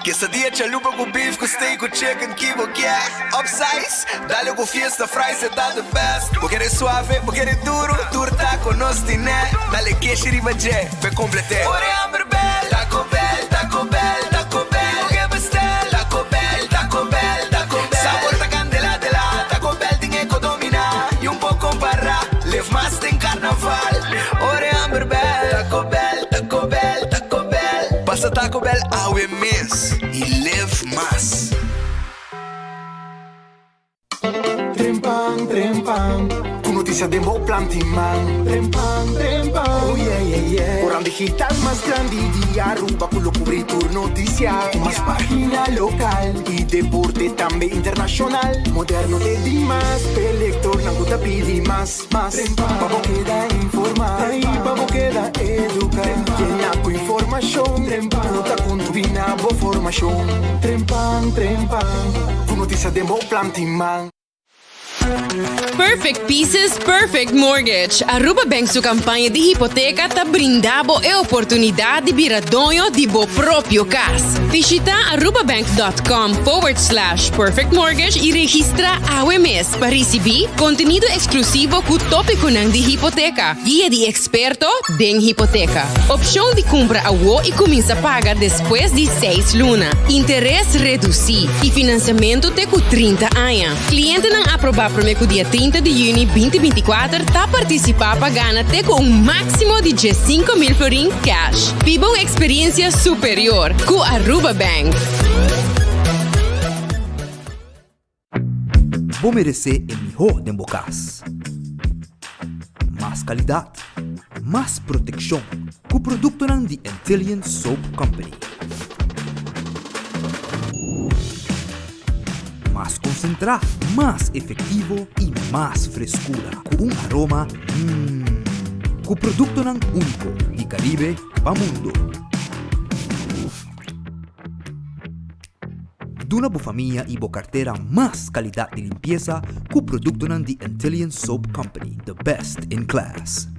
Quesadilla chalupa cu beef cu steak cu chicken ki bo kier Upsize, dale cu fiesta fries e ta the best Bo kere suave, bo kere duro, tur taco nos tine Dale keshi riba dje, p'e complete Ora e hamber bel, Taco Bell, Taco Bell, Taco Bell Bo ke bestel, Taco Bell, Taco Bell, Taco Bell Sabor ta candela dela, Taco Bell tin e co domina Y un por compara, live mas den carnaval Ora e hamber bel, Taco Bell, Taco Bell, Taco Bell Pasa Taco Bell awe mes y live mas. Trempan, trempan, ku notisia den bo plan tin man. Trempan, trempan, oh yeah, yeah, yeah. Koran digital mas grandi di Aruba ku lo kubri tur notisia. Ku mas pagina lokal i deporte tambe internashonal. Moderno te dimas, p'e lektornan ku ta pidi mas, mas. Pa bo keda informá i pa bo keda eduká. Yena ku informashon ku ta kontribuí na bo formashon. Trempan, trempan, ku notisia den bo plan tin man. Perfect Pieces, Perfect Mortgage. Aruba Bank su campaña di hipoteca ta brinda bo e oportunidad di bira doño di bo propio cas. Bishita arubabank.com forward slash perfect mortgage y registra awe mes pa ricibi contenido exclusivo cu topiconan di hipoteca, guia di experto den hipoteca, opcion di cumpra awo y cuminsa paga despues di seis luna, interes reduci y financiamento te cu 30 aña. Clientenan aproba prome cu dia 30 di juni 2024 ta participa pa gana te cu un maximo di 15,000 florin cash. Biba un experiencia superior cu Aruba Bank. Bo meresé e mihó den bo kas. Mas kalidat, mas protekshon ku produktonan di Antillian Soap Company. Mas konsentrá, mas efektivo i mas freskura ku un aroma mmm. Ku produktonan úniko di Karibe pa mundu. Duna bo famia i bo kartera mas kalidat di limpiesa ku produktonan di Antillian Soap Company, the best in class.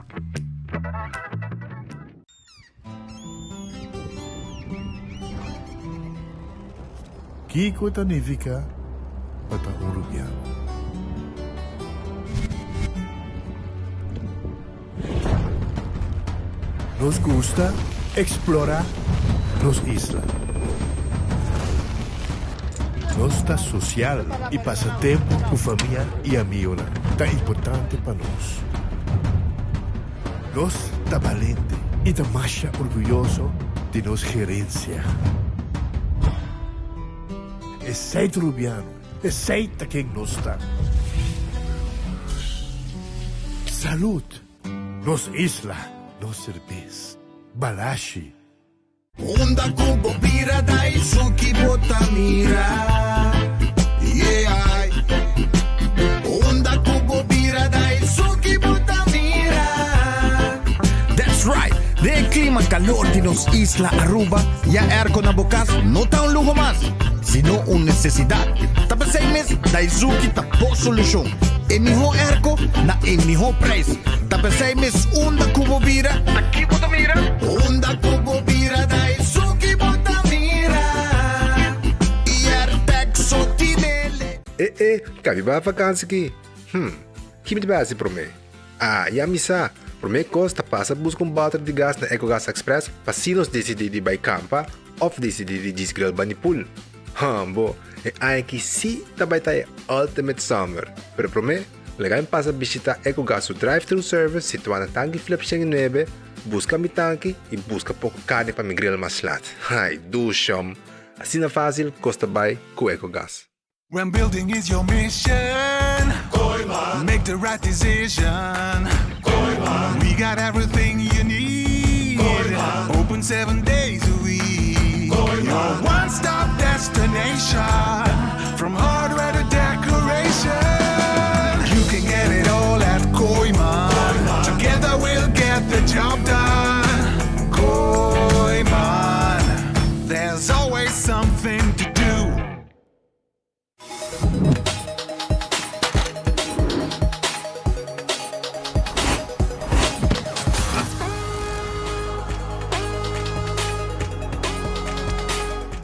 Kiko ta nifiká pa ta un rubiano? Nos gusta eksplorá nos isla. Nos ta sosial i pasa tempu ku famia i amionan ta importante pa nos. Nos ta balente i ta masha orguyoso di nos gerensia. Esei ta Rubiano, esei ta ken nos ta. Salud! Nos isla, nos serbes. Balashi. Unda ku bo bira ta esun ki bo ta mira, yeah. Unda ku bo bira ta esun ki bo ta mira. That's right! Den e klima kalor di nos isla Aruba, ya airco na bo kas no ta un luho mas, sino un nesesidat. Ta p'esei mes Daizuki ta bo solushon. E mihó airco na e mihó prijs. Ta p'esei mes unda ku bo bira, ta ki bo ta mira? Unda ku bo bira Daizuki bo ta mira. I Airtec so tinele. E e, kabi bai vakansi ki? Hm, ki mi ta bai hasi promé? Ah, ya mi sa! Promé kos ta pasa buska un bòter di gas na Ecogas Express pa si nos disidí di bai kampa òf disidí di djis grill bani pool. Hambo, e aña aki sí ta bai ta e ultimate summer! Pero promé, laga mi pasa bishitá Ecogas su drive-thru service situá na Tanki Flip 109, buska mi tanki i buska poko karni pa mi grill mas lat. Ai, dushom! Asina fásil kos ta bai ku Ecogas. When building is your mission Kooiman Make the right decision Kooiman We got everything you need Kooiman Open seven days a week Kooiman Your one-stop destination From hardware to decoration You can get it all at Kooiman Together we'll get the job done Kooiman There's always something to do.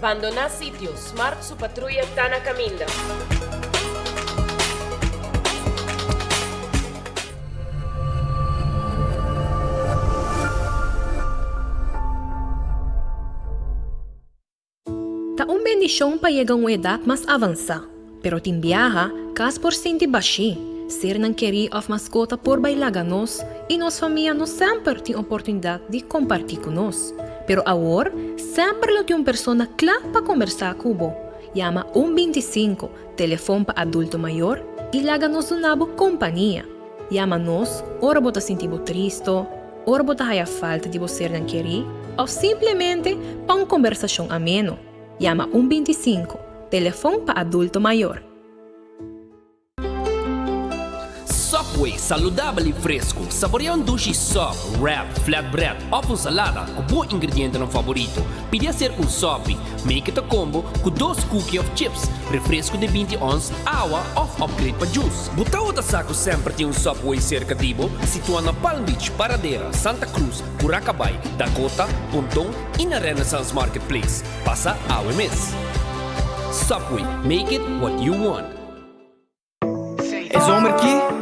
Bandoná sitio, Smart su patruya ta na kaminda. Ta un bendishon pa yega un edat mas avansá, pero tin biaha kas por sinti bashí, sernan kerí òf maskota por bai laga nos i nos famia no semper tin oportunidat di kompartí ku nos. Pero awor semper lo tin un persona kla pa kombersá ku bo. Yama un 25, telefon pa adulto mayor, i laga nos duna bo kompania. Yama nos ora bo ta sinti bo tristo, ora bo ta haya falta di bo sernan kerí òf simplemente pa un kombersashon ameno. Yama un 25, telefon pa adulto mayor. Subway, saludabel i fresku. Saborea un dushi sub, wrap, flatbread òf un salada ku bo ingredientenan faborito. Pidi aserka un sopi. Make it a combo ku dos cookie òf chips, refresku di 20 ons, awa òf upgrade pa juice. Bo tabata sa ku semper tin un Subway serka di bo? Situá na Palm Beach, Paradera, Santa Cruz, Curacabai, Dakota, Ponton i na Renaissance Marketplace. Pasa awe mes! Subway, make it what you want. E zomer ki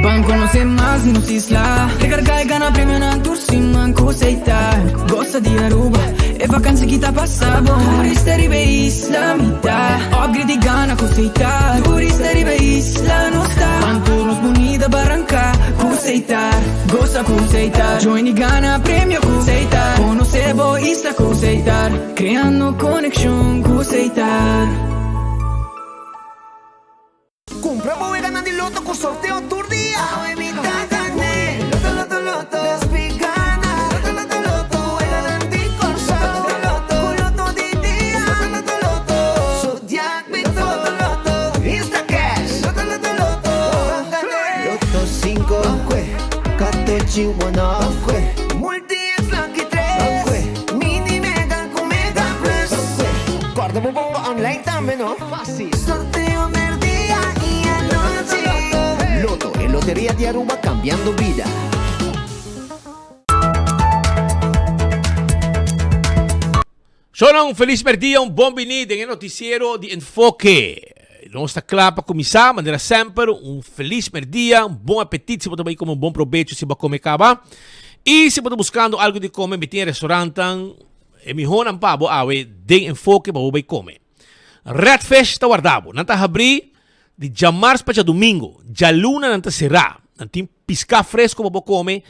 Ban conoce mas di nos isla Recarga y gana premionan tur siman cu Setar Goza di Aruba, e vakantie ki ta pasa bon Turista riba e isla mi ta Upgrade y gana cu Setar Turista riba e isla nos ta Ban tur nos bunita baranca cu Setar Goza cu Setar Join y gana premio cu Setar Conoce bo isla cu Setar Creando conexion cu Setar. Cumpra bo weganan di loto cu sorteo tur dia. Awe mi ta gane. Loto, loto, loto. Despi gana. Loto, loto, loto. Weganan di Corsou. Loto, loto, Cu loto di dia. Loto, loto, loto. Zodiac Big Four. Loto, loto, loto. Instacash. Loto, loto, loto. Ban gane. Loto cinco. Kwe. Katochi one off. Kwe. Multi X Lucky tres. Kwe. Mini Mega cu Mega Plus. Kwe. Corda bo bongo online tambe no. Fácil. Sorteo merdia y anochi. Lotto, e loteria di Aruba cambiando bida. Shownan un felis merdia, un bon bini den e noticiero di Enfoke. Nos ta kla pa kuminsá, manera semper, un felis merdia, un bon apetit si bo ta bai kome, un bon probecho si bo a kome kaba. I si bo ta buskando algu di kome, mi tin e restaurantnan, e mihónan pa bo awe den Enfoke pa bo bai kome. Red Fish ta warda bo. Nan ta habrí di djamars pa djadumingu. Djaluna nan ta será. Nan tin piská fresko pa bo kome,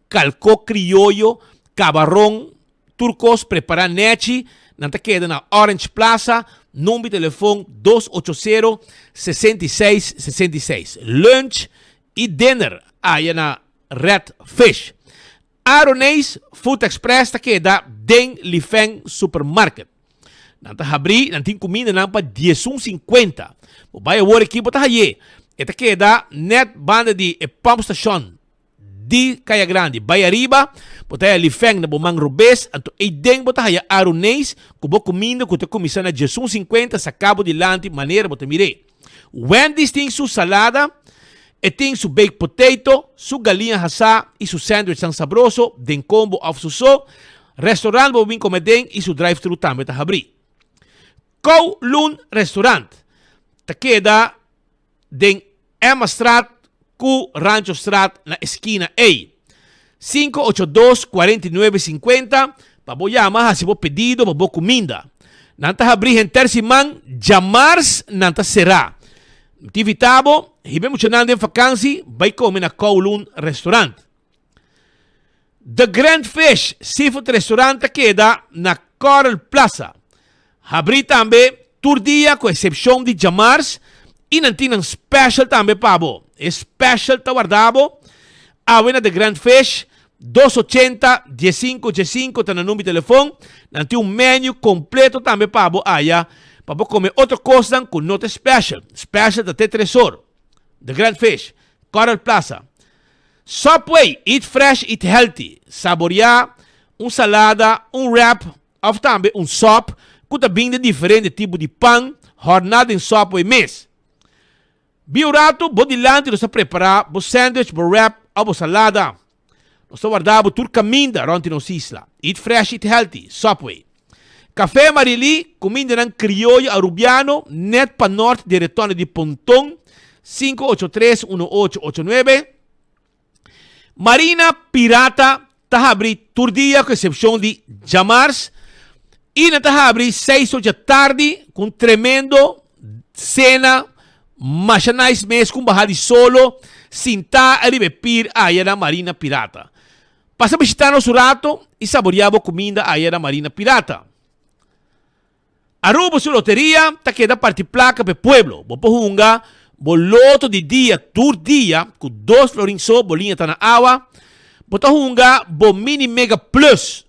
kalkó krioyo, kabaron, tur kos prepará nèchi. Nan ta keda na Orange Plaza, number di telefon 280 66 66. Lunch i dinner aya na Red Fish. Aroneis Food Express ta keda den Lifeng Supermarket. Nan ta habrí, nan tin kumindanan pa diesun sinkuenta. Bo bai awor aki bo ta hay'é. E ta keda nèt banda di e pump station di Kaya Grandi. Bai ariba, bo ta haya Lifeng na bo man robes, anto eiden bo ta haya Aroneis ku bo kuminda ku ta kuminsá na diesun sinkuenta saká bo dilanti manera bo ta mir'é. Wendy's tin su salada, e tin su baked potato, su galiña hasá i su sandwichnan sabroso den combo òf su so. Restaurant bo bin kome den i su drive-thru tambe ta habrí. Kowloon Restaurant ta keda den Emmastraat ku Ranchostraat na eskina ei. 582 49 50 pa bo yama hasi bo pedido pa bo kuminda. Nan ta habrí henter siman, djamars nan ta será. Mi ta invitá bo, hiba e muchanan den fakansi bai kome na Kowloon Restaurant. The Grand Fish Seafood Restaurant ta keda na Coral Plaza. Habrí tambe tur dia ku eksepshon di djamars i nan tin nan special tambe pa bo. E special ta warda bo awe na The Grand Fish, dos ochenta, diesinko, diesinko ta nan number di telefon. Nan tin un menu kompleto tambe pa bo aya pa bo kome otro kosnan ku no ta special. Special ta te tres or. The Grand Fish, Coral Plaza. Subway, eat fresh, eat healthy. Saboreá un salada, un wrap òf tambe un sòp ku ta bin di diferente tipo di pan hòrná den Subway mes. Bi un ratu bo dilanti nos ta prepará bo sandwich, bo wrap òf bo salada. Nos ta warda bo tur kaminda rònt di nos isla. Eat fresh, eat healthy. Subway. Café Marilí, cumindanan crioyo Arubiano, net pa nort di Retorno di Ponton, 583 1889. Marina Pirata ta habri tur dia ku eksepshon di djamars i nan ta habri seis or dja tardi ku un tremendo sena masha nice mes ku un baha di solo sintá riba e pir aya na Marina Pirata. Pasa bishita nos un rato i saboria bo kuminda aya na Marina Pirata. Aruba su loteria ta keda parti placa p'e pueblo. Bo por hunga bo loto di dia tur dia cu dos florin so bo liña ta na awa. Bo ta hunga bo mini mega plus.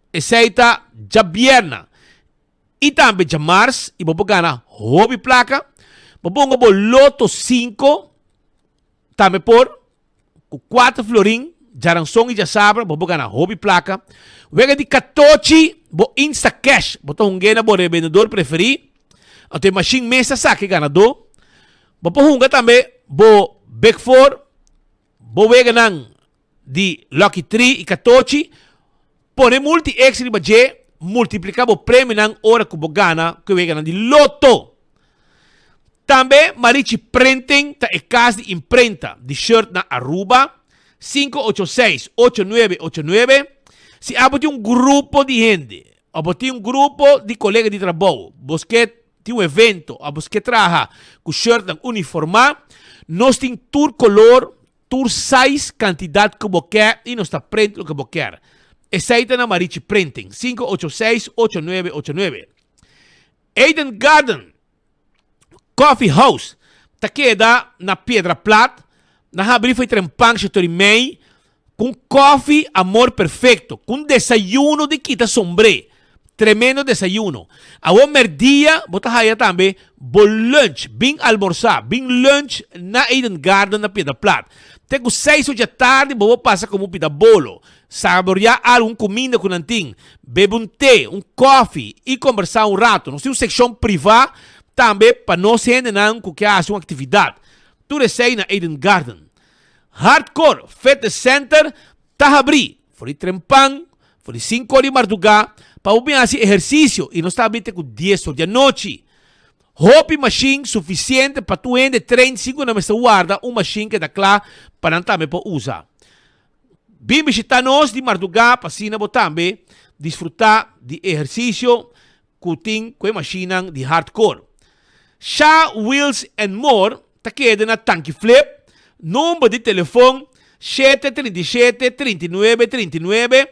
Esey ta djabierna y tambe djamars y bo por gana hopi placa. Bo por hunga bo loto cinco tambe por. Ku kuater florin, djaranson i djasabra bo por gana hopi plaka. Wega di katochi bo Instacash, bo ta hung'é na bo rebendedor preferí, anto e mashin mes ta saka e ganadó. Bo por hunga tambe bo Big Four, bo weganan di Lucky Three i katochi. Pone Multi X riba dje, multipliká bo premionan ora ku bo gana ku e weganan di loto. Tambe Marichi Printing ta e kas di imprenta di shirt na Aruba, 586 8989. Si abo tin un grupo di hende of bo tin un grupo di kolega di trabou, bo ke tin un evento of bo ke traha ku shirtnan uniformá, nos tin tur kolor, tur size, kantidat ku bo ke i nos ta print loke bo ker. Esei ta na Marichi Printing, 586 8989. Eden Garden Coffee House ta keda na Piedra Plat, na habri fo'i trempan shetor i mei, ku un kofi Amor Perfecto, ku un desayuno di kita sombré. Tremendo desayuno. Awor merdia bo ta haya tambe bo lunch, bin almorsá, bin lunch na Eden Garden na Piedra Plat. Te ku seis or dja tardi bo por pasa komo pida bolo. Saboreá algun kuminda ku nan tin, bebe un te, un kòfi i kombersá un ratu. Nos tin un sekshon privá tambe pa nos hendenan ku ke hasi un aktividat. Tur esei na Eden Garden. Hardcore Fitness Center ta habrí for di trempan, for di sinku or di mardugá pa bo bin hasi ehersisio i nos ta habrí te ku dies or di anochi. Hopi mashin sufisiente pa tur hende train sin ku nan mester warda un mashin keda kla pa nan tambe por usa. Bin bishita nos di mardugá pa asina bo tambe disfrutá di e ehersisio ku tin ku e mashinnan di hardcore. Sha Wheels and More ta keda na Tanki Flip, number di telefon shete 37 39 39,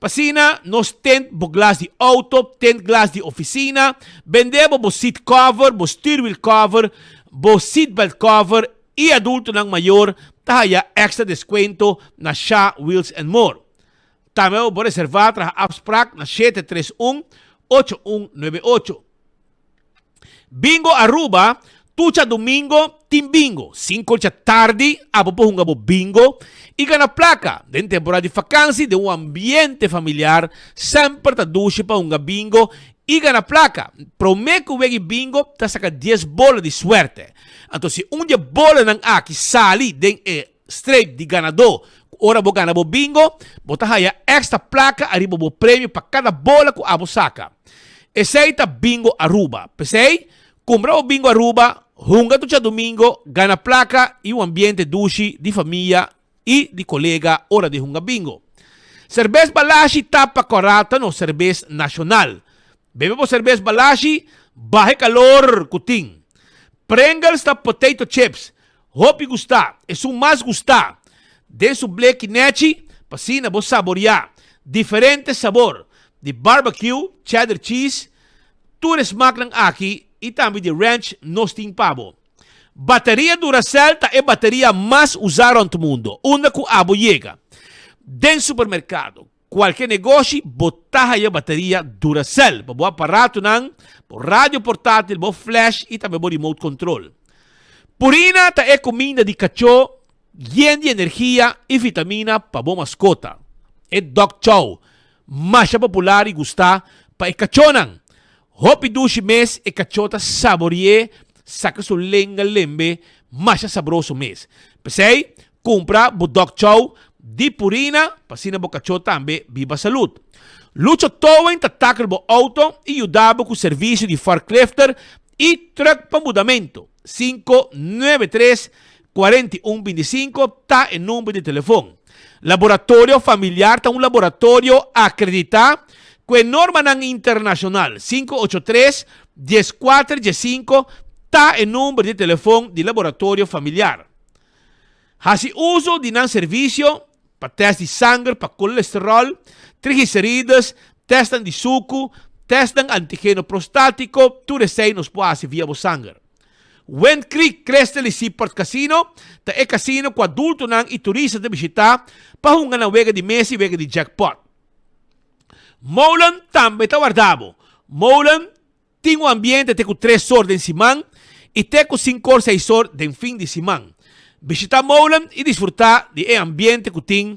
pa asina nos tent bo glas di auto, tent glas di ofisina, bende bo bo seat cover, bo stuurwiel cover, bo seatbelt cover i adultonan mayor ta haya extra descuento na Sha Wheels and More. Tambe bo por reserva traha afspraak na 731 8198. Bingo Aruba, Tur djadomingo tin bingo. Cinco dja tardi abo por hunga bo bingo y gana placa. Den temporada di vakansi den un ambiente familiar semper ta dushi pa hunga bingo y gana placa. Prome cu wegi bingo ta saca dies bola di suerte. Anto si un di e bolanan aki sali den e streep di ganadó ku ora bo gana bo bingo, bo ta haya extra plaka ariba bo premio pa kada bola ku abo saka. Esei ta Bingo Aruba. P'esei, kumpra bo Bingo Aruba, hunga tur djadumingo, gana plaka i un ambiente dushi di famia i di kolega ora di hunga bingo. Serbes Balashi ta pa kòrá ta nos serbes nashonal. Bebe bo serbes Balashi, baha e kalor ku tin. Pringles ta potato chips, hopi gustá, esun mas gustá. Den su bleki nechi pa asina bo saboriá diferente sabor di barbecue, cheddar cheese, tur e smaknan aki i tambe di ranch nos tin pa bo. Bateria Duracell ta e bateria mas usá rònt mundo, unda ku abo yega. Den supermerkado, kualke negoshi, bo ta haya bateria Duracell pa bo aparatonan, bo radio portátil, bo flash i tambe bo remote control. Purina ta e kuminda di kachó yen di energia i vitamina pa bo maskota. E dog chow masha popular i gustá pa e kachónan. Hopi dushi mes e kachó ta sabori'é saka su lenga lembe masha sabroso mes. P'esei, kumpra bo dog chow di Purina pa asina bo kachó tambe biba salud. Lucho Towing ta tackle bo auto y yuda bo cu servicio di forklifter y truck pa mudamento. 593 41 25 ta e number di telefon. Laboratorio Familiar ta un laboratorio acredita cu e normanan internacional. 583 14 15 ta e number di telefon di Laboratorio Familiar. Hasi uso di nan servicio pa test di sanger pa colesterol, triglicerides, testnan di sucu, testnan antigeno prostatico, tur esey nos por haci via bo sanger. Wind Creek Crystal y Seaport Casino ta e casino cu adultonan y turista ta bishita pa hunga nan wega di mesa y wega di jackpot. Molen tambe ta warda bo. Molen Tin un ambiente te ku tres or den siman i te ku sinkor seis or den fin di siman. Bishitá Molen i disfrutá di e ambiente ku tin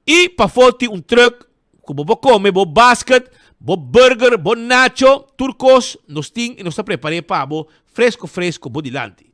i pafó tin un trùk ku bo por kome bo basket, bo burger, bo nacho, tur kos nos tin i nos ta prepar'é pa bo fresko fresko bo dilanti.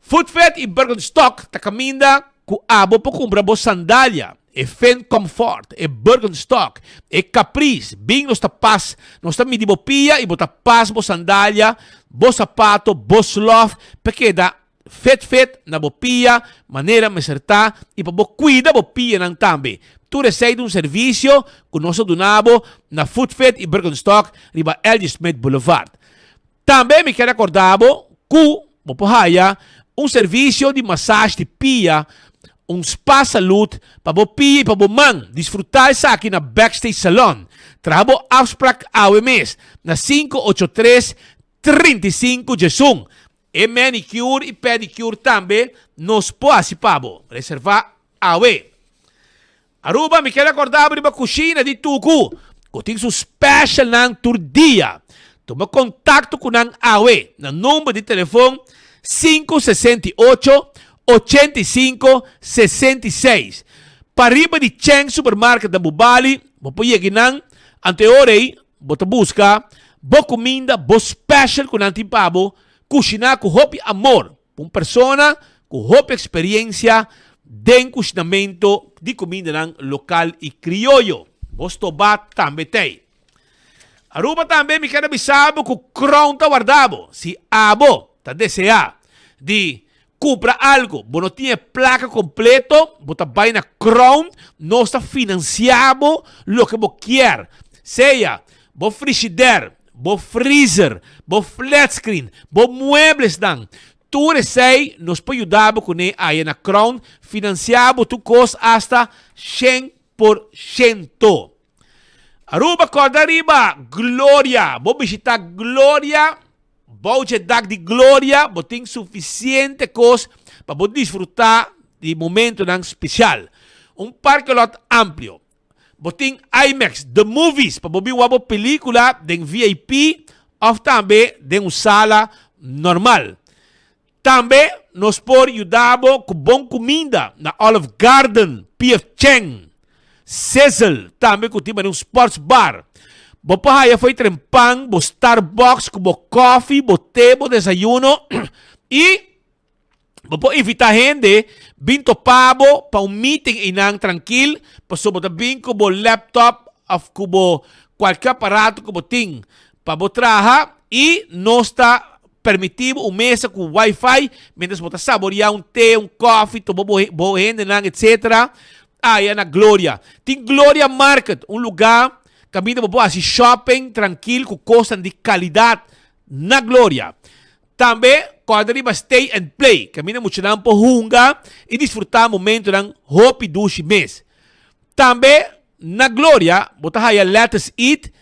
Footfed i Birkenstock ta kaminda ku abo por kumpra bo sandalia, e Finn Comfort, e Birkenstock, e Caprice. Bin nos ta pas, nos ta midi bo pia i bo ta pas bo sandalia, bo sapato, bo slof pa keda fit fit na bo pia manera mester ta i pa bo kuida bo pianan tambe. Tur esei ta un servisio ku nos ta duna bo na Footfed i Birkenstock riba LG Smith Boulevard. Tambe mi kier recorda bo cu bo por haya un servicio di massage di pia, un spa salud pa bo pia y pa bo man. Disfruta esaki na Backstage Salon. Traha bo afspraak awe mes na 583 35 diesun. E manicure y pedicure tambe nos por haci pa bo. Reserva awe. Aruba, mi kier acorda bo riba cushina di Tucu, cu tin su specialnan tur dia. Tuma contacto cu nan awe na number di telefon 568 85 66. Pariba di Cheng Supermarket na Bubali, bo por yega nan, anto e ora ei bo ta busca bo cuminda, bo special cu nan tin pa bo, cushina cu hopi amor. Un persona cu hopi experiencia den cushinamento di cumindanan local y crioyo. Bo stoba tambe t'ey. Aruba tambe mi kier a bisa bo cu Crown ta warda bo. Si abo ta desea di cumpra algo, bo no tin e placa completo, bo ta bay na Crown, nos ta financia bo loke bo kier. Sea bo frigidaire, bo freezer, bo flatscreen, bo mueblesnan, tur esei nos por yuda bo kuné aya na Crown finansiá bo tur kos asta 100%. Aruba kòrda riba Gloria, bo bishitá Gloria, bou dje dak di Gloria bo tin sufisiente kos pa bo disfrutá di momentonan spesial. Un parkelot amplio, Bo tin IMAX, The Movies, pa bo bin wak bo pelicula den VIP of tambe den un sala normal. Tambe nos por yuda bo cu bon cuminda na Olive Garden, PF Chang, Sizzle, tambe cu tin un sports bar. Bo por haya fo'i trempan bo Starbucks cu bo koffie, bo te, bo desayuno y Bo por invita hende bin topa bo pa un meeting einan trankil, pasobra bo ta bin ku bo laptop of ku bo kualke aparato ku bo tin pa bo traha i nos ta permiti bo un mesa ku wifi mientras bo ta saboria un te, un kofi, topa bo bo hendenan etcetera aya na Gloria. Tin Gloria Market, un luga kaminda bo por hasi shopping trankil ku kosnan di kalidat na Gloria. Tambe kòrda riba Stay and Play, kaminda muchanan por hunga i disfrutá momentonan hopi dushi mes. Tambe na Gloria bo ta haya Lettuce Eat,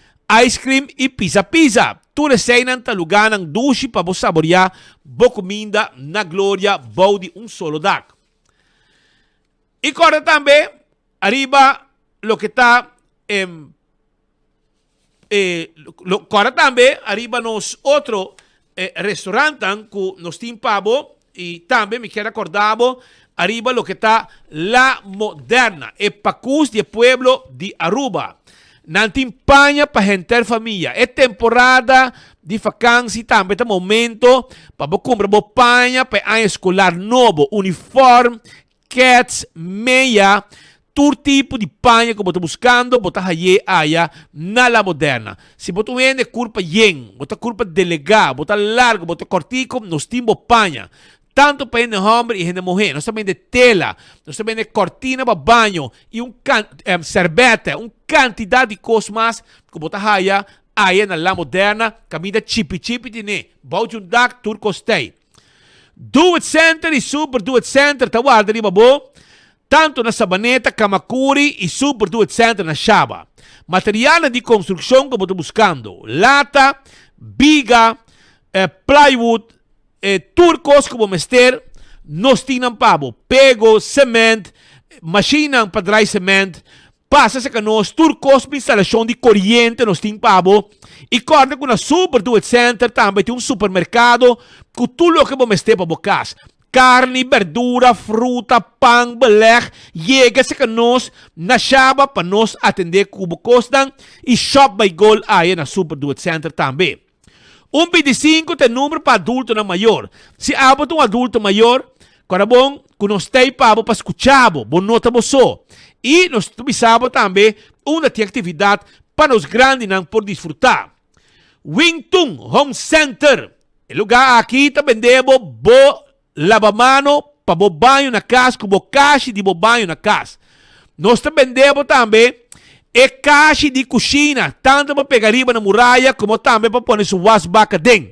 ice cream i pizza pizza. Tur eseinan ta lugánan dushi pa bo saboriá bo kuminda na Gloria bou di un solo dak. I kòrda tambe ariba loke ta e. E lo kòrda tambe ariba nos otro e restaurantan ku nos tin pa bo i tambe mi kier a kòrda bo ariba loke ta La Moderna, e pakus di e pueblo di Aruba. Nan tin paña pa henter famia. E temporada di fakansi tambe ta momento pa bo kumpra bo paña pa e aña eskolar nobo, uniform, kets, meya. Tur tipo di paña ku bo ta buskando bo ta hay'é aya na La Moderna. Si bo ta un hende kurpa yen, bo ta kurpa delegá, bo ta largu, bo ta kòrtiku, nos tin bo paña. Tantu pa hende hòmber i hende muhé. Nos ta bende tela, nos ta bende kòrtina pa baño i un kan sèrbètè, un kantidat di kos mas ku bo ta haya aya na La Moderna, kaminda chipi chipi tine, bou di un dak tur kos tei. Do It Center i Super Do It Center ta warda riba bo, tantu na Sabaneta, Kamakuri i Super Do It Center na Shaba. Materialnan di konstrukshon ku bo ta buskando, lata, biga, plywood, tur kos ku bo mester, nos tin nan pa bo. Pego, sement, mashinnan pa drai sement, Pasa serka nos, tur kos pa instalashon di koriente nos tin pa bo. I kòrda ku na Super Do It Center tambe tin un supermerkado ku tur loke bo mester pa bo kas. Karni, berdura, fruta, pan, belèg. Yega serka nos na Shaba pa nos atendé ku bo kosnan i shop by Goal aya na Super Do It Center tambe. Un 25 ta e number pa adultonan mayor. Si abo ta un adulto mayor, kòrda bon ku nos ta ei pa bo pa skucha bo, bo no ta bo so. I nos ta bisa bo tambe unda tin aktividat pa nos grandinan por disfrutá. Wing Tun Home Center, E lugá aki ta bende bo bo Labamano pa bo baño na kas ku bo kashi di bo baño na kas. Nos ta bende bo tambe e kashi di kushina, tantu pa pega riba na muraya komo tambe pa pone su wasbak aden.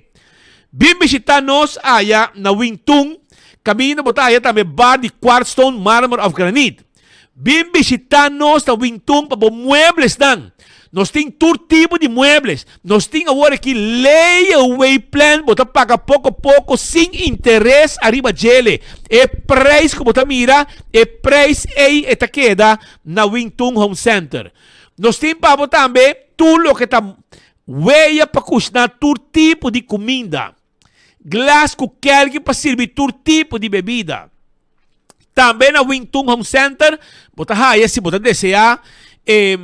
Bin bishita nos aya na Wingtun, kaminda bo ta haya tambe bar di kwartstone, marmer òf granit. Bin bishita nos na Wingtun pa bo mueblesnan. Nos tin tur tipo di muebles. Nos tin awor aki layaway plan, bo ta paga poko poko sin interes ariba djele. E prijs ku bo ta mira, e prijs ei e ta keda na Wingtun Home Center. Nos tin pa bo tambe tur loke ta weya pa kushna tur tipo di kuminda. Glas ku kelki pa sirbi tur tipo di bebida. Tambe na Wing Tun Home Center bo ta haya si bo ta desea e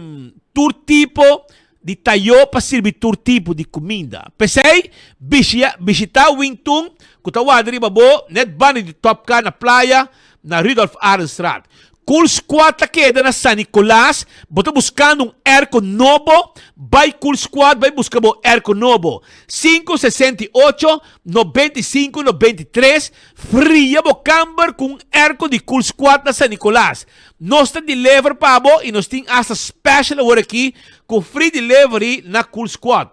tur tipo di tayo pa sirbi tur tipo di kuminda. P'esei bishita Wing Tun ku ta warda riba bo net banda di Top Car na Playa na Rudolf Arendstraat. Cool Squad ta keda na San Nicolas. Bo ta buskando un airco nobo? Bai Cool Squad bai buska bo airco nobo. 568 95 93 Fria bo kamber ku un airco di Cool Squad na San Nicolas. Nos ta deliver pa bo y nos tin hasta special awor aki ku free delivery na Cool Squad.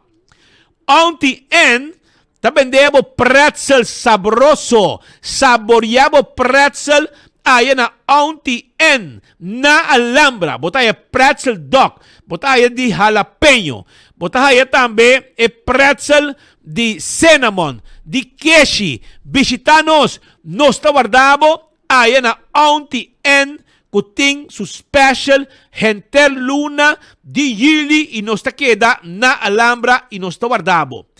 Auntie Ann ta bende bo pretzel sabroso. Saboria bo pretzel aya na Auntie Ann na Alhambra. Bo ta haya pretzel dog, bo ta haya di jalapeño, bo ta haya tambe e pretzel di cinnamon, di keshi. Bishita nos, nos ta warda bo aya na Auntie Ann cu tin su special henter luna di juli y nos ta keda na Alhambra y nos ta warda bo.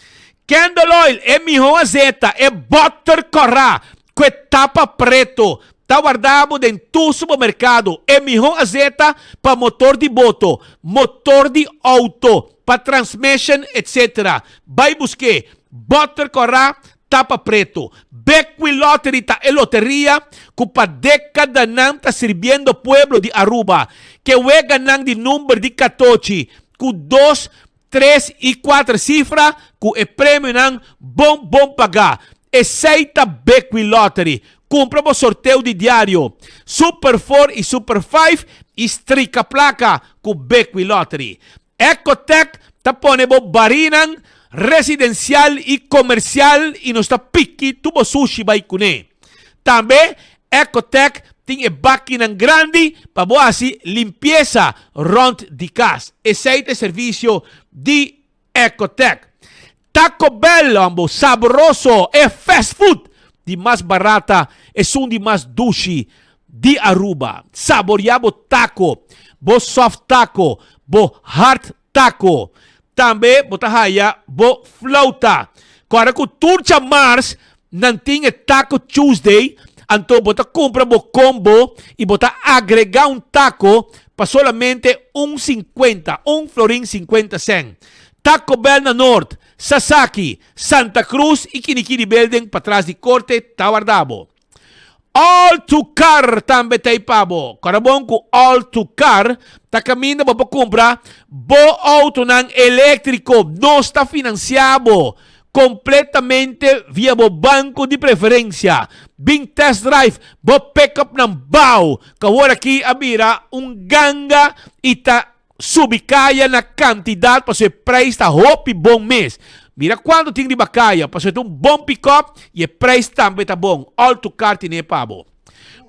Candle oil, e miho azeta, e boter cora cu e tapa preto ta warda bo den tur supermercado. E miho azeta pa motor di boto, motor di auto, pa transmission etc. Bai busk'é. Butter kòrá, tapa preto. Bekwin Lottery ta e loteria ku pa dékadanan ta sirbiendo pueblo di Aruba. Ke weganan di number di katochi ku dos, tres i kuater sifra ku e premionan bon bon pagá. Esei ta Bekwin Lottery. Kumpra bo sorteo di diario Super Four i Super Five i strika plaka ku Bekwin Lottery. Ecotec ta pone bo barinan residencial y comercial y nos ta piki tur bo sushi bay cune. Tambe Ecotec tin e bakinan grandi pa bo haci limpieza rond di cas. Esey ta e servicio di Ecotec. Taco Bell hombo sabroso e fast food di mas barata esun di mas dushi di Aruba. Saboria bo taco, bo soft taco, bo hard taco. Tambe bo ta haya bo flauta. Kòrda ku tur djamars nan tin e Taco Tuesday, anto bo ta kumpra bo combo i bo ta agrega un taco pa solamente un sinkuenta, un florin sinkuenta sèn. Taco Bell na Noord, Sasaki, Santa Cruz y Kinikini Building patras di Corte ta warda bo. All to Car tambe ta ei pa bo. Kòrda bon ku All to Car ta kaminda bo por kumpra bo outonan eléktriko. Nos ta finansiá bo kompletamente via bo banko di preferensia. Bin test drive bo pick-upnan bou ku awor aki a bira un ganga i ta Subi kaya na kantidat pasobra e preis ta hopi bon mes. Mira kuantu tin riba kaya pasobra e ta un bon pikòp i e preis tambe ta bon. All to car tine pa bo.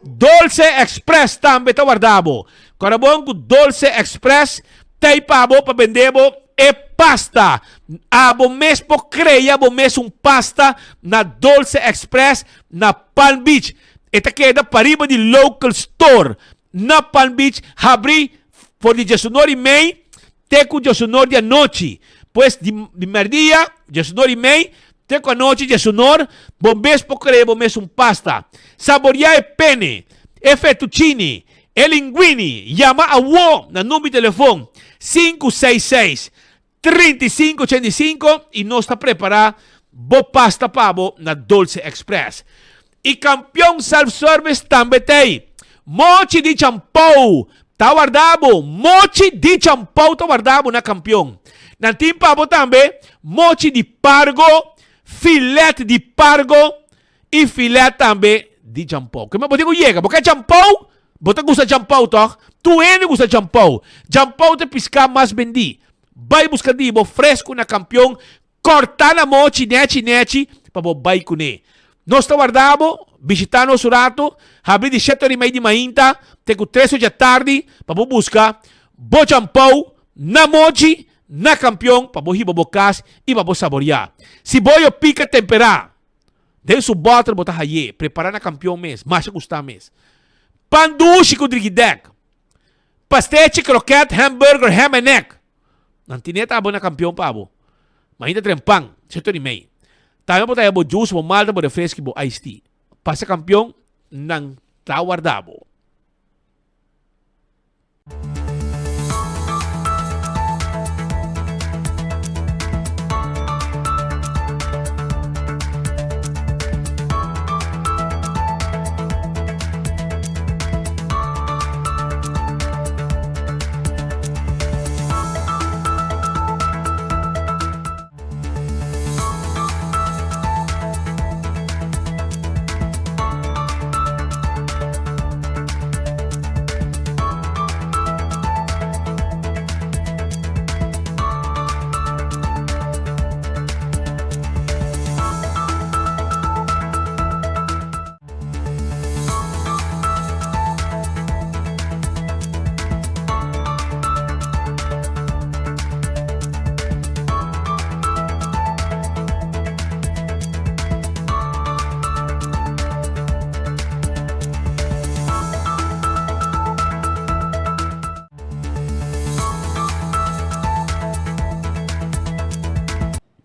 Dolce Express tambe ta warda bo. Kòrda bon ku Dolce Express t'ei pa bo pa bende bo e pasta. Abo mes por krea bo mes un pasta na Dolce Express na Palm Beach. E ta keda pariba di Local Store na Palm Beach habri For di djesunor i mei te ku djesunor di anochi. Pues di di merdia, djesunor i mei, te ku anochi djesunor, bo mes por krea bo mes un pasta. Saboriá e pene, e fettuccini, e linguini. Yama awo na number di telefon 566 35 85 i nos ta prepará bo pasta pa bo na Dolce Express. I Kampion Self Service tambe t'ei. Mochi di champou ta warda bo. Mochi di champou ta warda bo na Kampion. Nan tin pa bo tambe mochi di pargo, filet di pargo i filet tambe di champou. Kema bo tin ku yega? Bo ke champou? Bo ta gusta champou tòg? Tur hende gusta champou. Champou ta e piská mas bendí. Bai buska di bo fresku na Kampion Corta na mochi nechi nechi pa bo bai cune. Nos ta warda bo, bishita nos un rato, habri di shete ora y mei di mainta te cu tres ora djatardi pa bo busca bo champou na mochi na Campeon pa bo hiba bo cas y pa bo saboria. Si boyo pica tempera den su boter bo ta haye, prepara na Campeon mes, masha gusta mes. Pan dushi cu drigidek, pastechi, kroket, hamburger, ham en egg. Nan tine ta abo na kampion pa abo. Mainta tren pan, sierto di mei. Tambe bo ta haya bo juice, bo malta, bo refresco y bo iced tea. Pasa kampion, nan ta warda bo.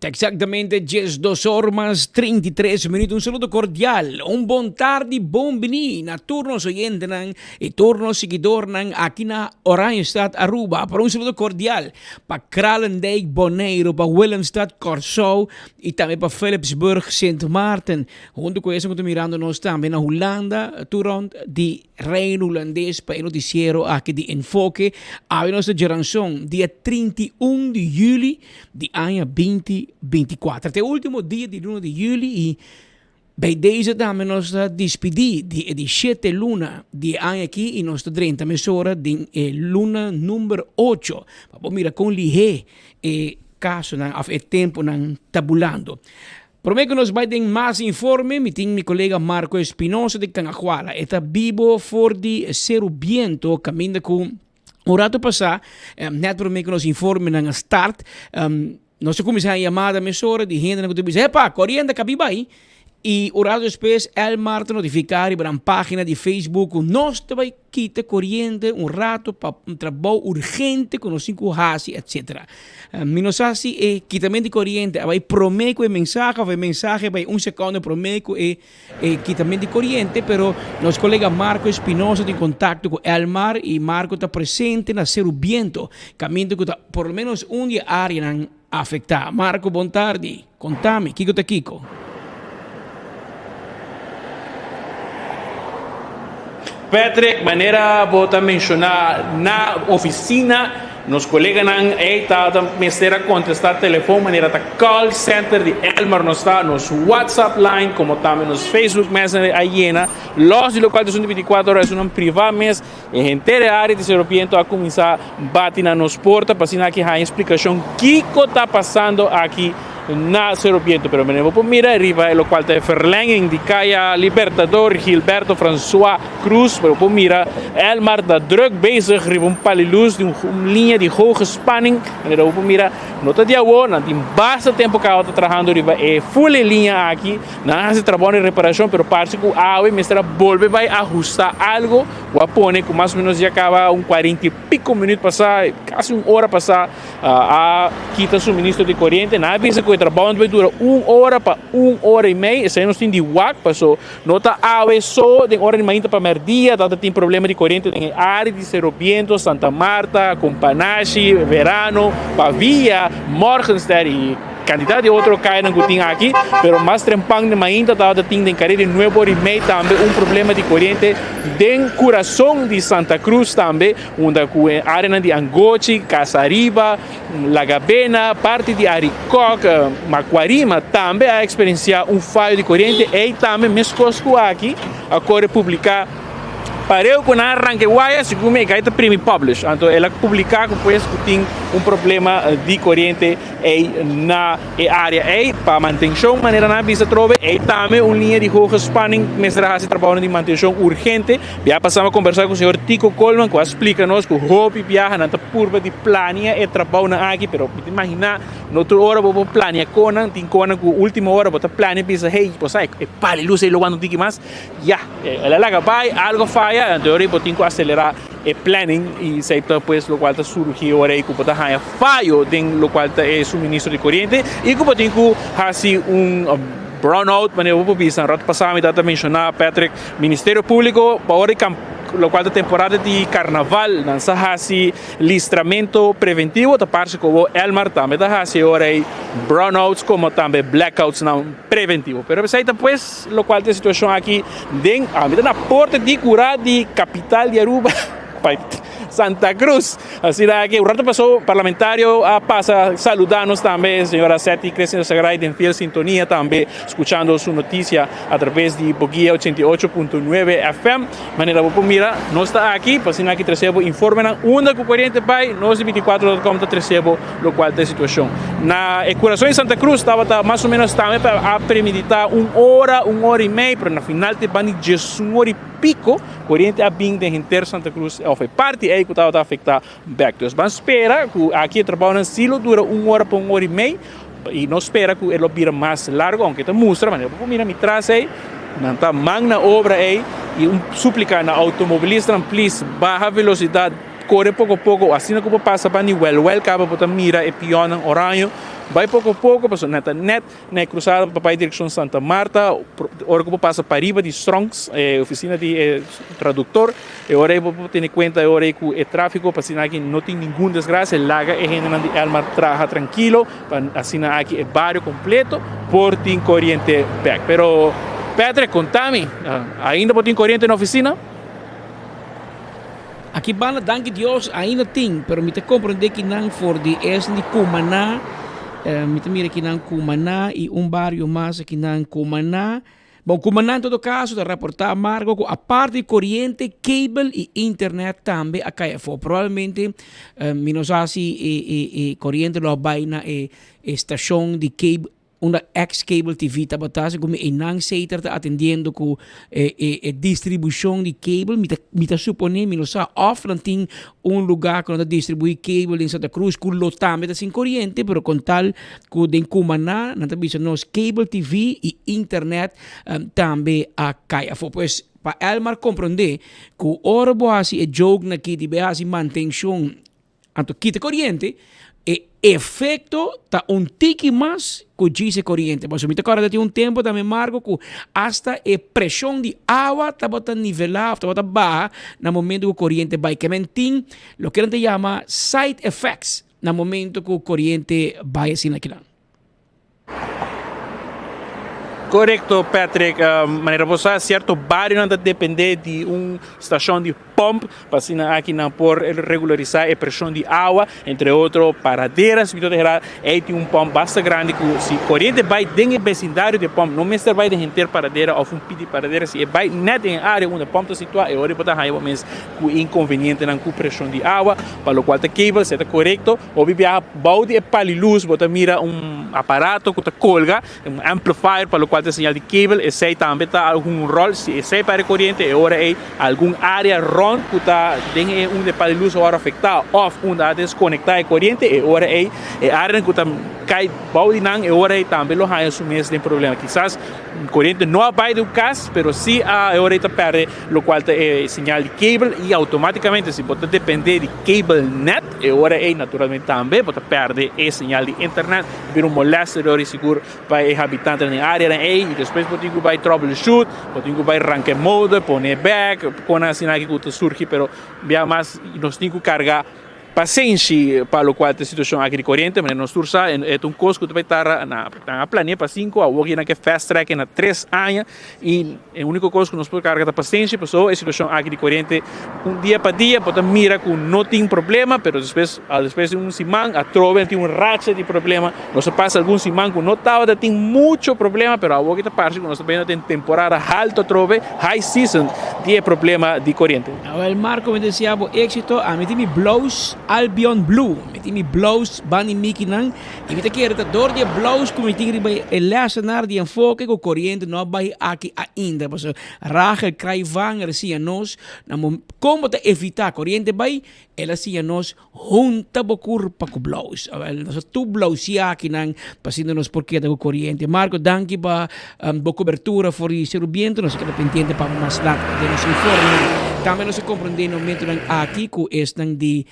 Ta exactamente 12 or mas 33 minuut. Un saludo cordial, un bon tardi, bon bini na tur nos oyentenan y tur nos seguidornan aki na Oranjestad, Aruba. Pero un saludo cordial pa Kralendijk, Bonaire, pa Willemstad, Kòrsou y tambe pa Philipsburg, Sint Maarten. Hunto cu esun cu ta mirando nos tambe na Hulanda, tur rond di Reino Hulandes pa e noticiero aki di Enfoke. Awe nos ta djeranson, dia 31 di juli. di aña binti binti kuater. Ta e ultimo dia di luna di juli i bij deze tambe nos ta dispidí di e di shete luna di e aña aki i nos ta drenta mesora den e luna number ocho pa bo mira kon lihé e kasonan òf e tempunan ta bulando. Promé ku nos bai den mas informe mi tin mi kolega Marco Espinosa di Cangahuala. E ta bibo for di Seru Biento kaminda ku Un rato pasá, net promé ku nos informenan a start, nos a kuminsá haña yamada mesora di hendenan ku ta bisa, Epa, koriente a kabi bai! I un rato despues Elmar ta notifiká riba nan página di Facebook ku nos ta bai kita koriente un rato pa un trabou urgente ku nos tin ku hasi, etcetera. Mi no sa si e kitamentu di koriente a bai promé ku e mensahe òf e mensahe a bai un sekònde promé ku e E kitament di koriente, pero nos kolega Marco Espinosa tin kontakto ku Elmar i Marco ta presente na Seru Biento, kaminda ku ta por lo menos un di e areanan afektá. Marco, bon tardi. Kontami, kiko ta kiko? Patrick, manera bo ta menshoná na ofisina, nos koleganan ei ta ta mester a kontestá telefon manera ta call center di Elmar nos ta, nos WhatsApp line komo tambe nos Facebook Messenger a yena, lòs di lokual ta esun di bintikuater ora esunnan privá mes. E henter e área di Seropiento a kuminsá bati na nos porta pa asina aki haña splikashon kiko ta pasando aki na Seropiento. Pero manera bo por mira riba e lokual ta e verlenging di Kaya Libertador Gilberto Francois Cruz, bo por mira Elmar ta druk bezig riba un palilus di un liña di hoge spanning. Manera bo por mira no ta di awor, nan tin basta tempu kaba ta trahando riba e full e liña aki. Nan a hasi trabou di reparashon pero parse ku awe mester a bolbe bai ahusta algo ku a pone ku mas o menos ya kaba un kuarenta i piko minüt pasá, kasi un ora pasá a kita suministro di koriente. Nan a bisa ku e trabou bai dura un ora pa un ora i mei, esei nos tin di wak paso no ta awe so den ora di mainta pa mèrdia tabata tin problema di koriente den e área di Sero Biento, Santa Marta, Companashi, Verano, Pavia, Morgenster i. Kantidat di otro kayanan ku tin aki, pero mas trempan di mainta tabata tin den kare di nuebe ora i mei tambe un problema di koriente den kurason di Santa Cruz tambe, unda ku e areanan di Angochi, Casa Ariba, Lagabena, parti di Arikok, Macuarima tambe a eksperensiá un fayo di koriente, ei tambe meskos ku aki a kore publiká. Pareu ku nan a ranka e waya, segun mi e gai ta primi publish, anto el a publiká ku pues ku tin un problema di koriente ei na e área ei pa mantenshon, manera nan a bisa atrobe, ei tambe un liña di hoge spanning mester a hasi trabounan di mantenshon urgente. Bia pasá mi a kombersá ku señor Tico Koolman ku a splika nos ku hopi biaha nan ta purba di plania e trabounan aki, pero mi ta imaginá no tur ora bo por plania konan, tin konan ku último ora bo ta plania bisa hey bo sa e pali lus ei lo wanta un tiki mas. Ya, el a laga bai, algo faya, anto ora bo tin ku aselerá e planning i esei ta pues lokual ta surgi ora ei ku bo ta haña fayo den lokual ta e suministro di koriente i ku bo tin ku hasi un brownout, manera bo por bisa. Rato pasá mi tabata menshoná Patrick, Ministerio Públiko pa ora di lokual ta temporada di karnaval nan sa hasi Listramento preventivo ta parse ku bo Elmar tambe ta hasi e ora ei brownouts komo tambe blackoutsnan preventivo. Pero esei ta pues lokual ta e situashon aki den ami ta na porta di kura di kapital di Aruba Santa Cruz. Asina aki un rato paso parlamentario a pasa saluda nos tambe señora Setty Christina Sagray den fiel sintonia tambe skuchando su notisia a traves di Boguia 88.9 FM. Manera bo por mira, nos ta aki pa asina aki trese bo informenan unda ku koriente bai, nos di binticuatro dot com ta trese bo lokual ta e situashon. Na e kurason di Santa Cruz tabata mas o menos tambe pa a premedita un ora, un ora i mei, pero na final te banda di diesun ora i piko koriente a bin den henter Santa Cruz of e parti ei ku tabata afekta bek. Dus ban spera ku aki e trabounan si lo dura un ora pa un ora i mei i no spera ku e lo bira mas largu, aunke ta mustra, manera bo por mira mi tras ei, nan ta man na obra ei i un suplika na outomobilistanan plis baha velosidat, kore poko poko, asina ku bo pasa banda di wèlwèl kaba bo ta mira e pionnan oraño, bai poko poko pasobra nan ta nèt Na e cruzada pa bai direccion Santa Marta, ora cu bo pasa pariba di Strongs, e oficina di e traductor, e ora ey bo por tene cuenta e ora ey cu e trafico pa asina aki no tin ningun desgracia, laga e hendenan di Elmar traha trankilo pa asina aki e bario completo por tin coriente bek. Pero Patrick, conta mi, ainda bo tin coriente na oficina? Aki banda danki Dios ainda tin, pero mi ta comprende ki nan for di esnan di Cumaná, mi ta mira ki nan Cumaná y un bario mas aki nan Cumaná. Bon, Cumaná en todo caso ta raporta Margo cu aparte di coriente, cable y internet tambe a cay afo. Probablemente mi no sa si e coriente lo a bay na e estacion di cable Unda ex Cable TV tabata, segun mi einan Seiter ta atendiendo cu e e e distribucion di cable, mi ta mi ta supone, mi no sa of nan tin un lugar cu nan ta distribui cable den Santa Cruz cu lo tambe ta sin coriente, pero con tal cu den Cumaná nan ta bisa nos Cable TV y internet tambe a cay afo. Pues pa Elmar comprende cu ora bo haci e joke na ki di bay haci mantencion Anto kita koriente, e efekto ta un tiki mas ku djis e koriente. Pasobra mi ta kòrda tin un tempu tambe Marco ku asta e preshon di awa tabata nivelá òf tabata baha na momento ku koriente bai. Ke men tin loke nan ta yama side effects na momento ku koriente bai asina kinan. Korekto Patrick, manera bo sa sierto barionan ta depende di un stashon di pòmp pa asina aki nan por regularisá e preshon di awa, entre otro Paraderas mi ta hera ei tin un pòmp basta grandi ku si koriente bai den e besindario di e pòmp no mester bai den henter Paradera òf un pit di Paradera si e bai nèt den e área unda e pòmp ta situá e ora bo ta haña bo mes ku inkonvenientenan ku preshon di awa pa lokual ta kabel si e ta korekto hopi biaha bou di e pali lus bo ta mira un aparato ku ta kolga. Un amplifier pa locual ta señal di cable, esey tambe ta algun rol, si esey perde coriente e ora ey algun area rond cu ta den e unda e pal di luz a worde afecta of unda a desconecta e coriente e ora ey e areanan cu ta cay bao di nan e ora ey tambe lo haya su mes den problema. Kisas coriente no a bay den un cas pero si a e ora ey ta perde locual ta e señal di cable y automaticamente si bo ta depende di cable net e ora ey naturalmente tambe bo ta perde e señal di internet. Bira un molester dor i sigur pa e habitantenan den areanan ei i despues bo tin ku bai troubleshoot, bo tin ku bai ranka e motor, pone bek, konan asina aki ku ta surgi pero bia mas nos tin ku karga pasenshi pa lokual ta e situashon aki di koriente manera nos tur sa e ta un kos ku ta bai tarda nan a planea pa sinku awor nan ke fast track na tres aña i E úniko kos ku nos por karga ta pasensia, pasobra e situashon aki di koriente un dia pa dia bo ta mira ku no tin problema, pero despues al despues di un siman atrobe tin un racha di problema. Nos a pasa algun siman ku no tabata tin mucho problema, pero awor ki ta parse ku nos ta bayendo den temporada haltu atrobe, high season, di e problema di koriente. Awel Marco mi desea bo éxito, ami tin mi blouse Albion Blue, mi tin mi blouse bandi Mickey nan. I mi ta kere ta dor di e blous ku mi tin riba e lèsenar di enfoke ku koriente no a bai aki ainda. Pasobra Rachel Kraivanger a siña nos na kon bo ta evitá koriente bai, el a siña nos hunta bo kurpa ku blous. Awèl, nos a tur blousiá akinan pa asina nos por keda ku koriente. Marco, danki pa bo kobertura for di Seru Biento. Nos a keda pendiente pa bo mas lat den nos informenan. Tambe nos a komprendé na momentunan aki ku esnan di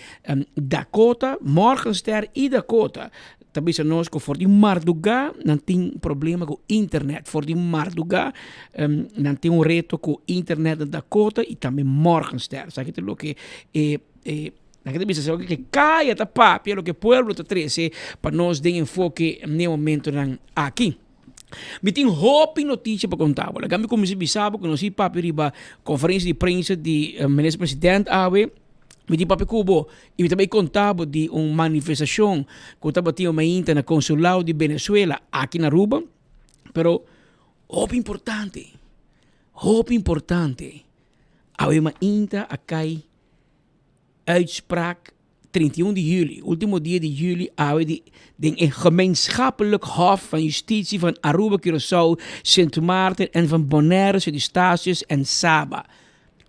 Dakota, Morgenster y Dakota ta bisa nos cu for di marduga nan tin problema cu internet. For di marduga nan tin un reto cu internet na Dakota y tambe Morgenster. Esaki ta loke e e nan ta bisa loke caya ta papia, loke pueblo ta trece pa nos den enfoke n'e momentonan aki. Mi tin hopi noticia pa conta bo. Laga mi cuminsa bisa bo cu nos a papia riba conferencia di prensa di Minister President awe. Mi tin papia ku bo i mi ta bai konta bo di un manifestashon ku tabatin omainta na konsulado di Venezuela aki na Aruba. Pero hopi importante, hopi importante, awe mainta a kai uitspraak 31 di juli, ultimo dia di juli awe di den e Gemeenschappelijk Hof van Justitie van Aruba, Curaçao, Sint Maarten en van Bonaire, Sint Eustatius en Saba.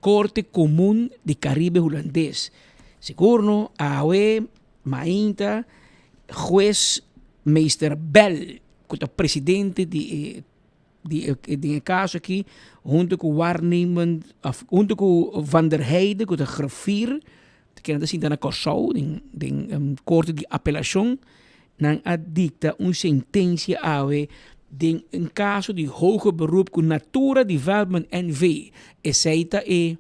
Korte Komun di Karibe Hulandes. Sigur no, awe mainta hues Meester Bell, ku ta presidente di e di e den e kaso aki, huntu ku waarnemend òf huntu ku Van der Heide ku ta griffier, kende ta sinta na Kòrsou den den korte di apelashon, nan a dikta un sentensia awe den un kaso di hoger beroep ku Natura Development NV. Esei ta e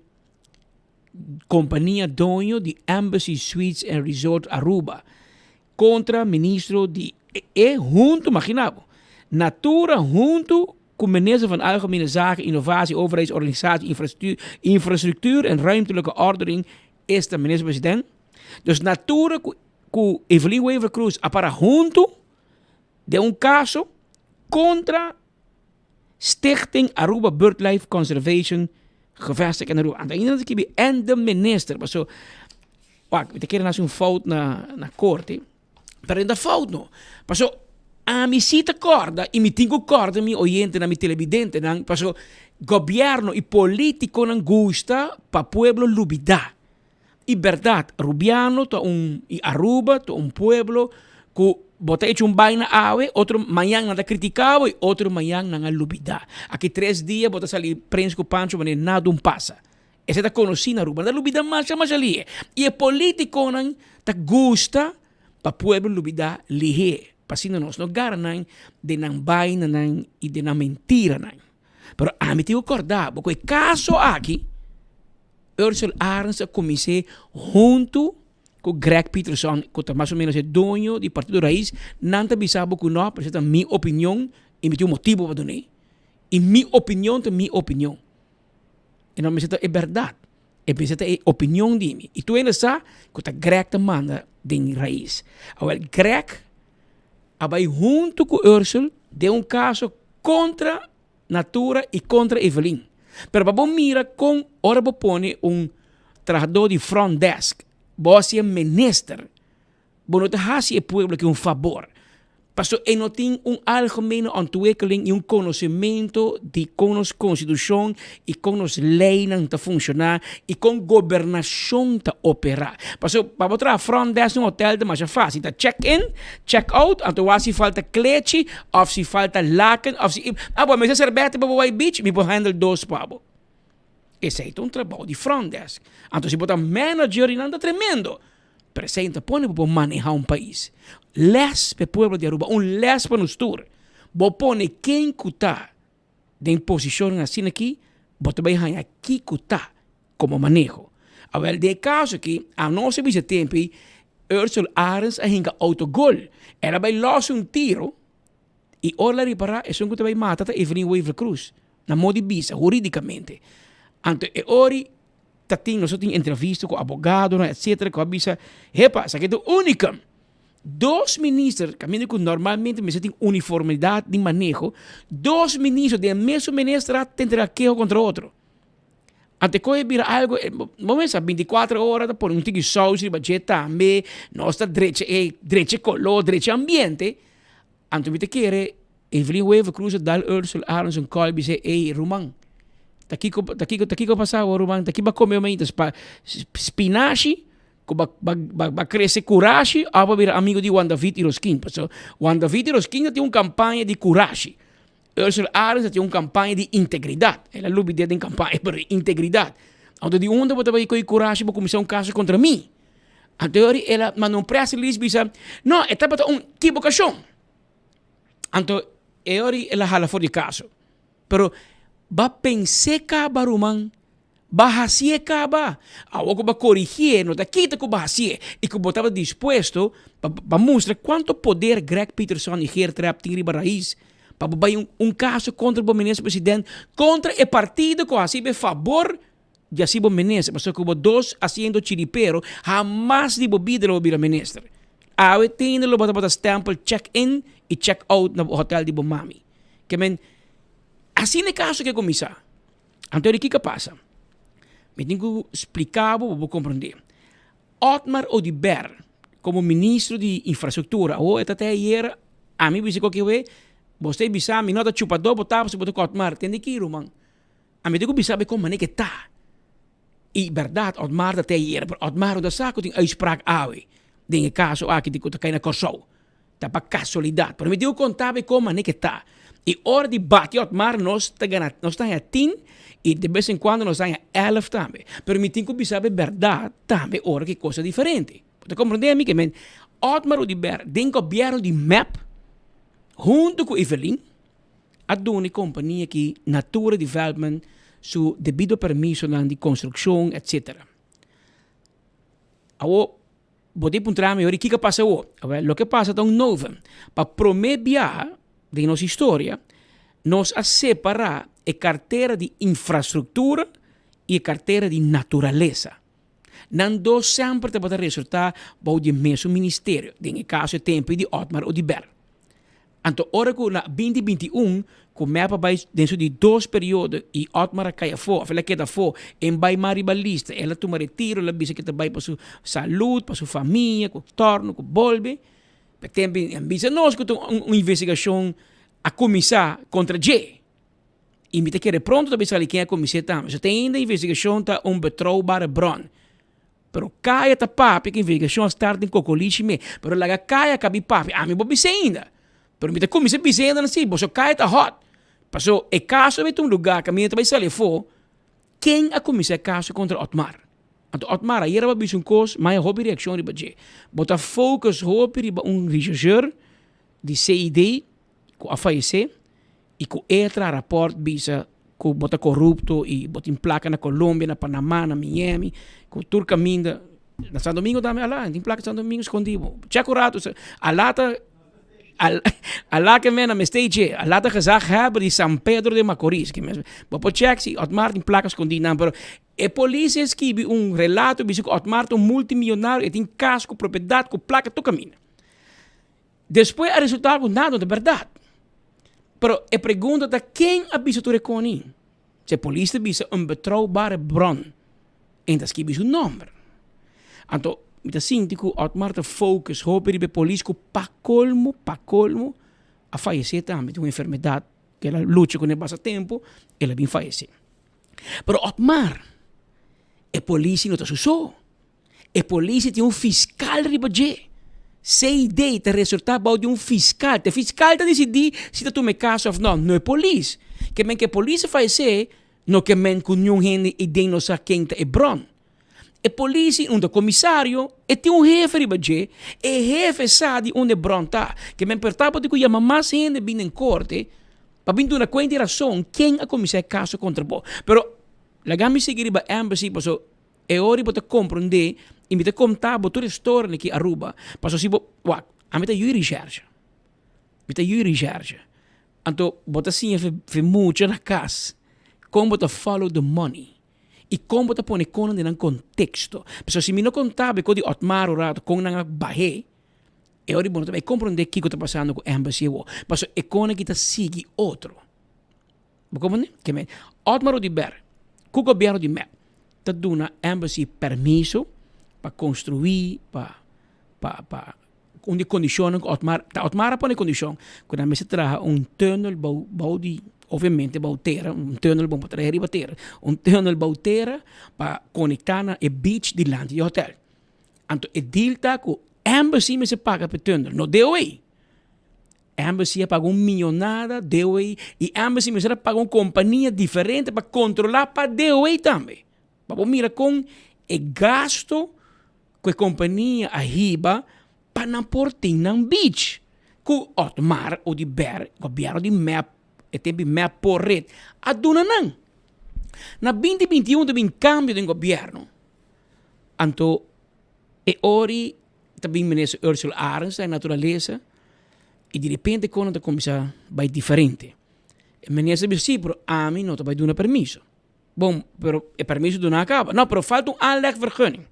kompania doño di Embassy Suites and Resort Aruba kontra ministro di e huntu, magina bo, Natura huntu ku minister van Algemene Zaken, Innovatie, Overheidsorganisatie, Infrastructuur en Ruimtelijke Ordening, esta minister president. Dus Natura ku ku Evelyn Wever Croes a para huntu den un kaso kontra Stichting Aruba Birdlife Conservation gevestigd in Aruba. Anto ainda nan ta skibi en de minister, paso wak mi ta kere nan hasi un fout na na korte, pero no ta fout no, paso ami si ta kòrda i mi tin ku kòrda mi oyentenan, mi televidentenan, paso gobièrnu i politikonan gusta pa pueblo lubidá. I bèrdat, Rubiano ta un, i Aruba ta un pueblo ku bo ta echa un baina awe, otro mañan nan ta kritika bo i otro mañan nan a lubidá. Aki tres dia bo ta sali prens ku Pancho manera nada un pasa. Esei ta konosí na Aruba. Nan ta lubidá masha masha lihé. I e polítikonan ta gusta pa pueblo lubidá lihé, pa asina nos no gara nan den nan bainanan i den nan mentiranan. Pero ami tin ku kòrda bo ku e kaso aki Ursel Arends a kumins'é huntu ku Greg Peterson ku ta mas o ménos e doño di Partido Raiz. Nan ta bisa bo ku no, pero esei ta mi opinion i mi tin un motibu pa dun'é. Y mi opinion ta mi opinion. E no mester ta e berdad. E mester ta e opinion di mi. Y tur hende sa cu ta Greg ta manda den Raiz. Awel, Greg a bay hunto cu Ursel den un caso contra Natura y contra Evelyn. Pero pa bo mira con ora bo pone un trahador di front desk, bo haci e minister, Bo no ta hasi e pueblo aki un fabor, pasobra e no tin un algemene ontwikkeling i un konosementu di kon nos konstitushon i kon nos leinan ta funshoná i kon gobernashon ta operá. Pasobra pa bo traha front desk den un hotel ta masha fásil, ta check in, check out, anto wak si falta klechi òf si falta laken òf si, ah bo mester serbète pa bo bai beach, mi por handle dos pa bo. Esei ta un trabou di front desk. Anto si bo ta manager di nan ta tremendo. Presenta pone bo por maneha un pais. Les pa e pueblo di Aruba, un les pa nos tur. Bo pone ken ku ta den posishonnan asina aki, bo ta bai haña kiko ta komo maneho. Awel den e kaso aki, anos a bisa tempu ei, Ursel Arends a hinka autogol. El a bai los un tiro i ora el a ripará esun ku ta bai mata ta Evelyn Wever-Croes, na modo di bisa, huridikamente. Anto e ori Ta tin, nos a tin entrevista cu abogadonan etcetera cu a bisa, hepa, esaki ta unicum. Dos minister, caminda cu normalmente mester tin uniformidad di maneho, dos minister den e mesun ministerat ta entrega keho contra otro. Anto e coge bira algo, bo mester sa binticuatro ora ta pone un tiki saus riba dje tambe, nos ta drecha e, drecha e color, drecha e ambiente. Anto mi ta kere Evelyn Wever Croes a dal Ursel Arends un call bisa ey ruman ta kiko ta kiko ta kiko a pasa awor ruman ta ki bo a come mainta spa spinashi ku ba ba ba crece curashi of bo a bira amigo di Juan David Iroskin pasobra Juan David Iroskin a tin un campaña di curashi Ursel Arends a tin un campaña di integridad el a lubida den campaña pero integridad anto di unda bo ta bay coge curashi pa cuminsa un caso contra mi anto el a manda un press release bisa no e tabata un equivocacion. Anto e ora el a hala for di kaso. Pero ba pens'é kaba ruman, ba hasié kaba. Awor ku ba korigié no ta kita ku ba hasié i ku bo tabata dispuesto pa pa mustra kuantu poder Greg Peterson i Geert Rep tin riba Rais pa bo bai un kaso kontra bo minister president, kontra e partido ku a hasi bo e fabor di hasi bo minister, pasobra ku bo dos asiento chiripero hamas di bo bida lo bo bira minister. Awe tende lo bo tabata stempel check in i check out na bo hotel di bo mami. Ke men, asina e kaso ke kuminsá. Anto di kiko a pasa? Mi tin ku splika bo pa bo komprendé. Otmar Oduber komo ministro di infrastruktura, awor e ta te ayer, ami bisa koke we, bo stay bisa mi no ta chupadó bo ta pasobra bo ta ku Otmar. Tende ki ruman? Ami tin ku bisa bo kon manera ke ta. I bèrdat Otmar ta te ayera, pero Otmar no ta sa ku tin uitspraak awe den e kaso aki di ku ta kai na Kòrsou. Ta pa kasualidat. Pero mi tin ku konta bo kon manera ke ta. I ora di bati Otmar nos ta gana, nos ta haña tin i de bes en kuando nos ta haña èlf tambe. Pero mi tin ku bisa bo bèrdat tambe ora ku e kos ta diferente. Bo ta komprendé mi ke men Otmar Oduber den gobièrnu di mep huntu ku Evelyn a duna e kompania aki Natura Development su debido permisonan di konstrukshon etc. Awor bo tin puntra mi ora kiko a pasa awor? Awel loke a pasa ta un novum. Pa prome biaha den nos historia nos a separa e kartera di infrastruktura i e kartera di naturalesa. Nan dos semper tabata resulta bou di e mesun ministerio, den e kaso e tempu di Otmar Oduber. Anto ora ku na binti 21 ku mep a bai den su di dos periodo i Otmar a kai afó òf el a keda afó en bai mas riba lista, el a tuma retiro, el a bisa ku e ta bai pa su salud, pa su famia, ku torno, ku bolbe. Pa e tempu a bisa nos ku ta un investigashon a kuminsá kontra dje. I mi ta kere pronto ta bai sali ken a kumins'é tambe. So te ainda investigashon ta un betrouwbare bron. Pero kaya ta papia ku investigashon a start den kokolishi me. Pero laga kaya kabi papia. Ami bo bisa ainda. Pero mi ta kuminsá bisa ainda si, boso kaya ta hot. Paso e kaso a bai ta un lugá kaminda ta bai sali afó, ken a kuminsá e kaso kontra Otmar? Anto Otmar ayera bo a bisa un kos, ma e hopi reakshon riba dje. Bo ta focus hopi riba un rechercheur di CID ku a fayesé i ku e a traha rapòrt bisa ku bo ta korupto i bo tin plaka na Colombia, na Panama, na Miami, ku tur kaminda, na Santo Domingo tambe alá, tin plaka na Santo Domingo skondí bo. Chèk un ratu, alá ta, Ala ke men a mester dje, ala ta gezaghebber di San Pedro de Macorís. Ke men, bo por check si Otmar tin plaka skondí nan, pero e polis a skibi un relato bisa ku Otmar ta un multimillonario, e tin kas ku propiedat ku plaka tur kaminda. Despues a resultá ku nada no ta bèrdat. Pero e pregunta ta ken a bisa tur e koni? Si e polis ta bisa un betrouwbare bron en ta skibi su nomber. Anto mi ta sinti ku Otmar ta focus hopi riba e polis ku pa kolmo, pa kolmo a fayesé tambe di un enfermedat ku el a lucha kuné basta tempu, el a bin fayesé. Pero Otmar, e polis no ta su so. E polis tin un fiskal riba dje. CID ta resortá bou di un fiskal. Ta e fiskal ta disidí si ta tuma e kaso òf nò, no e polis. Ke men ku e polis a fayesé, no ke men ku niun hende ei den no sa ken ta e bron. E polis i un ta komisario, e tin un hefe riba dje, e hefe sa di unda e bron ta. Ke men por tabata ku yama mas hende bin den korte pa bin duna kuenta i rason ken a kuminsá e kaso kontra bo. Pero laga mi sigui riba Embassy paso E ora bo ta komprondé i mi ta konta bo tur e storia aki Aruba, pasobra si bo, wak, ami ta yu rishershi, mi ta yu rishershi, anto bo ta siña fe mucha na kas kon bo ta follow the money i kon bo ta pone konan den nan konteksto. Pasobra si mi no konta bo e kos di Otmar un rato kon nan a bah'é, e ora bo no ta bai komprondé kiko ta pasando ku Embassy awor, pasobra e konan aki ta sigui otro. Bo comprende? Ke men, Otmar Oduber ku gobierno di mep ta duna Embassy permiso pa construi, pa, pa, pa, un di condicionnan ku Otmar, ta Otmar a pone condicion ku nan mester traha un tunnel bou, bou di, obviamente bou tera, un tunnel bon pa traha riba tera, un tunnel bou tera pa conecta na e beach dilanti di hotel. Anto e deal ta ku Embassy mester paga pa e tunnel, no DOA. Embassy a paga un millonada DOA y Embassy mester a paga un compania diferente pa controla pa DOA tambe. Pa bo mira con e gasto cu e compania a hiba pa nan por tin nan beach. Cu Otmar Oduber, gobierno di mep, e tempo di mep por red, a duna nan. Na binti binti un ta bin cambio den gobierno. Anto e ori Ta bin minister Ursula Arends na e naturalesa y di repente kono ta cuminsa bay diferente. E minister bisa si pero ami no ta bay duna permiso. Bon pero e permiso duna a caba. No pero falta un aanlegvergunning.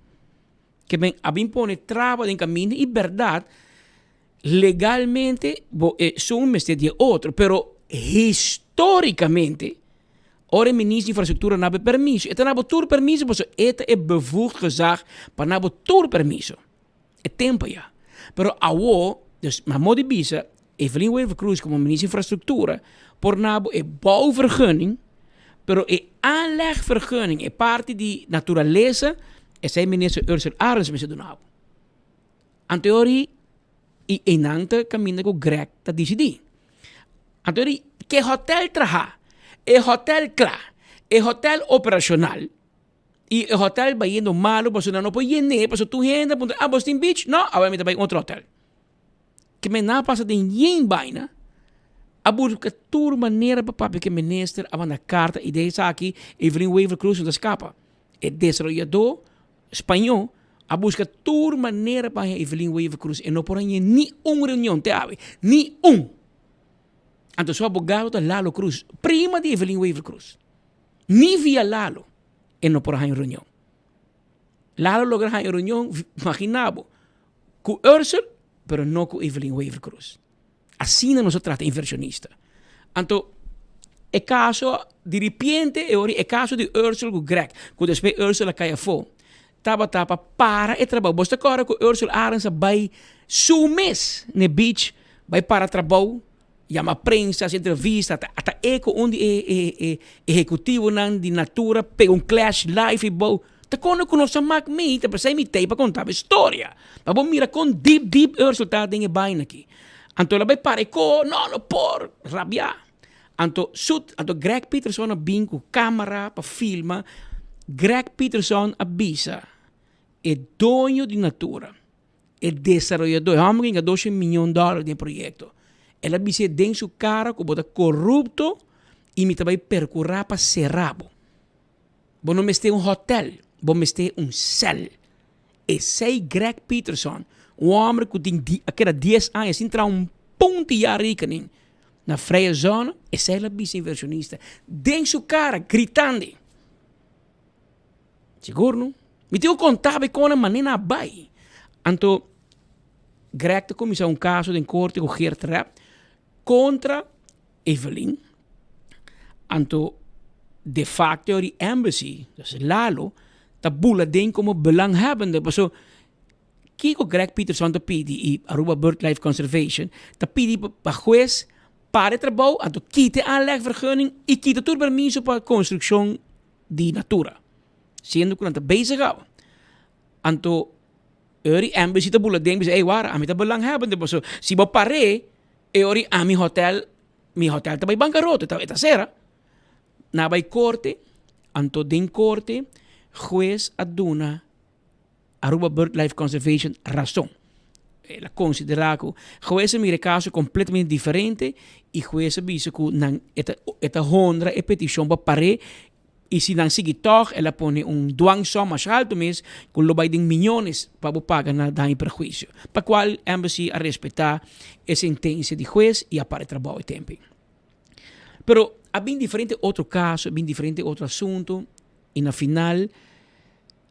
Ke men a bin pone traba den caminda y berdad legalmente bo esun mester di e otro pero historicamente Ora e Minister di Infrastructura nabo e permiso, e ta nabo tur permiso pasobra e ta e bevoegd gezag pa nabo tur permiso. E tempo ya. Pero awo, dus mi a modo di bisa, Evelyn Wever-Croes como Minister di Infrastructura por nabo e bouwvergunning, pero e aanlegvergunning, e parti di naturalesa, esei Minister Ursula Arends mester duna bo. Anteori i einan ta kaminda ku Greg ta disidí. Anteori ke hotel traha, e hotel kla, e hotel operashonal i e hotel bayendo malu pasobra nan no por yen'é pasobra tur hende a puntra, ah bos tin beach? No, awor mi ta bai otro hotel. Ke men nan a pasa den yen baina, a buska tur manera pa papia ku e minister a manda karta i den esaki Evelyn Wever-Croes no ta skapa. E desaroyadó Spañó a buska tur manera pa haña Evelyn Wever-Croes. E no por hañ'é ni un reunion te awe. Ni un! Anto su abogado ta Lalo Cruz, prima di Evelyn Wever-Croes. Ni via Lalo e no por a haña un reunion. Lalo logra haña un reunion, magina bo, ku Ursel, pero no ku Evelyn Wever-Croes. Asina nos a trata inversionista. Anto e caso di ripiente e ora e caso di Ursel cu Greg, cu despues Ursel a cay afo, tabata pa para e trabou. Bo ta corda cu Ursel Arends a bay su mes n'e beach bay para trabou, yama prensa, haci entrevista, ata ata e cu un di e e e ehecutivonan di Natura pega un clash live ei bou. Ta kono ku nos a mak mi, ta p'esei mi t'ei pa konta bo e storia. Pa bo mira kon dip dip Ursel ta den e baina aki. Anto el a bai para e ko, no, no por, rabiá. Anto su, anto Greg Peterson a bin ku kamera pa filma. Greg Peterson a bisa e doño di Natura, e desaroyadó, e hòmber ku hinka dosha miyon dòler den e proyekto, el a bis'é den su kara ku bo ta korupto i mi ta bai perkurá pa sera bo. Bo no mester un hotel, bo mester un cel. Esey Greg Peterson, un homber cu tin a keda dies aña sin traha un. punti jaarrekening na vrije zone, esei el a bisa inversionista den su cara gritando. Sigur no? Mi tin ku konta bo kon e manera a bai. Anto Greg ta kuminsá un kaso den korte ku Geert Rep kontra Evelyn. Anto de facto di embassy, dus Lalo, ta bula den komo belanghebbende. Paso kiko Greg Peterson ta pidi i Aruba Birdlife Conservation ta pidi pa hues para e trabou anto kita e aanlegvergunning i kita tur permiso pa konstrukshon di natura. Siendo ku nan ta bezig awe. Anto e ora di embassy ta bula den bisa ey wara ami ta belanghebbende paso si bo par'é e ora di ami hotel mi hotel ta bai bankarot e ta sera. Nan a bai korte anto den korte hues a duna Aruba Birdlife Conservation rason. El a konsiderá ku hues a mira e kaso kompletamente diferente i hues a bisa ku nan e ta e ta honra e petishon pa par'é i si nan sigui tòg el a pone un dwangsom masha altu mes ku lo bai den miñones pa bo paga na daño i perhuisio. Pa kual Embassy a respetá e sentensia di hues i a para e trabou e tempu. Pero a bin diferente otro kaso, a bin diferente otro asuntu i na final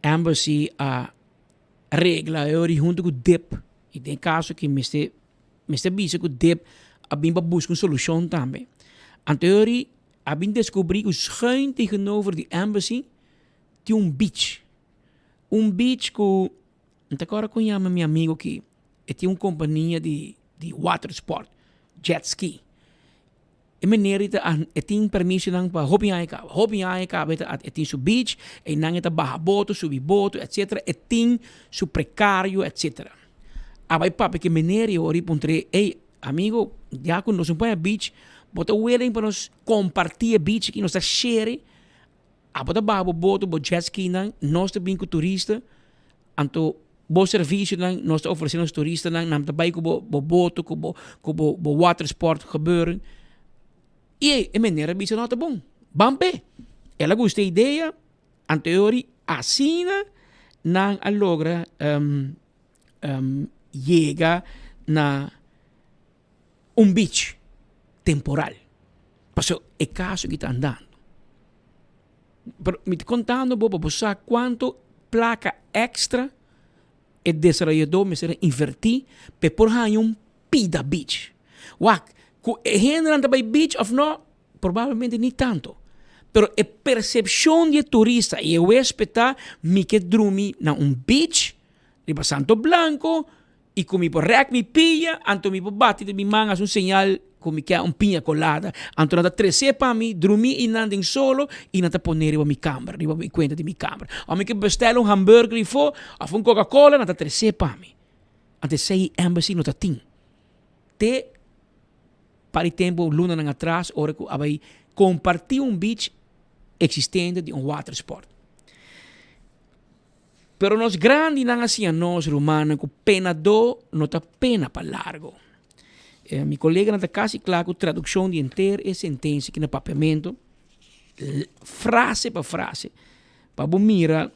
Embassy a regla e ori hunto ku dip i den kaso ki mester mester bisa ku dip a bin pa buska un solushon tambe. Anto e ori a bin deskubrí ku schuin tegenover di Embassy tin un beach. Un beach ku mi ta kòrda kon yama mi amigo aki e tin un kompania di di watersport, jet ski. E meneer ei ta e tin permisonan pa hopi aña kaba. Hopi aña kaba e ta e tin su beach, einan e ta baha boto, subi boto, etcetera. E tin su prekario, etcetera. A bai papia ku e meneer i ora i puntr'é, ey, amigo, ya ku nos no por haña beach, bo ta willing pa nos kompartí e beach aki, nos ta share? Abo ta baha bo boto, bo jet ski-nan, nos ta bin ku turista, anto bo servisionan nos ta ofresé nos turistanan, nan ta bai ku bo bo boto, ku bo ku bo bo watersport gebeuren. I e meneer a bisa no ta bon, ban p'e. El a gusta e idea, anto e ora asina nan a logra yega na un beach temporal. Pasobra e kaso aki ta andando. Pero mi ta kontando bo pa bo sa kuantu plaka èkstra e desaroyadó mester a invertí pa e por haña un pida beach. Wak, ku e hendenan ta bai beach òf no, probablemente ni tanto. Pero e persepshon di e turista i e huésped ta, mi ke drumi na un beach riba Santo Blanco I ku mi por rèk mi pia, anto mi por bati den mi man hasi un señal ku mi ke un piña kolada. Anto nan ta tres'é pa mi, drumí i nan den solo, i nan ta pon'é riba mi kamber, riba mi kuenta di mi kamber. Òf mi ke bestèl un hamburger ifó, òf un Coca-Cola, nan ta tres'é pa mi. Anto esei Embassy no ta tin. Te par di tempu, lunanan atras, ora ku a bai kompartí un beach eksistente di un watersport. Pero nos grandinan a siña nos, rumannan, ku penadó no ta pena pa largo. Mi koleganan ta kasi kla ku tradukshon di henter e sentensia aki na papiamentu, frase pa frase, pa bo mira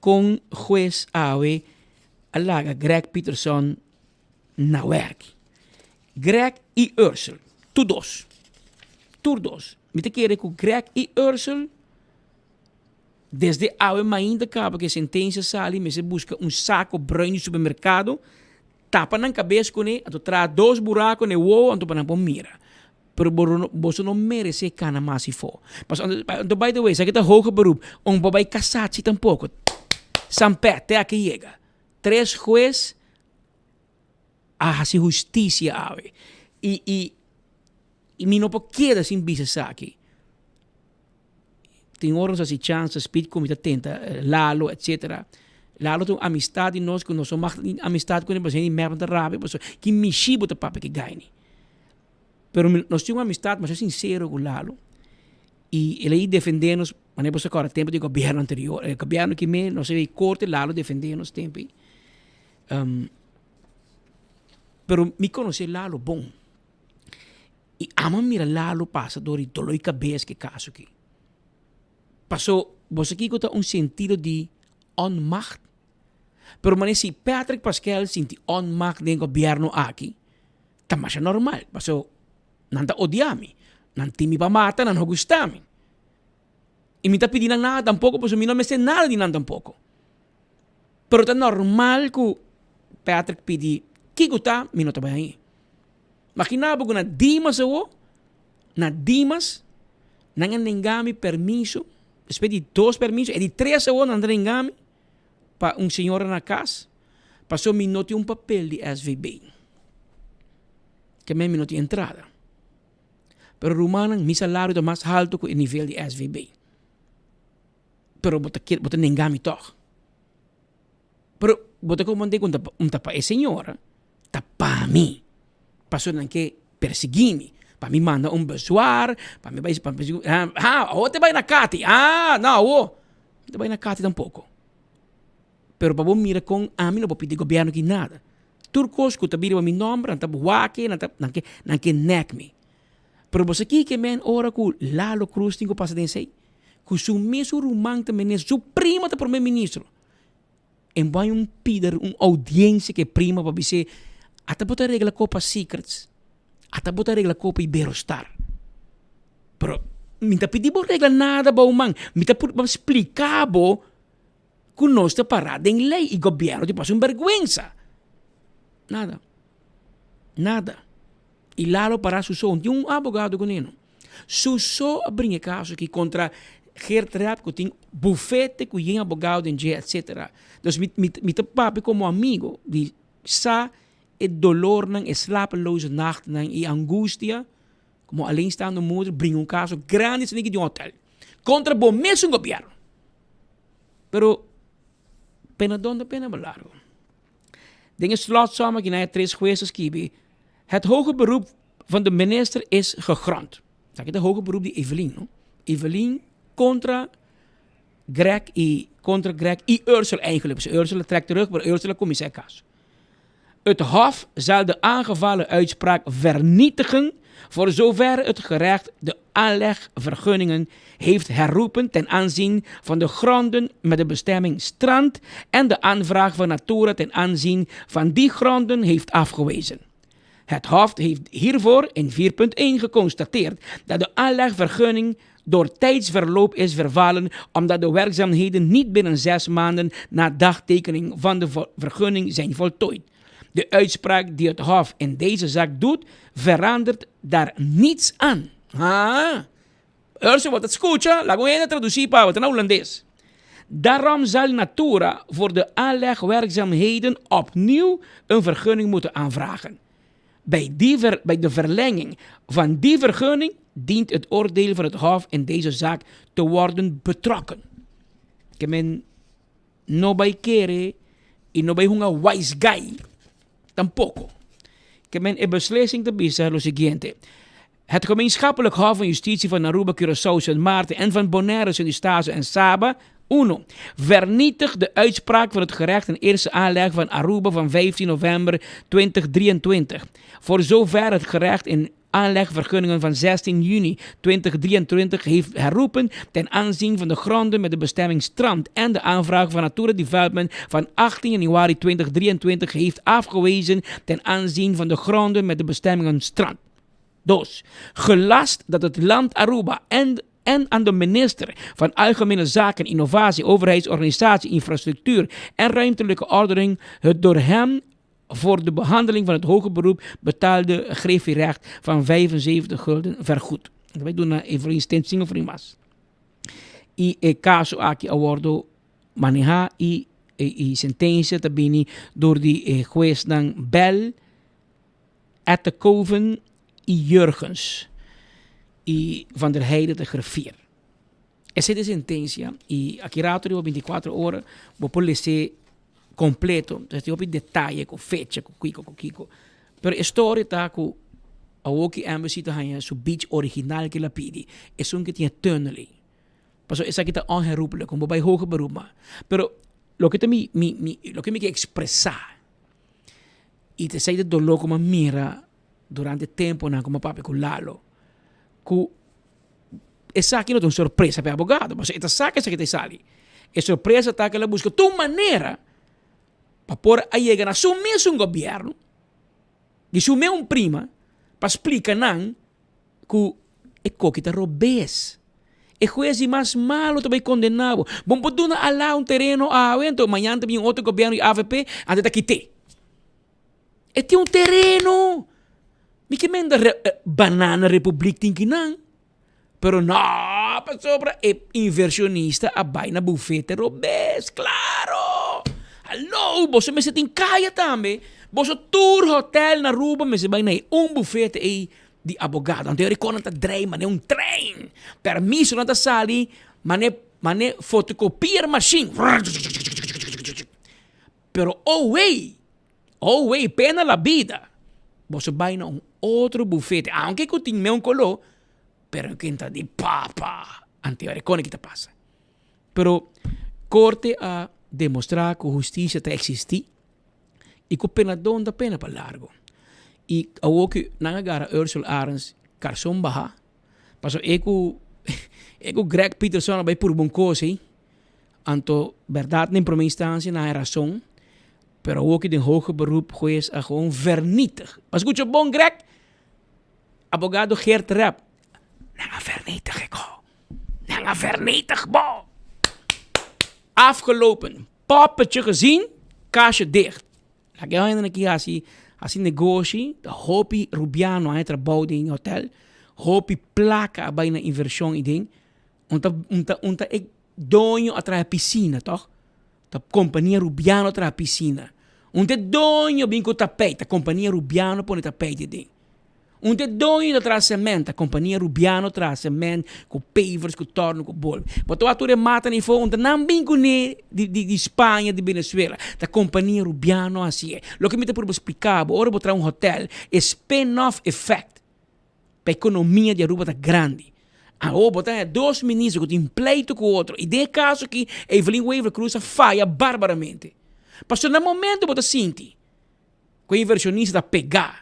kon hues awe a laga Greg Peterson na wèrki. Greg i Ursel, tur dos, tur dos. Mi ta kere ku Greg i Ursel. Desde awe mainta kaba ku e sentensia sali mester buska un sako bruin di supermerkado, tapa nan kabes kuné, anto traha dos burako na e wowo anto pa nan por mira. Pero bo no boso no meresé kana mas ifó. Pasobra anto by the way esaki ta hoger beroep, un por bai kasatsi tampoko. Sampè te aki yega. Tres hues a hasi hustisia awe. I i i mi no por keda sin bisa esaki. Tin ora nos hasi chansa, speed ku mi ta tenta Lalo etcetera. Lalo ta un amistad di nos ku nos no mag tin amistad kuné pasobra hende mèrda ta rabia pasobra ki mishi bo ta papia ki gaini. Pero nos tin un amistad masha sinsero ku Lalo i el a defende nos manera bo sa kòrda tempu di gobièrnu anterior e gobièrnu aki mes nos a bai korte Lalo defende nos tempu ei. Pero mi konosé Lalo bon. I amo mira Lalo pasa dor di dolor di kabes ku e kaso aki. Paso bo sa kiko ta un sentido di onmacht? Pero manera si Patrick Paskel sinti onmacht den e gobièrnu aki, Ta masha normal, paso nan ta odia mi, nan tin mi pa mata, nan no gusta mi. I mi ta pidi nan nada tampoco, paso mi no mester nada di nan tampoco. Pero ta normal ku Patrick pidi kiko ta, mi no ta bai ahí. Magina bo ku na Dimas awo, na Dimas, nan a nenga mi permiso, despues di dos permiso, e di tres awo nan ta nenga mi pa un señora na kas, pasobra mi no tin un papel di SVB. Ke men mi no tin entrada. Pero rumannan, mi salario ta mas halto ku e nivel di SVB. Pero bo ta bo ta nenga mi tòg. Pero bo ta komprende ku un ta pa e señora, ta pa mi. Pasobra nan ke persiguí mi, pa mi manda un bezwaar, pa mi bai, pa mi, ha, awor te bai na Kati, ah, no awor, mi ta bai na Kati tampoko. Pero pa bo mira kon ami no por pidi gobièrnu aki nada. Tur kos ku ta bini riba mi nòmber, nan ta wak, nan ta, nan ke, nan ke nèk mi. Pero bo sa kiko men ora ku Lalo Cruz tin ku pasa den esei? Ku su mesun ruman ta minister, su prima ta prome ministro. En bai un pida un audiencia ke prima pa bis'é, ata bo ta regla Copa Secrets, ata bo ta regla Copa Iberostar. Pero mi ta pidi bo regla nada bou man, mi ta purba splika bo ku nos ta pará den lei i gobièrnu ta pasa un bèrgwensa. Nada. Nada. I Lalo pará su so, no tin un abogado kuné no. Su so a bringa e kaso aki kontra Geert Rep ku tin bufete ku yen abogado den dje etcetera. Dus mi mi mi ta papia komo amigo di sa e dolornan, e slapeloze nachtnan i angustia komo alleenstaande moeder bringa un kaso grandi esaki di un hotel kontra bo mesun gobièrnu. Pero pena donde pena bo largo. Den e slotsom aki nan e tres hues a skibi, Het hoger beroep van de minister is gegrond. Esaki ta hoger beroep di Evelyn, no? Evelyn contra Greg y contra Greg y Ursula eigenlijk. Dus Ursula trekt terug, maar Ursula cuminsa e caso. Het Hof zal de aangevallen uitspraak vernietigen voor zover het gerecht de aanlegvergunningen heeft herroepen ten aanzien van de gronden met de bestemming strand en de aanvraag van Natura ten aanzien van die gronden heeft afgewezen. Het Hof heeft hiervoor in 4.1 geconstateerd dat de aanlegvergunning door tijdsverloop is vervallen omdat de werkzaamheden niet binnen zes maanden na dagtekening van de vergunning zijn voltooid. De uitspraak die het Hof in deze zaak doet, verandert daar niets aan. Ha? Ursula, bo ta scucha? Laga un hende traduci pa bo, ta na Hulandes. Daarom zal Natura voor de aanlegwerkzaamheden opnieuw een vergunning moeten aanvragen. Bij, die ver, bij de verlenging van die vergunning dient het oordeel van het Hof in deze zaak te worden betrokken. Ke men no bai kere y no bai hunga wise guy tampoco. Ke men e beslissing ta bisa lo siguiente. Het Gemeenschappelijk Hof van Justitie van Aruba, Curaçao, Sint Maarten en van Bonaire, Sint Eustatius en Saba 1. Vernietigt de uitspraak van het gerecht in eerste aanleg van Aruba van 15 november 2023. Voor zover het gerecht in aanlegvergunningen van 16 juni 2023 heeft herroepen ten aanzien van de gronden met de bestemming strand en de aanvraag van Natura Development van 18 januari 2023 heeft afgewezen ten aanzien van de gronden met de bestemming strand. Dos, gelast dat het land Aruba en en aan de minister van Algemene Zaken, Innovatie, Overheidsorganisatie, Infrastructuur en Ruimtelijke Ordening het door hem voor de behandeling van het hoger beroep betaalde griffierecht van 75 gulden vergoed. Wij doen na Evelyn Stensinger voor mas. I e caso aki a wordo maneha i e sentencia ta bini door di e jueznan Bell, Ettekoven i Jurgens i Van der Heijden de griffier. Esei ta e sentencia i aki rato riba binticuatro ora bo por lese completo. Entonces tin hopi detaye cu fecha cu kiko cu kiko. Pero e storia ta cu awoki Embassy ta haña su beach original ke el a pidi, esun ke tin e tunnel ei. Pasobra esaki ta onherroepelijk, bo bai hoger beroep ma. Pero loke ta mi mi mi loke mi ke expresa i ta esei ta doló ku mi a mira durante temponan ku mi a papia ku Lalo, ku esaki no ta un sorpresa pa e abogado, pasobra e ta sa ku esaki ta sali. E sorpresa ta ku el a buska tur manera pa por a yega na su mesun gobièrnu. Di su meun prima pa splika nan ku e koki ta robes. E hues di mas malu ta bai kondena bo. Bo por duna Alá un tereno awe, anto mañan ta bin un otro gobièrnu di avp, anto e ta kit'é. E tin un tereno! Mi ke menda Banana Republiek tin kinan. Pero no, pasobra e inversionista a bai na bufete robes, claro! Hallo, boso mester tin kaya tambe. Boso tur hotel na Aruba mester bai na e un bufete ei di abogado. Anto e riconan ta drei mane un trein. Permisonan ta sali mane mane fotocopier machine. Pero oh wey! Oh wey, pena la bida. Boso bai na un otro bufete, aunke ku tin meun koló, pero ken ta di papa. Anto ora kone ki ta pasa. Pero korte a demostrá ku hustisia ta eksistí i ku penadon ta pena pa largo. I awor ku nan a gara Ursel Arends karson baha, pasobra e ku e ku Greg Peterson a bai purba un kos ei, anto bèrdat na e promé instansia nan a haña rason. Pero awor ki den hoger beroep hues a gewoon vernietig. Bo a scucha bon Greg? Abogado Geert Rep. Nan a vernietig e ko. Nan a vernietig bo. Afgelopen. Poppetje gezien, kastje dicht. Laga e hendenan aki hasi hasi negoshi, ta hopi Rubiano a trabou den hotel, hopi placa a bay na inversion y den. Un ta un ta un ta e doño a traha piscina toch? Ta compania Rubiano traha piscina. Un ta e doño bin cu tapijt, ta compania Rubiano pone tapijt aden. Un ta e doño ta traha cement, ta compania Rubiano traha cement cu pavers, cu torno, cu bol. Bo ta wak tur e mata na afo, un ta nan bin cune di di di Spaña, di Venezuela. Ta compania Rubiano haci e. Loke mi ta purba splica bo, ora bo traha un hotel, e spin-off effect pa economia di Aruba ta grandi. Awo bo ta haña dos minister cu tin pleito cu otro y den e caso aki Evelyn Wever Croes a faya barbaramente. Pasobra na momento bo ta sinti cu e inversionista ta pega,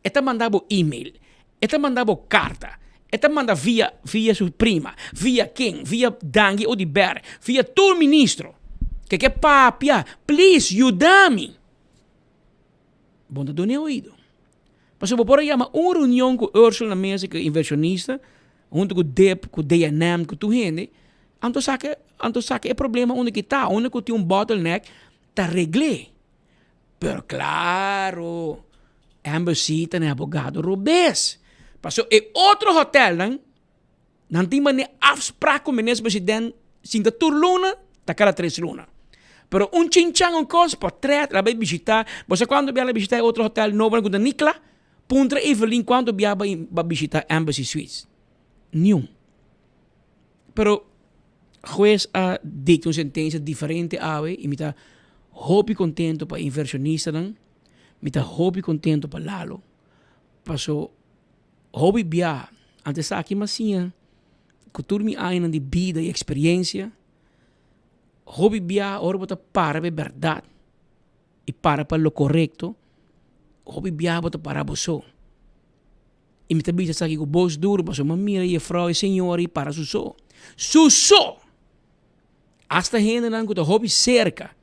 e ta manda bo email, e ta manda bo carta, e ta manda via via su prima, via ken, via Dangui Oduber, via tur ministro ke ke papia, please yuda mi. Bo no ta duna e oido. Pasobra bo por a yama un reunion ku Ursula na mesa ku e inversionista, huntu ku dip, ku DNM, ku tur hende, anto saka anto saka e problema unda ki ta, unda ku tin un bottleneck ta regl'é. Pero klaro, Embassy ta na e abogado robes. Pasobra e otro hotelnan, Nan tin mane afsprak ku minister president sinta tur luna ta kada tres luna. Pero un chinchan un kos portret la bai bishita bo sa kuantu bia la bishita e otro hotel nobo nan ku ta Nicla? Puntra Evelyn kuantu bia bai ba bishita Embassy Suites. Niun. Pero hues a dikta un sentensia diferente awe i mi ta hopi kontento pa e inversionistanan, mi ta hopi kontento pa Lalo paso Hopi bia antes aki mi a siña ku tur mi añanan di bida i eksperiencia, hopi bia ora bo ta para pa e bèrdat i para pa lo korekto, hopi bia bo ta para bo so. I mi ta bisa esaki ku bos duru pasobra mi a mira jefrou e señora i para su so. Su so! Asta hendenan ku ta hopi serka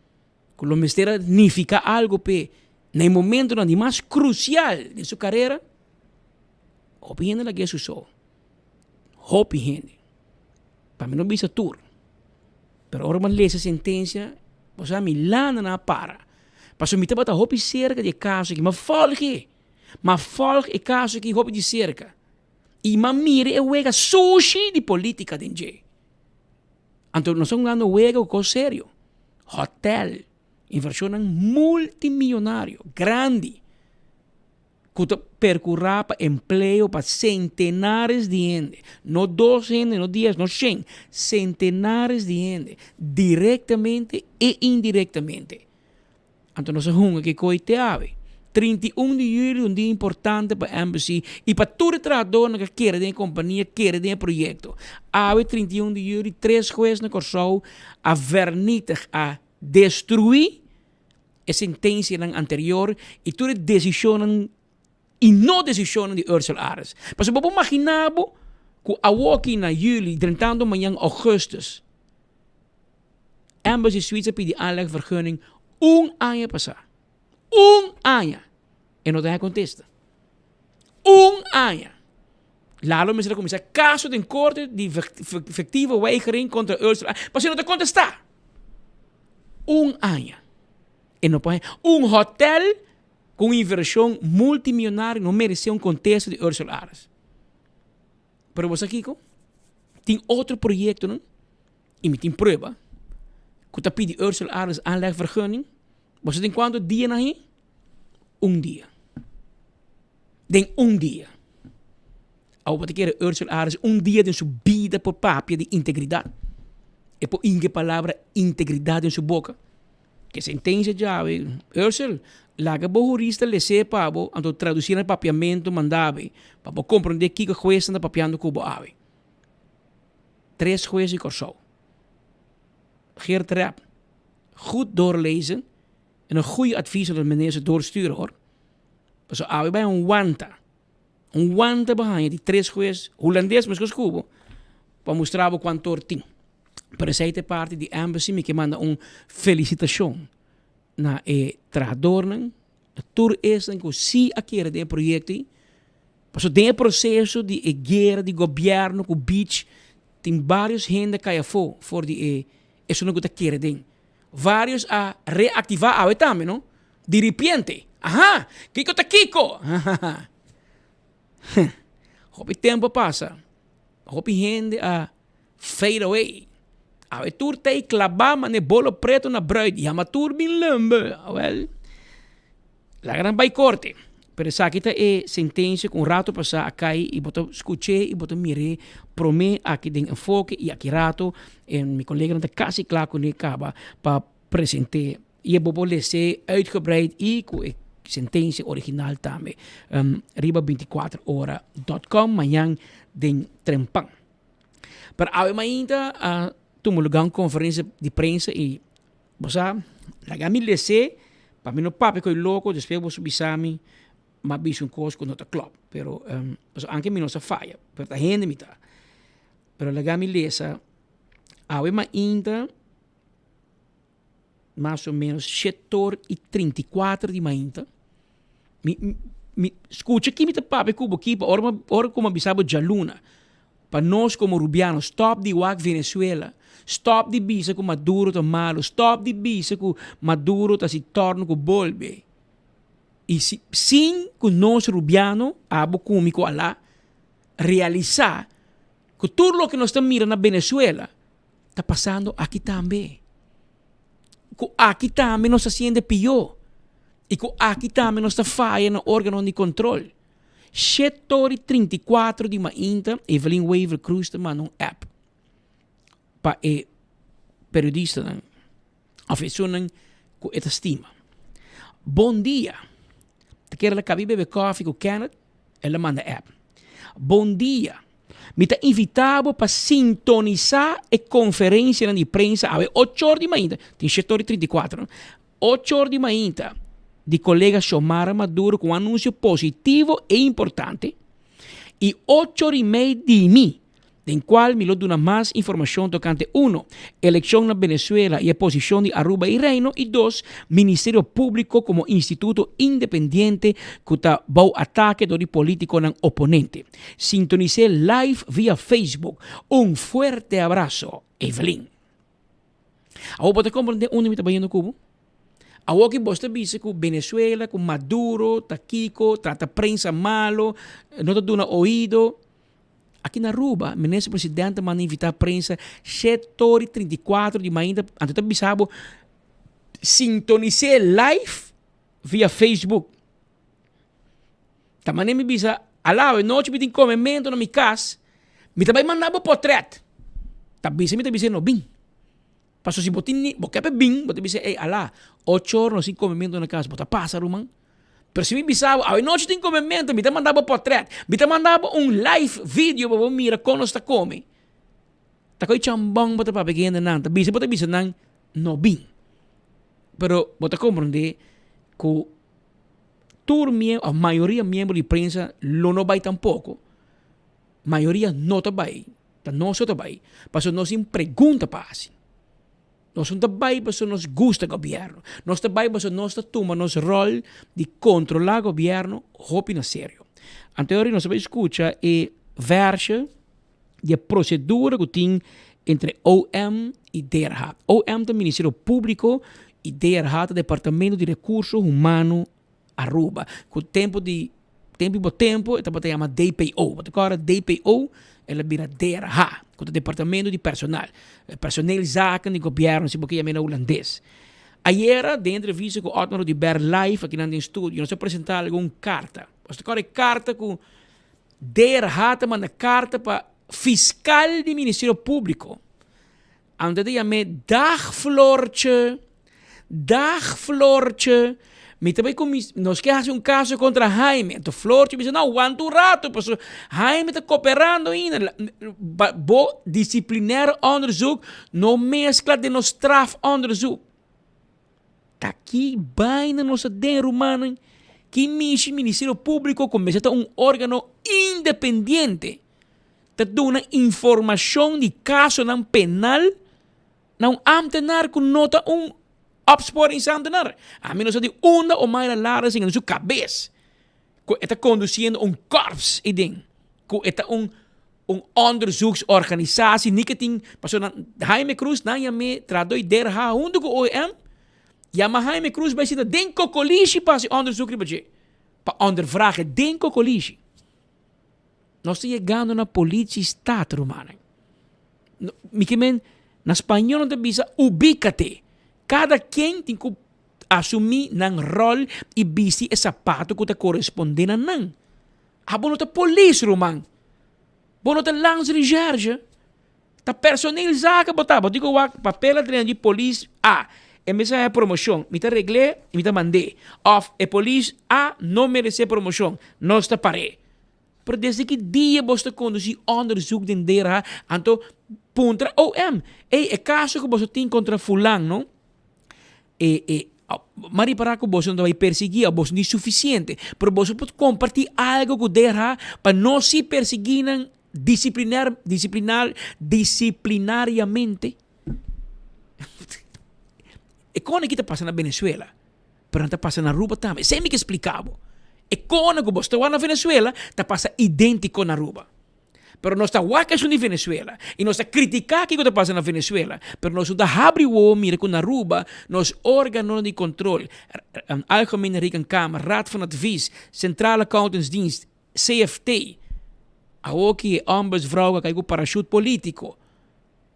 ku lo mester a nifiká algu p'e na e momentonan di mas krusial den su karera, hopi hende lag'é su so. Hopi hende. Pa mi no bisa tur. Pero ora mi a lesa e sentensia, bo sa mi lana nan a para. Pasobra mi tabata hopi serka di e kaso aki. Mi a fòlg e. Mi a fòlg e kaso aki hopi di serka. I mi a mira e wega sushi di politika den dje. Anto nos ta hungando wega ku kos serio. Hotel, invershonnan multimillonario, grandi, ku ta perkurá pa empleo pa sentenares di hende. No dos hende, no dies, no shen, sentenares di hende, direktamente i indirektamente. Anto nos a hunga ki koe te awe. 31 di juli un dia importante pa Embassy y pa tur e trahadornan ku a kere den e kompania, kere den e proyekto. Awe 31 di juli tres hues na Kòrsou a vernietig, a destruí e sentensianan anterior y tur e desishonnan y no desishonnan di Ursel Arends. Pasobra bo por magina bo ku awoki na juli drentando mañan augustus, Embassy Suites a pidi aanlegvergunning un aña pasá. Un aña! E no ta haña kontesta. Un aña! Lalo mester a kuminsá kaso den korte di efektivo weigering kontra Ursula pasobra e no ta kontestá. Un aña! E no por haña un hotel ku un invershon multimillonario no meresé un kontesta di Ursula Arends. Pero bo sa kiko? Tin otro proyektonan i mi tin prueba ku ta pidi Ursula Arends aanlegvergunning. Bo sa den kuantu dia nan hañ'é? Un dia. Den un dia. Awor bo ta kere Ursula Arends un dia den su bida por papia di integridat? E por inge palabra integridat den su boka? Ke sentensia djawe, Ursel, laga bo hurista les'é pa bo, anto tradusí na papiamentu manda bo, pa bo komprondé kiko huesnan ta papiando ku bo awe. Tres hues di Kòrsou. Geert Rep, Goed doorlezen en een goeie advies dat meneer ze doorsturen hoor. Pasobra awe bai un wanta. Un wanta bo haña di tres hues hulandes meskos ku bo pa mustra bo kuantor tin. Pero esei ta e parti di embassy mi ke manda un felisitashon na e trahadornan, na tur esnan ku si a kere den e proyekto ei. Pasobra den e proseso di e guera di gobièrnu ku beach tin barios hende a kai afó for di e esunnan ku ta kere den. Varios a reactiva awe tambe no. Di ripiente. Aha! Kiko ta kiko? Hahaha. Hopi tempo a pasa. Hopi hende a fade away. Awe tur ta ei klabá mane bolo preto na bruid. Yama tur bin lembe. Awel, laga nan bai korte. Pero esaki ta e sentensia ku un rato pasá a kai i bo ta skuch'é i bo ta mir'é promé aki den Enfoke i aki rato mi koleganan ta kasi kla kuné kaba pa present'é. I e bo por les'é uitgebreid i ku e sentensia original tambe riba bintikuater ora dòt kòm mañan den trempan. Pero awe mainta a tuma lugá un konferensia di prensa i Bo sa, laga mi les'é pa mi no papia ku e loko, despues boso bisa mi m'a bisa un kos ku no ta klòp. Pero, pasobra anke mi no sa faya, pero ta hende mi ta. Pero laga mi lesa, awe mainta mas o menos shetor i 34 di mainta, mi mi skucha ki mi ta papia ku bo aki pa ora ora ku mi a bisa bo djaluna. Pa nos komo Rubiano stop di wak Venezuela, stop di bisa ku Maduro ta malu, stop di bisa ku Maduro ta si torno ku bolbe. I si sin ku nos Rubiano, abo ku mi ku Alá, realisa ku tur loke nos ta mira na Venezuela ta pasando aki tambe. Ku aki tambe nos ta siente pió i ku aki tambe nos ta faya na organonan di kontrol. Shetor i 34 di mainta Evelyn Wever Croes ta manda un app pa e periodistanan of esunnan ku e ta stima. Bon dia. Ta kere la kabi bebe koffie ku Kenneth, el a manda app. Bon dia. Mi ta invita bo pa sintonisa e konferensianan di prensa awe ochor di mainta, tin shetor i 34 no, Ocho or di mainta di kolega Xiomara Maduro ku un anunsio positivo e importante i ocho or i mei di mi den kual mi lo duna mas informashon tokante uno, elekshon na Venezuela i e posishon di Aruba i Reino i dos, Ministerio Públiko komo instituto independiente ku ta bou atake dor di polítikonan oponente. Sintonis'é live via Facebook. Un fuerte abraso. Evelyn. Awor bo ta komprendé unda mi ta bayendo ku bo? Awor ki bo ta bisa ku Venezuela, ku Maduro ta kiko, trata prensa malo, no ta duna oido. Aki na Aruba, minister presidente manda invitá prensa shete ora i 34 di mainta, anto ta bisa bo sintonis'é live via Facebook. Ta manera mi bisa, Alao, e nochi mi tin comemento na mi cas, mi ta bay manda bo potret. Ta bisa mi ta bisa no bin. Paso si bo tin, bo ke pa bin, bo ta bisa, ey, ala, ocho or nos tin comemento na cas, bo ta pasa ruman. Pero si mi bisa bo, awe nochi tin comemento, mi ta manda bo potret, mi ta manda bo un live video pa bo mira con nos ta come. Ta koe chambon bo ta papia ku hendenan, ta bisa bo ta bisa nan no bin. Pero bo ta comprende ku Tur mie of mayoria miembro di prensa lo no bai tampoco. Mayoria no ta bai, ta nos so ta bai, pasobra nos tin pregunta pa haci. Nos no ta bai pasobra nos gusta gobierno, nos ta bai pasobra nos ta tuma nos rol di controla gobierno hopi na serio. Anto nos a bai skucha e vèrsje di e prosedura ku tin entre OM i DRH. OM ta Ministerio Públiko i DRH ta Departamento di Rekurso Humano Aruba. Ku tempu di tempu i bo tempu e tabata yama DPO. Bo ta kòrda DPO el a bira DRH ku ta Departamento di Personal. Personeelzaken di gobièrnu si bo ke yam'é na hulandes. Ayera den entrevista ku Otmar Oduber live akinan den studio nos a presentá algun karta. Bo ta kòrda e karta ku DRH ta manda karta pa fiskal di Ministerio Públiko. Anto ta yam'é Dag Floortje, Dag Floortje, mi ta bai ku mi, nos ke hasi un kaso kontra Jaime. Anto Floortje bisa, no, wanta un rato, pasobra Jaime ta koperando ainda. Bo disiplinair onderzoek no meskla den nos strafonderzoek. Ta ki baina nos ta den, rumannan? Ki mishi Ministerio Públiko ku mester ta un órgano independiente ta duna informashon di kasonan penal na un ámtenar ku no ta un opsporingsambtenar? Ami no sa di unda Omayra Lara singa den su kabes ku e ta kondusiendo un kòrps ei den, ku e ta un un onderzoeksorganisatie ni ke tin pasobra nan Jaime Cruz nan yam'é trahadó di DRH huntu ku OM yama Jaime Cruz bai sinta den kokolishi pa hasi onderzoek riba dje pa ondervrage den kokolishi nos ta yegando na politiestaat rumannan mi ke men na spañó nan ta bisa ubíkate kada ken tin ku asumí nan ròl i bisti e sapato ku ta korespondé na nan. Abo no ta polis ruman. Bo no ta landsrecherche. Ta personeel zaken bo ta. Bo tin ku wak papel a drenta di polis A. E mester haña promoshon. Mi ta regl'é i mi ta mand'é. Òf e polis A no meresé promoshon. Nos ta par'é. Pero desde ki dia boso ta kondusí onderzoek den DRH? Anto puntra OM. Ey, e kaso ku boso tin kontra fulan no. E, e, m'a ripará ku boso no ta bai persiguí òf boso no tin sufisiente, pero boso por kompartí algu ku DRH pa nos sí persiguí nan disiplinar, disiplinar, disiplinariamente. E kona ki ta pasa na Venezuela, pero nan ta pasa na Aruba tambe. Esei mi ke splika bo. E kona ku boso ta wak na Venezuela ta pasa idéntiko na Aruba. Pero nos ta wak esun di Venezuela y nos ta critica kico ta pasa na Venezuela, pero nos no ta habri wowo mira cu na Aruba nos organonan di control, Algemene Rekenkamer, Raad van Advies, Centrale Accountantsdienst, CFT, awoki e ombudsvrouw a cay cu parachute politico.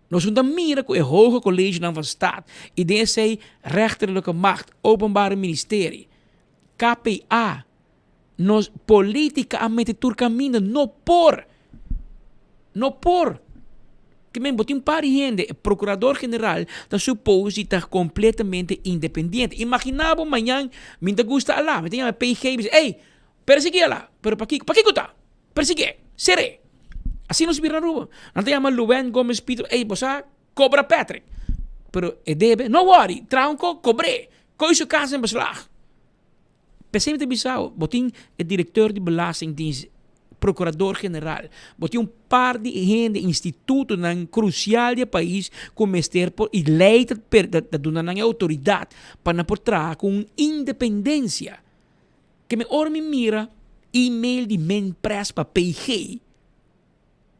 Nos no ta mira cu e hoge collegenan van staat y den esey rechterlijke macht, Openbare Ministerie, KPA, Nos politica a mete tur caminda, no por! No por! Ke men bo tin un par di hende, e procurador general ta suppose di ta completamente independiente. Imagina bo mañan mi ta gusta Alá, mi ta yama PG, mi bisa, ey, persigui Alá! Pero pakiko? Pakiko ta? Persiguié! Ser'é! Asina nos bira na Aruba. Nan ta yama Luwen Gomez Pito, ey, bo sa cobra Patrick. Pero e debe, no worry, traha un ko, cobr'é! Koe su cas den beslag. P'esei mi ta bisa bo, bo tin e directeur di belastingdienst, procurador general, bo tin un par di hende, institutonan crucial di e pais cu mester por, y ley ta ta duna nan e autoridad pa nan por traha cu un independencia. Ke mi ora mi mira email di Minpres pa PG,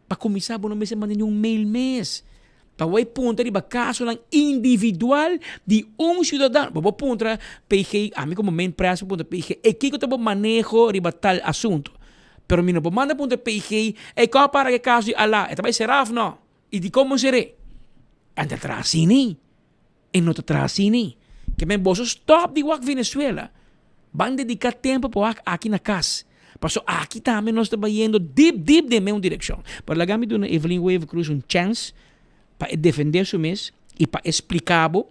Pa kuminsá bo no mester manda niun mail mes. Pa bo e puntra riba kasonan individual di un siudadano. Bo por puntra PG, ami komo main pres por puntra PG, e kiko ta bo maneho riba tal asunto? Pero mi no por manda puntra PG, ey kòm a para ku e kaso di Alá? E ta bai será òf no? I dikon bo ser'é? E ta traha asina. E no ta traha asina. Ke men boso stòp di wak Venezuela. Ban dediká tempu pa wak aki na kas. Paso aki tambe nos ta bayendo dip dip den meun direkshon. Pero laga mi duna Evelyn Wever Croes un chèns pa e defendé su mes i pa e splika bo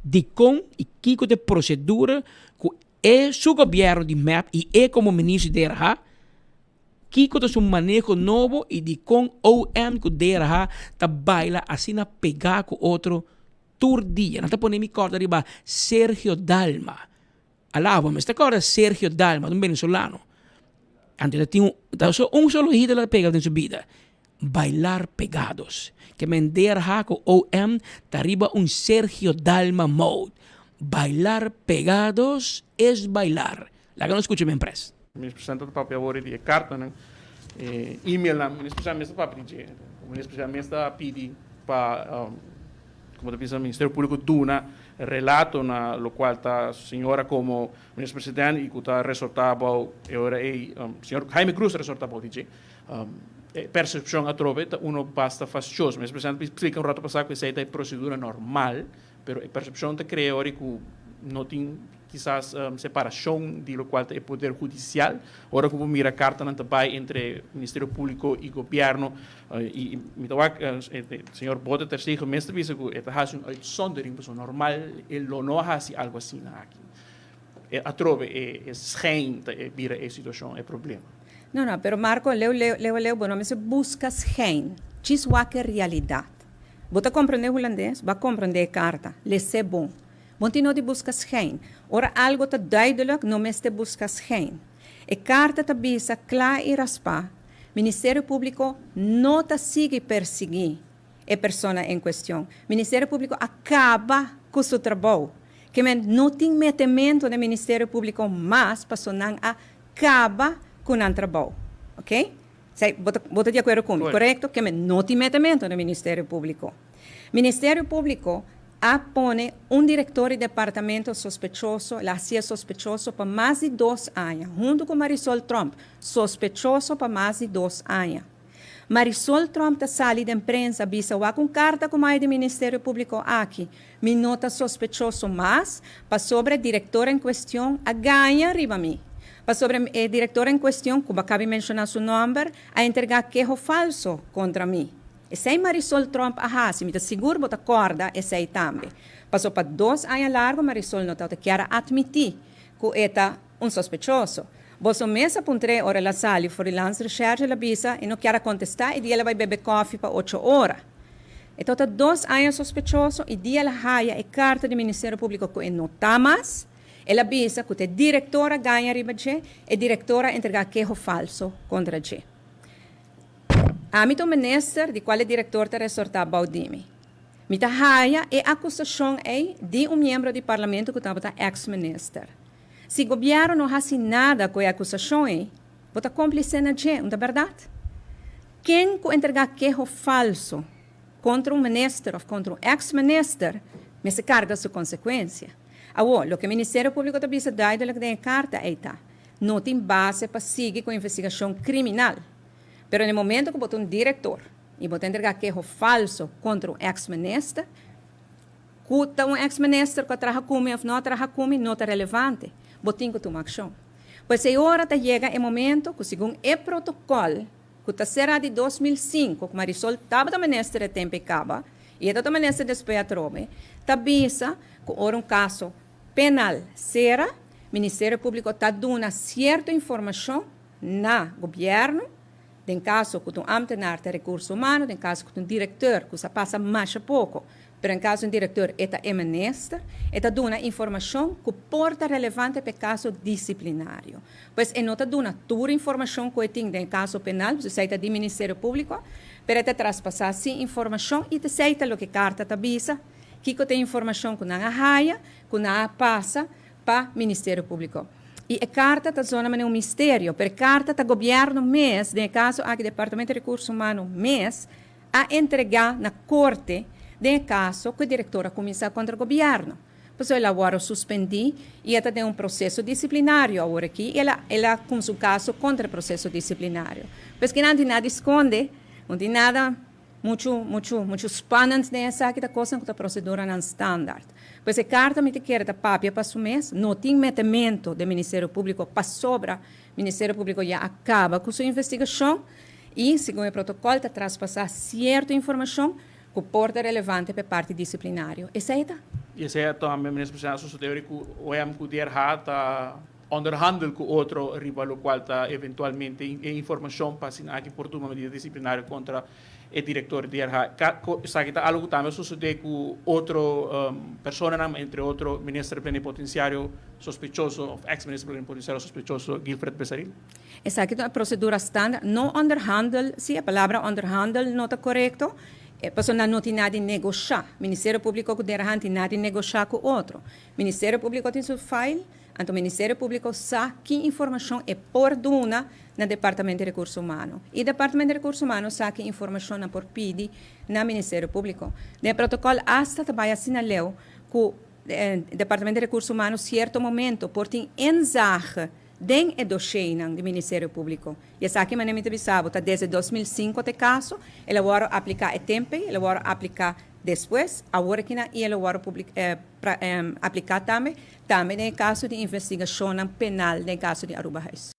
dikon i kiko ta e prosedura ku e su gobièrnu di mep i e komo minister di DRH Kiko ta su maneho nobo i dikon OM ku DRH ta baila asina pegá ku otro tur dia? Nan ta pone mi kòrda riba Sergio Dalma. Alá, bo mester kòrda Sergio Dalma, un venezolano. Anto ta tin un, ta un solo hit el a pega den su bida, Bailar Pegados. Ke men DRH ku OM ta riba un Sergio Dalma mode. Bailar pegados es bailar. Laga nos skucha men pres. Minister Presidente ta papia awor di e kartanan, e emailnan, Minister Presidente mes ta papia di dje. Minister Presidente mes ta pidi pa, komo ta bisa, Ministerio Públiko duna relato na lokual ta señora komo Minister Presidente i ku ta resortá bou e ora ei, señor Jaime Cruz ta resortá bou di dje. E persepshon atrobe ta uno basta fastioso. Minister Presidente a splika un rato pasá ku esei ta e prosedura normal. Pero e percepcion ta crea ora cu no tin kisas separacion di locual ta e poder hudicial. Ora cu bo mira cartanan ta bay entre Ministerio Publico y Gobierno y mi ta wak señor Bote ter Stegen mes ta bisa cu e ta haci un uitzondering pasobra normal e lo no a haci algo asina aki. Atrobe e schijn ta bira e situacion e problema. No, no, pero Marco, leu, leu, leu, leu, bo no mester busca schijn. Djis wak e realidad. Bo ta komprondé hulandes? Bo a komprondé e karta. Les'é bon. Bo tin no di buska schijn. Ora algo ta duidelijk, no mester buska schijn. E karta ta bisa kla i raspá, Ministerio Públiko no ta sigui persiguí e persona en kuestion. Ministerio Públiko a kaba ku su trabou. Ke men no tin metementu den Ministerio Públiko mas paso nan a kaba ku nan trabou. Oké? Sei, bo ta, bo ta di akuerdo ku mi, korekto? Ke men no tin metemento na Ministerio Públiko. Ministerio Públiko a pone un direktor di departamento sospechoso, el a hasié sospechoso pa mas di dos aña, huntu ku Marisol Tromp, sospechoso pa mas di dos aña. Marisol Tromp ta sali den prensa bisa wak un karta ku mai di Ministerio Públiko aki, mi no ta sospechoso mas pasobra e direktor en kuestion a gaña riba mi. Pasobra e direktor en kuestion, ku bo a kabi menshoná su nòmber, a entregá keho falso kontra mi. Esei Marisol Tromp a hasi, mi ta sigur bo ta kòrda esei tambe. Paso pa dos aña largu Marisol no tabata kier a atmití ku e ta un sospechoso. Boso mes a puntr'é ora el a sali for di Landsrecherche, el a bisa e no kier a kontestá i dia el a bai bebe kòfi pa ocho ora. E tabata dos aña sospechoso i dia el a haya e karta di Ministerio Públiko ku e no ta mas. El a bisa ku ta e direktor a gaña riba dje, e direktor a entregá keho falso kontra dje. Ami ta un minister di kual e direktor ta resortá bou di mi. Mi ta haya e akusashon ei di un miembro di parlamento ku tabata eks-minister. Si gobièrnu no hasi nada ku e akusashon ei, bo ta kómplise na dje, un ta bèrdat? Ken ku entregá keho falso kontra un minister òf kontra un eks-minister mester karga su konsekuensia. Awor, loke Ministerio Públiko ta bisa duidelik den e karta ei ta, no tin base pa sigui ku investigashon kriminal. Pero na e momento ku bo ta un direktor i bo ta entregá keho falso kontra un eks-minister, ku ta un eks-minister ku a traha ku mi òf no a traha ku mi no ta relevante, bo tin ku tuma akshon. Pues e ora ta yega e momento ku segun e protokòl ku ta será di 2005, ku Marisol tabata minister e tempu ei kaba, i e ta ta minister despues atrobe, ta bisa ku ora un kaso penal sera, Ministerio Públiko ta duna sierto informashon na gobièrnu, den kaso ku ta un ámtenar ta Rekurso Humano, den kaso ku ta un direkteur, ku sa pasa masha poko, pero en kaso un direkteur e ta e minister, e ta duna informashon ku por ta relevante pa e kaso disiplinario. Pues e no ta duna tur informashon ku e tin den e kaso penal, pasobra esei ta di Ministerio Públiko, pero e ta traspasá sí informashon i ta esei ta loke karta ta bisa, kiko ta e informashon ku nan a haya, ku nan a pasa pa Ministerio Públiko. I e karta ta zona manera un misterio, pero e karta ta gobièrnu mes, den e kaso aki Departamento di Rekurso Humano mes, a entregá na korte den e kaso ku e direktor a kuminsá kontra gobièrnu. Pasobra el a wòrdu suspendí i e ta den un proseso disiplinario awor aki i el a el a kumsa un kaso kontra e proseso disiplinario. Pues kinan tin nada di skonde, no tin nada muchu muchu muchu spannend den esaki, ta kosnan ku ta proseduranan standaard. Pues e karta mi ta kere ta papia pa su mes, no tin metemento den Ministerio Públiko pasobra Ministerio Públiko ya a kaba ku su investigashon i segun e protokòl ta traspasá sierto informashon ku por ta relevante pa e parti disiplinario. Esei ta. I esei a tambe Minister Presidente a sosode ora ku OM ku DRH ta onderhandel ku otro riba lokual ta eventualmente e informashon pa asina aki por tuma medida disiplinario kontra e direktor di DRH. Esaki ta algu ku tambe a sosode ku otro personanan, entre otro Minister Plenipotenciario sospechoso òf eks Minister Plenipotenciario sospechoso Guilfred Besaril. Esaki ta un procedura standaard, no onderhandel, si e palabra onderhandel no ta corecto, pasobra nan no tin nada di negosha. Ministerio Publico cu Derhan tin nada di negosha cu otro. Ministerio Publico tin su file. Anto Ministerio Públiko sa ki informashon e por duna na Departamento di Rekurso Humano. I Departamento di Rekurso Humano sa ki informashon nan por pidi na Ministerio Públiko. Den e protokòl asta ta bai asina leu ku Departamento di Rekurso Humano sierto momento por tin inzage den e dosheinan di Ministerio Públiko. I esaki manera mi ta bisa bo ta desde 2005 ta e kaso, el a wòrdu apliká e tempu ei, el a wòrdu apliká despues, awor akinan i el a wòrdu apliká tambe, tambe den e kaso di investigashonnan penal den e kaso di Arubahuis.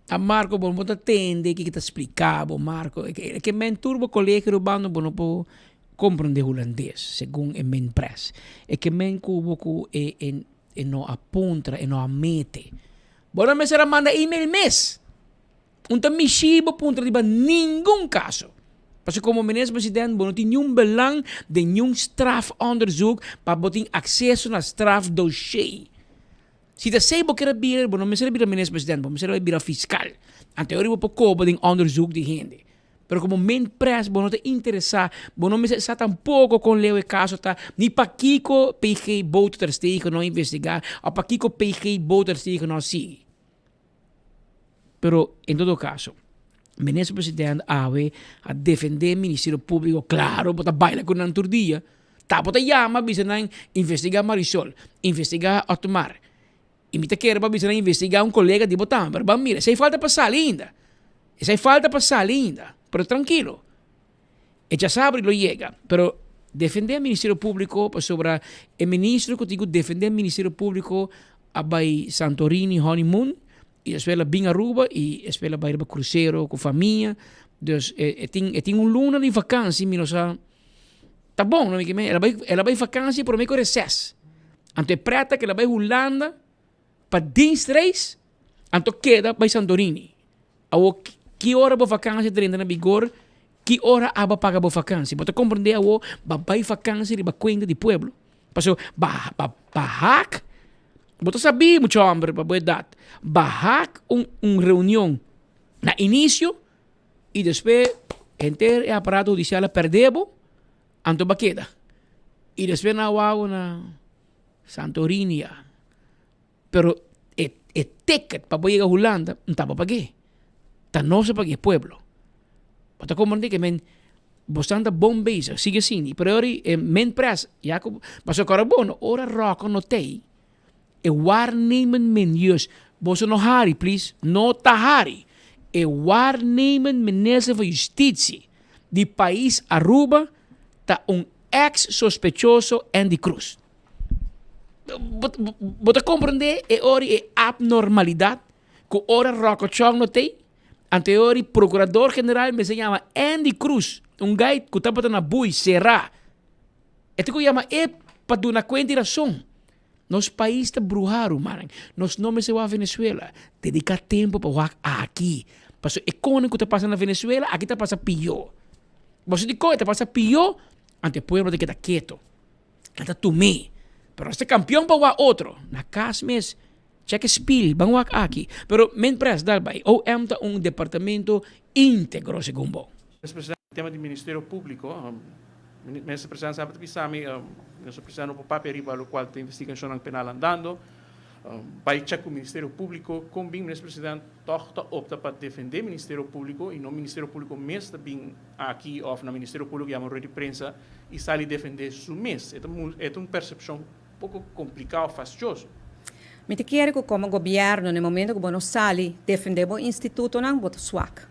A Marco bo no por ta tende kiko ta splica bo Marco e ke men tur bo colegio rubano bo no por comprende hulandes segun e men pres e ke men ku bo ku e e no a puntra e no a mete bo no mester a manda email mes un ta mishi bo puntra riba ningun caso pasobra como minister president bo no tin niun belang den niun strafonderzoek pa bo tin acceso na strafdossier. Si ta esei bo kier a bira, bo no mester a bira minister president, bo mester a bira fiscal. Anto ora bo por koba den onderzoek di hende. Pero como men pres bo no ta interesa, bo no mester sa tampoco con leu e caso ta, ni pakico PG Boter ter Stegen no a investiga, of pakico PG Boter ter Stegen no a sigui. Pero en todo caso, minister president awe a defende Ministerio Publico, claro, bo ta baila cu nan tur dia. Ta bo ta yama bisa nan investiga Marisol, investiga Otmar. Y mi ta kere pa bisa nan investiga un colega di bo tambe. Pero ban mira, esey falta pa sali ainda. Esey falta pa sali ainda. Pero trankilo. E djasabra lo yega. Pero defende Ministerio Publico pasobra e ministro cu tin cu defende Ministerio Publico a bay Santorini honeymoon y despues el a bin Aruba y despues el a bay riba crucero cu famia. Dus e tin e tin un luna di vakantie mi no sa ta bon no mi kimen el a bay el a bay vakantie prome cu reces. Anto e preta cu el a bay Hulanda pa dienstreis anto keda bay Santorini. Awor, ki ora bo vakansi drenta na bigor? Ki ora abo paga bo vakansi? Bo ta komprendé awor, bo a bai vakansi riba kuenta di pueblo. Pasobra ba ba ba hak, bo ta sabí mucha hòmber pa bo edat, ba hak un un reunion na inisio i despues henter e aparato hudisial a pèrdè bo, anto bo a keda. I despues nan a wou na Santorini ya. Pero e e ticket pa bo yega Hulanda no ta bo pag'é. Ta nos a pag'é, pueblo. Bo ta komprendé ke men bosan ta bon bezig, sigui asina. Pero ora e men pres, ya ku pasobra kòrda bon, ora Ròkò no t'ei, e waarnemend minister, boso no hari please, no ta hari, e waarnemend minister van Justitie di pais Aruba ta un ex sospechoso Andy Croes. Bo ta comprende e ora e abnormalidad cu ora Rocco Chong no tey? Anto e ora procurador general mester yama Andy Cruz, un guy cu tabata na bui cera. E tin cu yama e pa duna cuenta y razon. Nos pais ta bruha rumannan. Nos no mester wak Venezuela. Dedica tempo pa wak aki. Pasobra e koning cu ta pasa na Venezuela aki ta pasa piyo. Boso di con e ta pasa piyo? Anto e pueblo ta keda keto. Nan ta tum'é. Pero nos ta kampion pa wak otro. Na kas mes, chèk e spil, ban wak aki. Pero men pres dal bai. OM ta un departamento íntegro segun bo. Mester Presidente, tema di Ministerio Públiko, Minister Presidente semper ta bisa mi, Minister Presidente no por papia riba lokual ta investigashonnan penal andando. Bai chèk ku Ministerio Públiko kon bin Minister Presidente tòg ta opta pa defendé Ministerio Públiko i no Ministerio Públiko mes ta bin aki òf na Ministerio Públiko yama rueda di prensa i sali defendé su mes. E ta e ta un persepshon poko kompliká òf fastioso. Mi ta kere ku komo gobièrnu na e momento ku bo no sali defendé bo institutonan bo ta swak.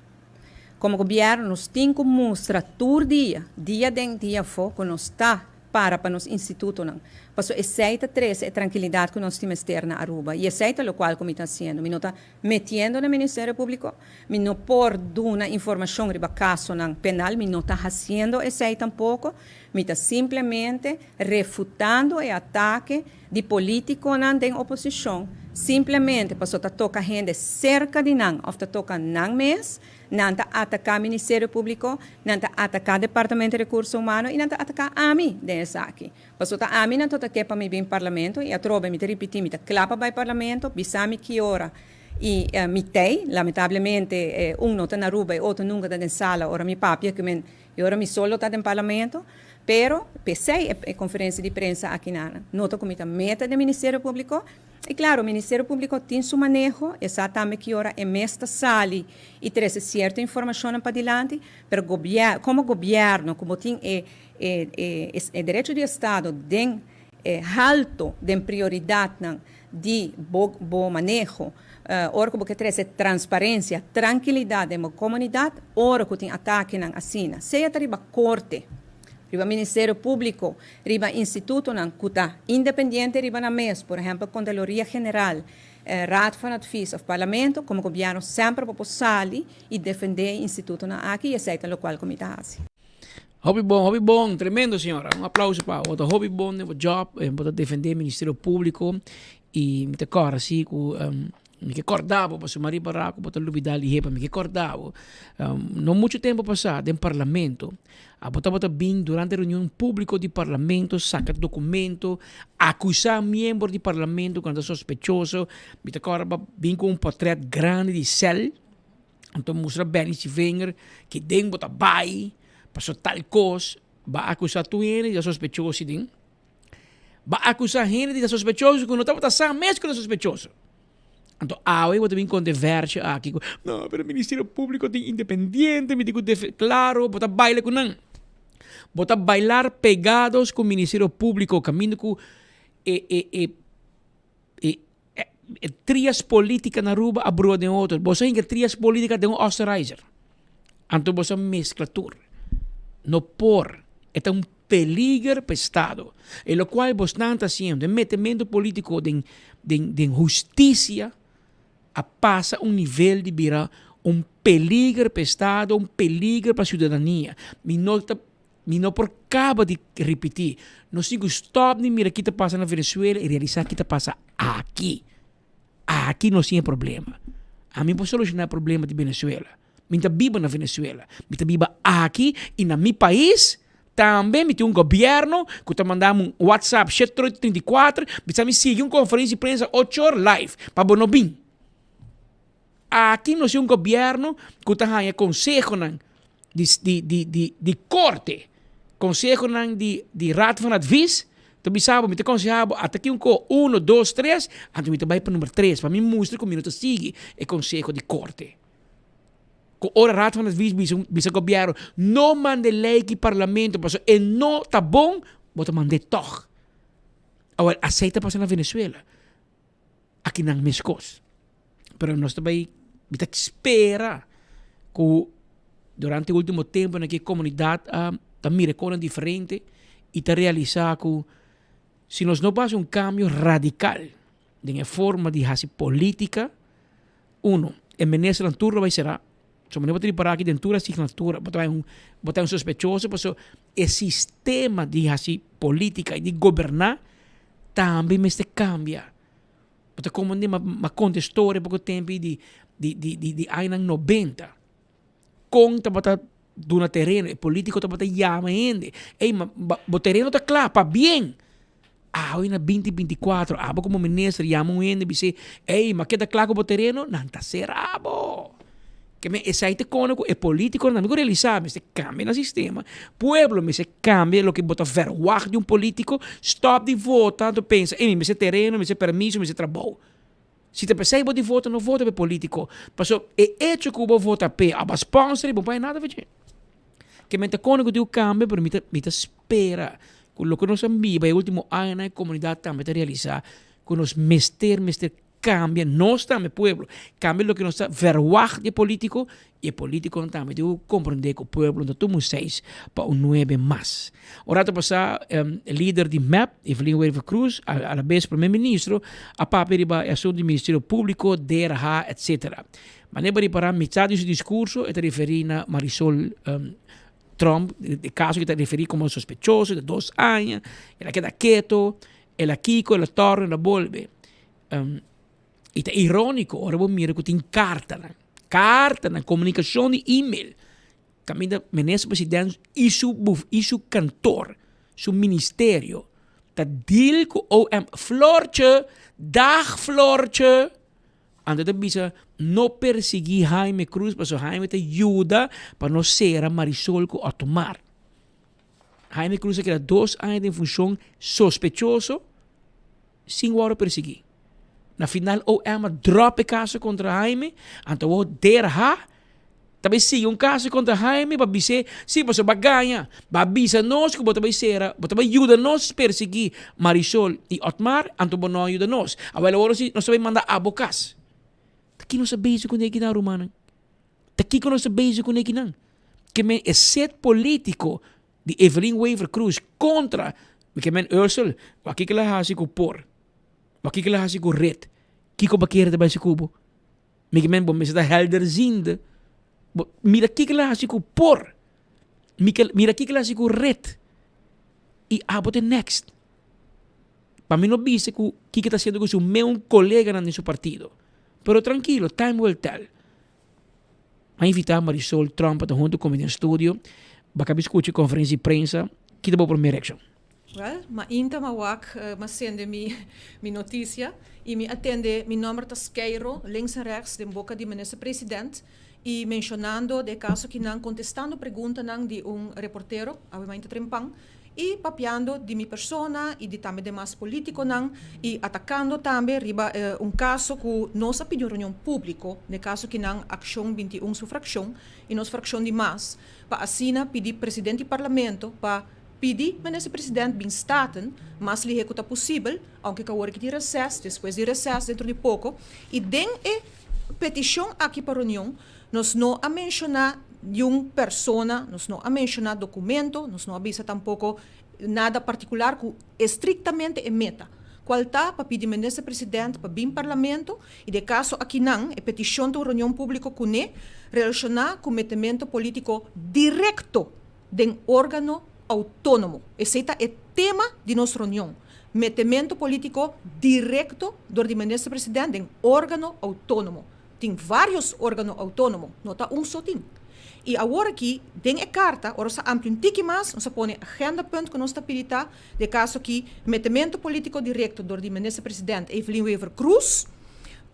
Komo gobièrnu nos tin ku mustra tur dia, dia den dia afó ku nos ta para pa nos institutonan. Pasobra esei ta trese e trankilidat ku nos tin mester na Aruba. I esei ta lokual ku mi ta hasiendo. Mi no ta metiendo na Ministerio Públiko, mi no por duna informashon riba kasonan penal, mi no ta hasiendo esei tampoko. Mi ta simplemente refutando e atake di polítikonan den oposishon, simplemente pasobra ta toka hende serka di nan òf ta toka nan mes. Nan ta ataká Ministerio Públiko, nan ta ataká Departamento di Rekurso Humano i nan ta ataká ami den esaki. Pasobra ta ami nan tabata ke pa mi bin Parlamento i atrobe mi ta ripití mi ta kla pa bai Parlamento, bisa mi ki ora. Y mi tey, lamentablemente un no ta na Aruba y otro nunca ta den sala ora mi papia cu men y ora mi solo ta den Parlamento. Pero p'esey e conferencia di prensa aki nan no ta cu mi ta meta den Ministerio Publico. Y claro, Ministerio Publico tin su maneho, e sa tambe ki ora e mes ta sali y trece cierto informacionnan padilanti, pero gobier, como gobierno cu bo tin e e e e derecho di estado den e halto den prioridadnan di bo bo maneho, ora cu bo ke trece transparencia, trankilidad den bo comunidad, ora cu tin atakenan asina, sea ta riba corte, riba Ministerio Públiko, riba institutonan ku ta independiente riba nan mes, por ehèmpel Kontraloria General, Raad van Advies òf Parlamento, komo gobièrnu semper bo por sali i defendé e institutonan aki i esei ta lokual ku mi ta hasi. Hopi bon, hopi bon, tremendo señora. Un aplauso pa bo. Ta hopi bon den bo job, bo ta defende Ministerio Públiko i mi ta kòrda si ku Mi ke kòrda bo, pasobra mi a ripará ku bo ta lubidá lihé, pa mi ke kòrda bo. No muchu tempu pasá den parlamento, abo tabata bin durante reunion públiko di parlamento saka dokumento, akusá miembro di parlamento ku nan ta sospechoso. Mi ta kòrda bo a bin ku un pòtrèt grandi di sèl, anto mustra Benny Sevinger ki den bo ta bai, pasobra tal kos, bo a akusá tur hende di ta sospechoso den. Ba akusá hende di ta sospechoso ku no tabata sa mes ku ta sospechoso. Anto awe bo ta bin konteversha aki ku, no, pero Ministerio Públiko tin independiente, mi tin ku defe-. Klaro, bo ta baila ku nan. Bo ta bailar pegados ku Ministerio Públiko kaminda ku e e e e e trias polítika na Aruba a brua den otro. Boso a hinka trias polítika den un Osterreizer. Anto boso a meskla tur. No por. E ta un peliger pa estado. E lokual bosnan ta hasiendo, e metemento polítiko den den den hustisia a pasa un nivel di bira un peliger pa estado, un peliger pa siudadania. Mi no ta mi no por kaba di ripití, nos tin ku stòp di mira ki ta pasa na Venezuela i realisá ki ta pasa aki. Aki nos tin e problema. Ami por solushoná e problema di Venezuela. Mi ta biba na Venezuela. Mi ta biba aki y na mi pais tambe mi tin un gobierno cu ta manda mi un WhatsApp shete 34 bisa mi sigui un conferencia di prensa ocho or live pa bo no bin. Aki nos tin un gobierno cu ta haya consehonan di di di di di corte, consehonan di di Raad van Advies ta bisa bo mi ta conseha bo ata aki un co uno, dos, tres anto mi ta bay pa number tres pa mi mustra cu mi no ta sigui e conseho di corte. Ku ora Raad van Advies bisa bisa gobièrnu no manda e lei ki parlamento pasobra e no ta bon, bo ta mand'é tòg. Awor asei ta pasa na Venezuela. Aki nan meskos. Pero nos ta bai mi ta spera ku durante e ultimo temponan aki e komunidat a ta mira e kosnan diferente i ta realisá ku si nos no basa un kambio radikal den e forma di hasi politika, Uno, e ministernan tur lo bai sera. So manera bo ta ripara aki den tur asignatura bo ta bai un bo ta un sospechoso paso e sistema di hasi politica y di goberna tambe mester cambia. Bo ta comprende ma ma conta e storia poco tempo di di di di di añanan nobenta con tabata duna tereno e politico tabata yama hende ey ma bo tereno ta cla pabien. Awe na binti 24, abo como minister yama un hende bis'é, Ey, ma keda kla ku bo tereno? Nan ta sera bo. Ke men esei ta kone ku e politikonan tambe ku realisá mester kambia nan sistema. Pueblo mester kambia loke bo ta verwagt di un politiko. Stòp di vota anto pensa, ey, mi mester tereno, mi mester permiso, mi mester trabou. Si ta p'esei bo di vota, no vota p'e politiko. Pasobra e echo ku bo vota p'e, abo a sponsor i bo no por haña nada for dje. Ke men ta kone ku tin ku kambia, pero mi ta mi ta spera ku loke nos a biba e ultimo añanan e komunidat tambe ta realisá ku nos mester mester kambia, nos tambe pueblo, kambia loke nos ta verwagt di e politiko i e politikonan tambe tin ku komprendé ku pueblo no ta tuma un seis pa un nuebe mas. Un rato pasá e lider di mep, Evelyn Wever-Croes, alabes prome ministro, a papia riba e asuntu di Ministerio Públiko, DRH, etcetera. Manera bo ripará mitad di su diskurso e ta referí na Marisol Tromp, e kaso ku ta referí komo sospechoso di dos aña, el a keda keto, el a kiko, el a tòrna, el a bolbe. I ta iróniko ora bo mira ku tin kartanan, kartanan, komunikashon di email, kaminda minister president i su i su kantor, su ministerio ta deal ku OM. Floortje, dag Floortje! Anto e ta bisa no persiguí Jaime Cruz pasobra Jaime ta yuda pa no sera Marisol ku Otmar. Jaime Cruz a keda dos aña den funshon sospechoso sin wòrdu persiguí. Na final OM a dròp e kaso kontra Jaime, anto awor DRH ta bai sigui un kaso kontra Jaime pa bis'é, si pasobra bo a gaña, bo a bisa nos ku bo ta bai sera, bo ta bai yuda nos persiguí Marisol i Otmar, anto bo no a yuda nos. Awel awor si nos ta bai manda abo kas. Ta ki nos a bezig kuné kinan rumannan? Ta kiko nos ta bezig kuné kinan? Ke men e set polítiko di Evelyn Wever Croes kontra mi ke men Ursel, wak kiko el a hasi ku por? Wak kiko el a hasi ku red? Kiko bo a kere ta bai hasi ku bo? Mi ke men bo mester ta helderziende. Bo mira kiko el a hasi ku por. Mi ke mira kiko el a hasi ku red. I abo ta e next. Pa mi no bisa ku kiko ta hasiendo ku su meun koleganan den su partido. Pero trankilo, time will tell. A invita Marisol Tromp pa ta hunto ku mi den studio. Bo a kabi skucha e konferensia di prensa. Ki ta bo promé reakshon? Wel, mainta m'a wak, m'a sende mi mi noticia y mi a tende mi nomber ta skeiro links en rechts den boca di Minister President y mencionando de caso kinan contestando preguntanan di un reportero awe mainta trempan y papiando di mi persona y di tambe demas politiconan y atacando tambe riba un caso cu nos a pidi un reunion publico den caso kinan Accion 21 su fraccion y nos fraccion di mas pa asina pidi President di Parlamento pa Pidi Minister President bin Staten mas lihe ku ta posibel, aunke ku awor aki tin reses, despues di reses dentro di poko, i den e petishon aki pa reunion nos no a menshoná niun persona, nos no a menshoná dokumento, nos no a bisa tampoko nada partikular ku estriktamente e meta, kual ta pa pidi Minister President pa bin Parlamento i den e kaso akinan e petishon ta un reunion públiko kuné relashoná ku metemento polítiko direkto den órgano outónomo. Esei ta e tema di nos reunion, metemento polítiko direkto dor di Minister President den órgano outónomo. Tin vários órgano outónomo, no ta un so tin. I awor aki den e karta, ora nos a amplia un tiki mas, nos a pone agendapunt ku nos ta pidi ta, den e kaso aki, metemento polítiko direkto dor di Minister President Evelyn Wever-Croes,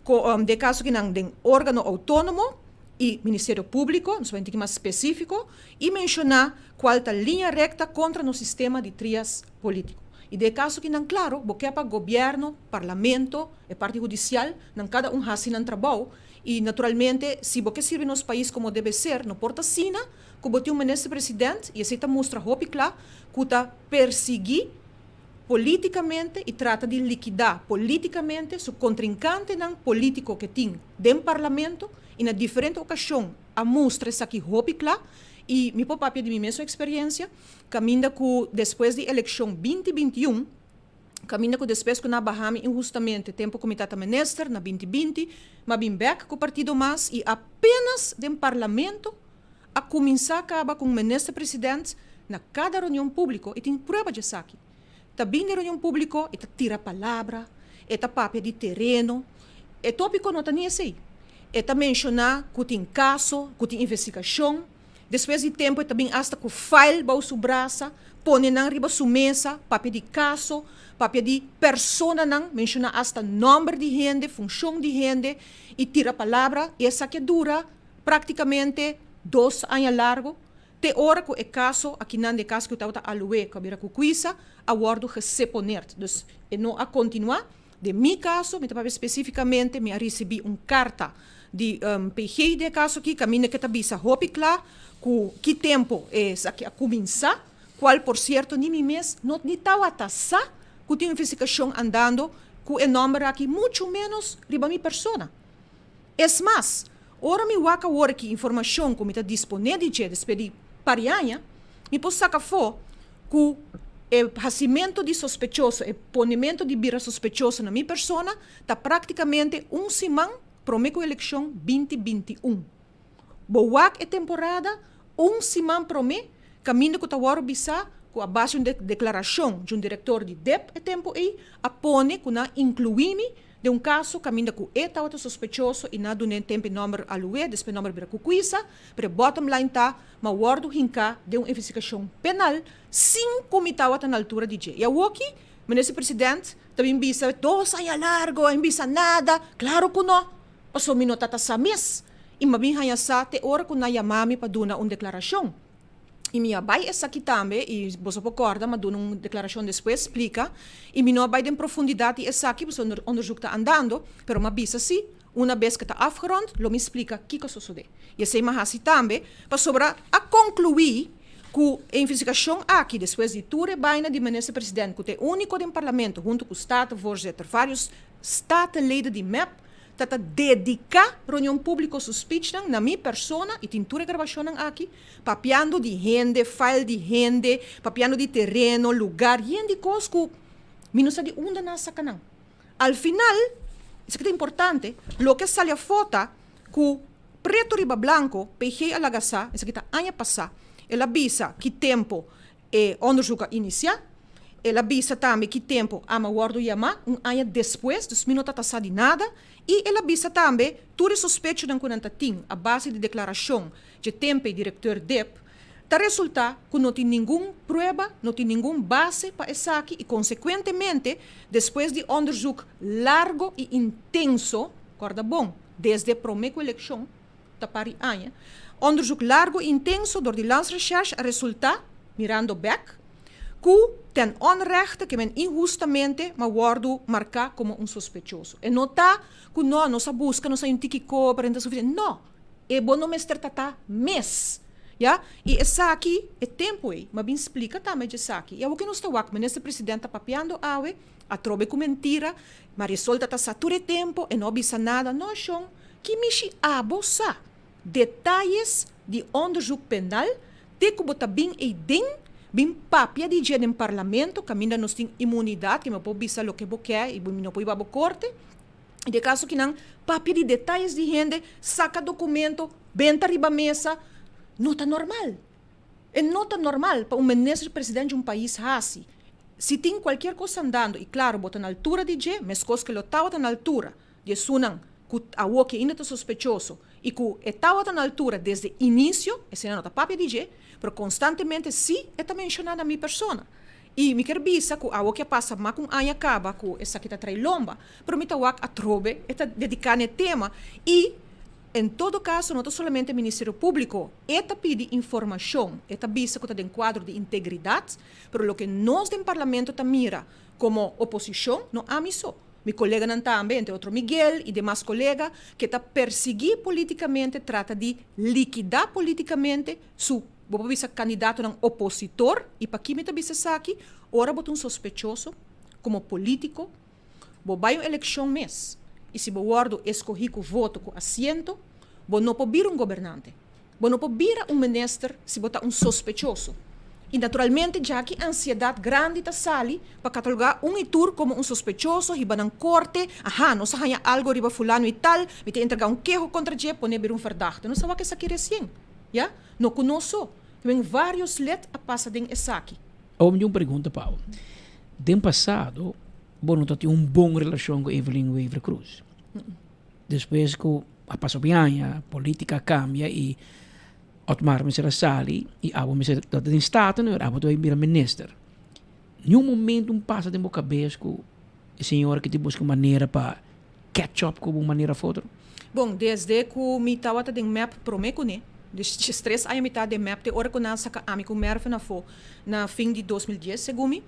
den e kaso akinan den órgano outónomo i Ministerio Públiko, nos a bai un tiki mas spesífiko, i menshoná kual ta liña rekta kontra nos sistema di trias polítiko. I den e kaso ki nan klaro, bo ke pa gobièrnu, parlamento, e parti hudisial, nan kada un hasi nan trabou i naturalmente si bo ke sirbi nos pais komo debe ser, no por ta asina ku bo tin un minister president, i esei ta mustra hopi kla, ku ta persiguí polítikamente i trata di likidá polítikamente su kontrinkantenan polítiko ke tin den parlamento i na diferente okashon a mustra esaki hopi kla i mi por papia di mi mesun eksperiencia kaminda ku despues di elekshon binti 21 kaminda ku despues ku nan a baha mi inhustamente tempu ku mi tata minister na binti 20 m'a bin bek ku partido mas i apenas den parlamento a kuminsá kaba ku un minister president na kada reunion públiko i tin prueba di esaki ta bin den reunion públiko i ta tira palabra e ta papia di tereno e tópiko no ta ni esei. E ta menshoná ku tin kaso, ku tin investigashon. Despues di tempu e ta bin asta ku file bou su brasa, pone nan riba su mesa, papia di kaso, papia di personanan, menshoná asta nòmber di hende, funshon di hende i tira palabra. I esaki a dura práktikamente dos aña largu, te ora ku e kaso akinan di e kaso ku tabata Alué ku a bira Kukuisa a wòrdu geseponeerd. Dus e no a kontinuá. Den mi kaso, mi ta papia spesífikamente, mi a risibí un karta di PG den e kaso akí, kaminda ke ta bisa hopi kla ku ki tempu esaki a kuminsá, kual por sierto ni mi mes no ni tabata sa ku tin un investigashon andando ku e nòmber akí, muchu ménos riba mi persona. Es mas, ora mi wak awor aki informashon ku mi ta disponé di dje despues di par di aña, mi por saka afó ku e hasimentu di sospechoso, e ponementu di bira sospechoso na mi persona ta práktikamente un siman promé ku elekshon 2021. Bo wak e temporada un siman promé kaminda ku ta wòrdu bisá ku a base di un deklarashon di un direktor di dep e tempu ei a pone ku nan inkluí mi Den un kaso kaminda ku e tabata sospechoso i nan a dun'é tempu e nòmber Alué, despues e nòmber bira Kukuisa, pero e bottom line ta, m'a wòrdu hinká den un investigashon penal sin ku mi tabata na altura di dje. I awoki, Minister President ta bin bisa, dos aña largo, a bin bisa nada. Klaro ku no! Pasobra mi no ta ta sa mes. I mi a bin haña sa te ora ku nan yama mi pa duna un deklarashon. I mi a bai esaki tambe, i boso por kòrda, mi a duna un deklarashon despues, splika. I mi no a bai den profundidat di esaki, pasobra onderzoek ta andando, pero mi a bisa si, una bes ku ta afgerond, lo mi splika kiko a sosodé. I esei mi a hasi tambe, pasobra a konkluí ku e investigashon aki, despues di tur e baina di Minister President, ku ta e úniko den Parlamento, huntu ku Statenvoorzitter, vários Statenleden di mep, ta ta dediká reunion públiko su speechnan na mi persona, i tin tur e grabashonnan aki, papiando di hende, file di hende, papiando di tereno, lugar, yen di kos ku mi no sa di unda nan a saka nan. Al final, esaki ta importante, loke a sali afó ta ku preto riba blanko PG a laga sa, esaki ta aña pasá, el a bisa ki tempo e onderzoek a inisiá, el a bisa tambe ki tempo ama wòrdu yamá, un aña despues, dus mi no ta ta sa di nada, i el a bisa tambe tur e sospechonan ku nan ta tin a base di deklarashon dje tempe direkteur dip, ta resultá ku no tin ningun prueba, no tin ningun base pa esaki i konsekuentemente despues di onderzoek largo i intenso, kòrda bon, desde promé ku elekshon ta pari aña, onderzoek largo i intenso dor di Landsrecherche a resultá, mirando bèk, ku ten onrechte ke men inhustamente ma wòrdu marká komo un sospechoso. E no ta ku no, nos a buska, nos a un tiki koper, no ta sufisiente, no! E bo no mester ta ta mes. Ya? I esaki, e tempu ei, m'a bin splika tambe djesaki. I awor ke nos ta wak, Minister President ta papiando awe, atrobe ku mentira, Marisol ta ta sa tur e tempu, e no a bisa nada. No, shon, ki mishi abo sa detayes di onderzoek penal te ku bo ta bin ei den, bin papia di dje den Parlamento, kaminda nos tin imunidat, ke mi por bisa loke bo ke i bo mi no por hiba bo korte. I den kaso ki nan papia di detayes di hende, saka dokumento, benta riba mesa, no ta normal. E no ta normal pa un minister president di un pais hasi. Si tin kualkier kos andando, i klaro bo ta na altura di dje, meskos ke lo tabata na altura di esunnan ku awor ke ainda ta sospechoso i ku e tabata na altura desde inisio, esei nan no ta papia di dje, pero konstantemente si e ta menshoná na mi persona. I mi kier bisa ku awo ke a pasa mak un aña kaba ku esaki ta trai lomba, pero mi ta wak atrobe e ta dediká na e tema i en todo kaso no ta solamente Ministerio Públiko, e ta pidi informashon, e ta bisa ku ta den kuadro di integridat, pero loke nos den Parlamento ta mira komo oposishon, no ami so, mi koleganan tambe, entre otro Miguel i demas kolega, ke ta persiguí polítikamente, trata di likidá polítikamente su. Bo por bisa kandidatonan opositor i pa ki mi ta bisa esaki? Ora bo ta un sospechoso komo polítiko, bo bai un elekshon mes i si bo wòrdu eskohí ku voto ku asiento, bo no por bira un gobernante. Bo no por bira un minister si bo ta un sospechoso. I naturalmente djaki ansiedat grandi ta sali pa katalogá un i tur komo un sospechoso, hiba nan korte, aha, nos a haña algo riba fulano i tal, mi ta entregá un keho kontra dje, pon'é bira un verdachte. Nos a wak esaki resien. Ya? No ku nos so. Kimen varios led a pasa den esaki. Awor mi tin un pregunta pa bo. Den pasado bo no ta tin un bon relashon ku Evelyn Wever Croes. Despues ku a pasa hopi aña, politica a cambia i Otmar mester a sali i abo mester ta den Staten nu abo ta bai bira minister. Niun momento un pasa den bo kabes ku e señora ki ta buska un manera pa catch up ku bo un manera of otro? Bon, desde ku mi tabata den mep promé kuné, des tres aña mi ta den mep te ora ku nan a saka ami ku Mervin afó na fin di 2010, segun mi,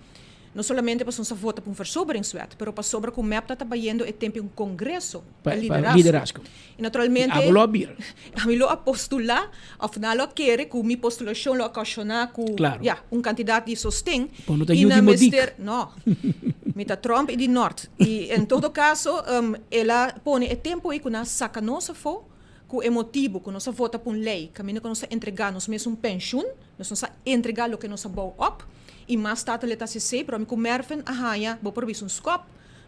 no solamente pasobra nos a vota pa un versoberingswet, pero pasobra ku mep ta ta bayendo e tempu un kongreso pa liderazgo. I naturalmente Abo lo a bira. Ami lo a postulá òf nan lo a kere ku mi postulashon lo a okashoná ku ya, un kantidat di sosten. Bo no ta yu di Modik. No. Mi ta Tromp i di Nort. I en todo kaso el a pone e tempu ei ku nan a saka nos afó ku e motibu ku nos a vota pa un lei kaminda ku nos a entregá nos mes un penshun, nos nos a entregá loke nos a bou op i mas tata le ta hasi esei, pero ami ku Mervin a haña bo por bisa un skòp.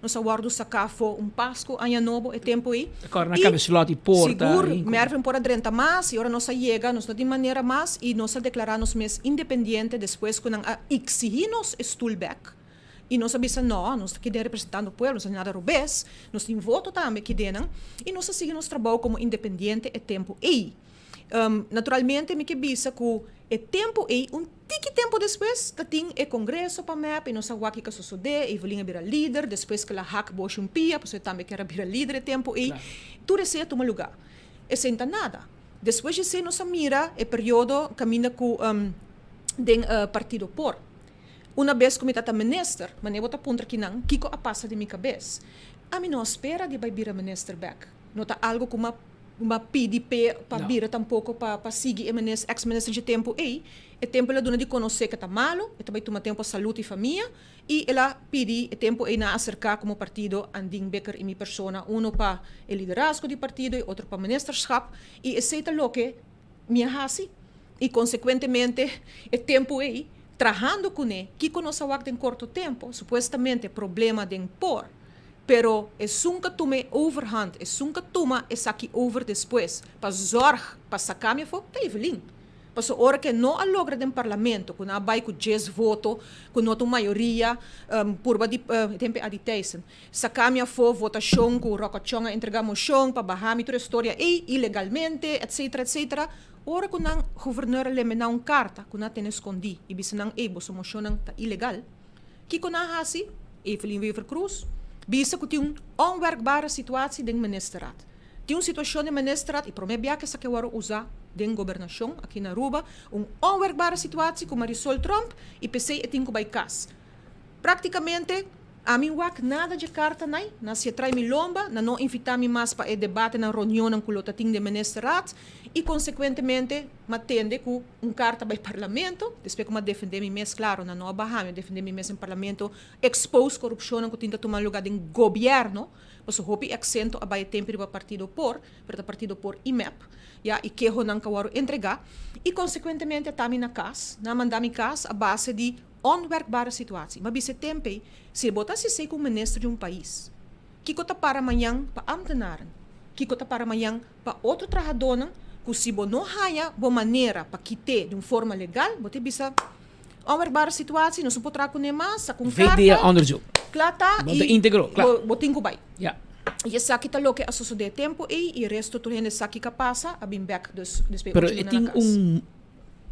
Nos a wòrdu saká afó un Pasku, Aña Nobo, e tempu ei. Kòrda na kabe slòt i porta. Sigur, Mervin por a drenta mas i ora nos a yega nos no tin manera mas i nos a deklará nos mes independiente despues ku nan a iksihí nos e stul bèk. I nos a bisa nò, nos ta kede representando pueblo, nos no haci nada robes, nos tin voto tambe kidenan i nos a sigui nos trabou komo independiente e tempu ei. Naturalmente mi ke bisa ku. E tempu ei, un tiki tempu despues, ta tin e kongreso pa mep i nos a wak kiko a sosodé, Evelyn a bira lider, despues ku el a hak boshi un pia, pasobra e tambe kier a bira lider e tempu ei. Tur esei a tuma lugá. Esei no ta nada. Despues di esei nos a mira e periodo kaminda ku den partido por. Una bes ku mi ta ta minister, manera bo ta puntra kinan, kiko a pasa den mi kabes? Ami no a spera di bai bira minister bek. No ta algu ku m'a m'a pidi p'e pa bira tampoko pa pa sigui e minis ex minister dje tempu ei. E tempu el a duna di konosé ke ta malu, e ta bai tuma tempu pa salud i famia i el a pidi e tempu ei nan a aserká komo partido Andin Bikker i mi persona, uno pa e liderazgo di partido i otro pa ministerschap i esei ta loke mi a hasi i konsekuentemente e tempu ei trahando kuné kiko nos a wak den korto tempu, supuestamente problema den por. Pero esun ka tuma e overhand, esun ka tuma esaki over despues pa zorg pa saca mi afo, ta Evelyn. Paso ora ke no a logra den parlamento, ku nan a bai ku djes voto, ku no ta un mayoria, purba di, e tempo e Adi Thijssen, saca mi afo, votacion ku Rocco Chong a entrega mocion pa baha mi tur e storia ey, ilegalmente, etcetera, etcetera. Ora ku nan gouverneur a lembe nan un carta ku nan a tene scondi y bisa nan ey boso mocionnan ta ilegal, Kiko nan a hasi? Evelyn Wever-Croes bisa ku tin un onwerkbare situatie den ministerraad. Tin un situashon den ministerraad i promé bia ku esaki a wòrdu usá den gobernashon aki na Aruba, un onwerkbare situatie ku Marisol Tromp i p'esei e tin ku bai kas. Praktikamente ami wak nada dje karta nai, nan si e trai mi lomba, nan no invitá mi mas pa e debatenan, reunionnan ku lo ta tin den ministerraad i konsekuentemente m'a tende ku Un karta bai parlamento, despues ku mi a defendé mi mes, klaro, nan no a baha mi, a defendé mi mes den parlamento, expose korupshonnan ku tin ta tuma lugá den gobièrnu, pasobra hopi aksento a bai e tempu riba partido por, pero ta partido por i mep, ya, i kehonan ku a wòrdu entregá, i konsekuentemente a ta mi na kas, nan a manda mi kas a base di onwerkbare situatie. Mi a bisa e tempu ei, si bo ta asisé ku un minister di un pais, kiko ta para mañan pa ámtenaren? Kiko ta para mañan Pa otro trahadónan ku si bo no haña bo manera pa kit'é di un forma legal, bo ta bisa, Onwerkbare situatie, nos no por traha kuné mas, saka un karta, VDA onderzoek. kla ta Bo ta i íntegro, kla. bo bo tin ku bai. Ja. I esaki ta loke a sosodé e tempu ei i e resto tur hende sa kiko a pasa, a bin bèk dus despues Pero ocho e luna na tin kas. un,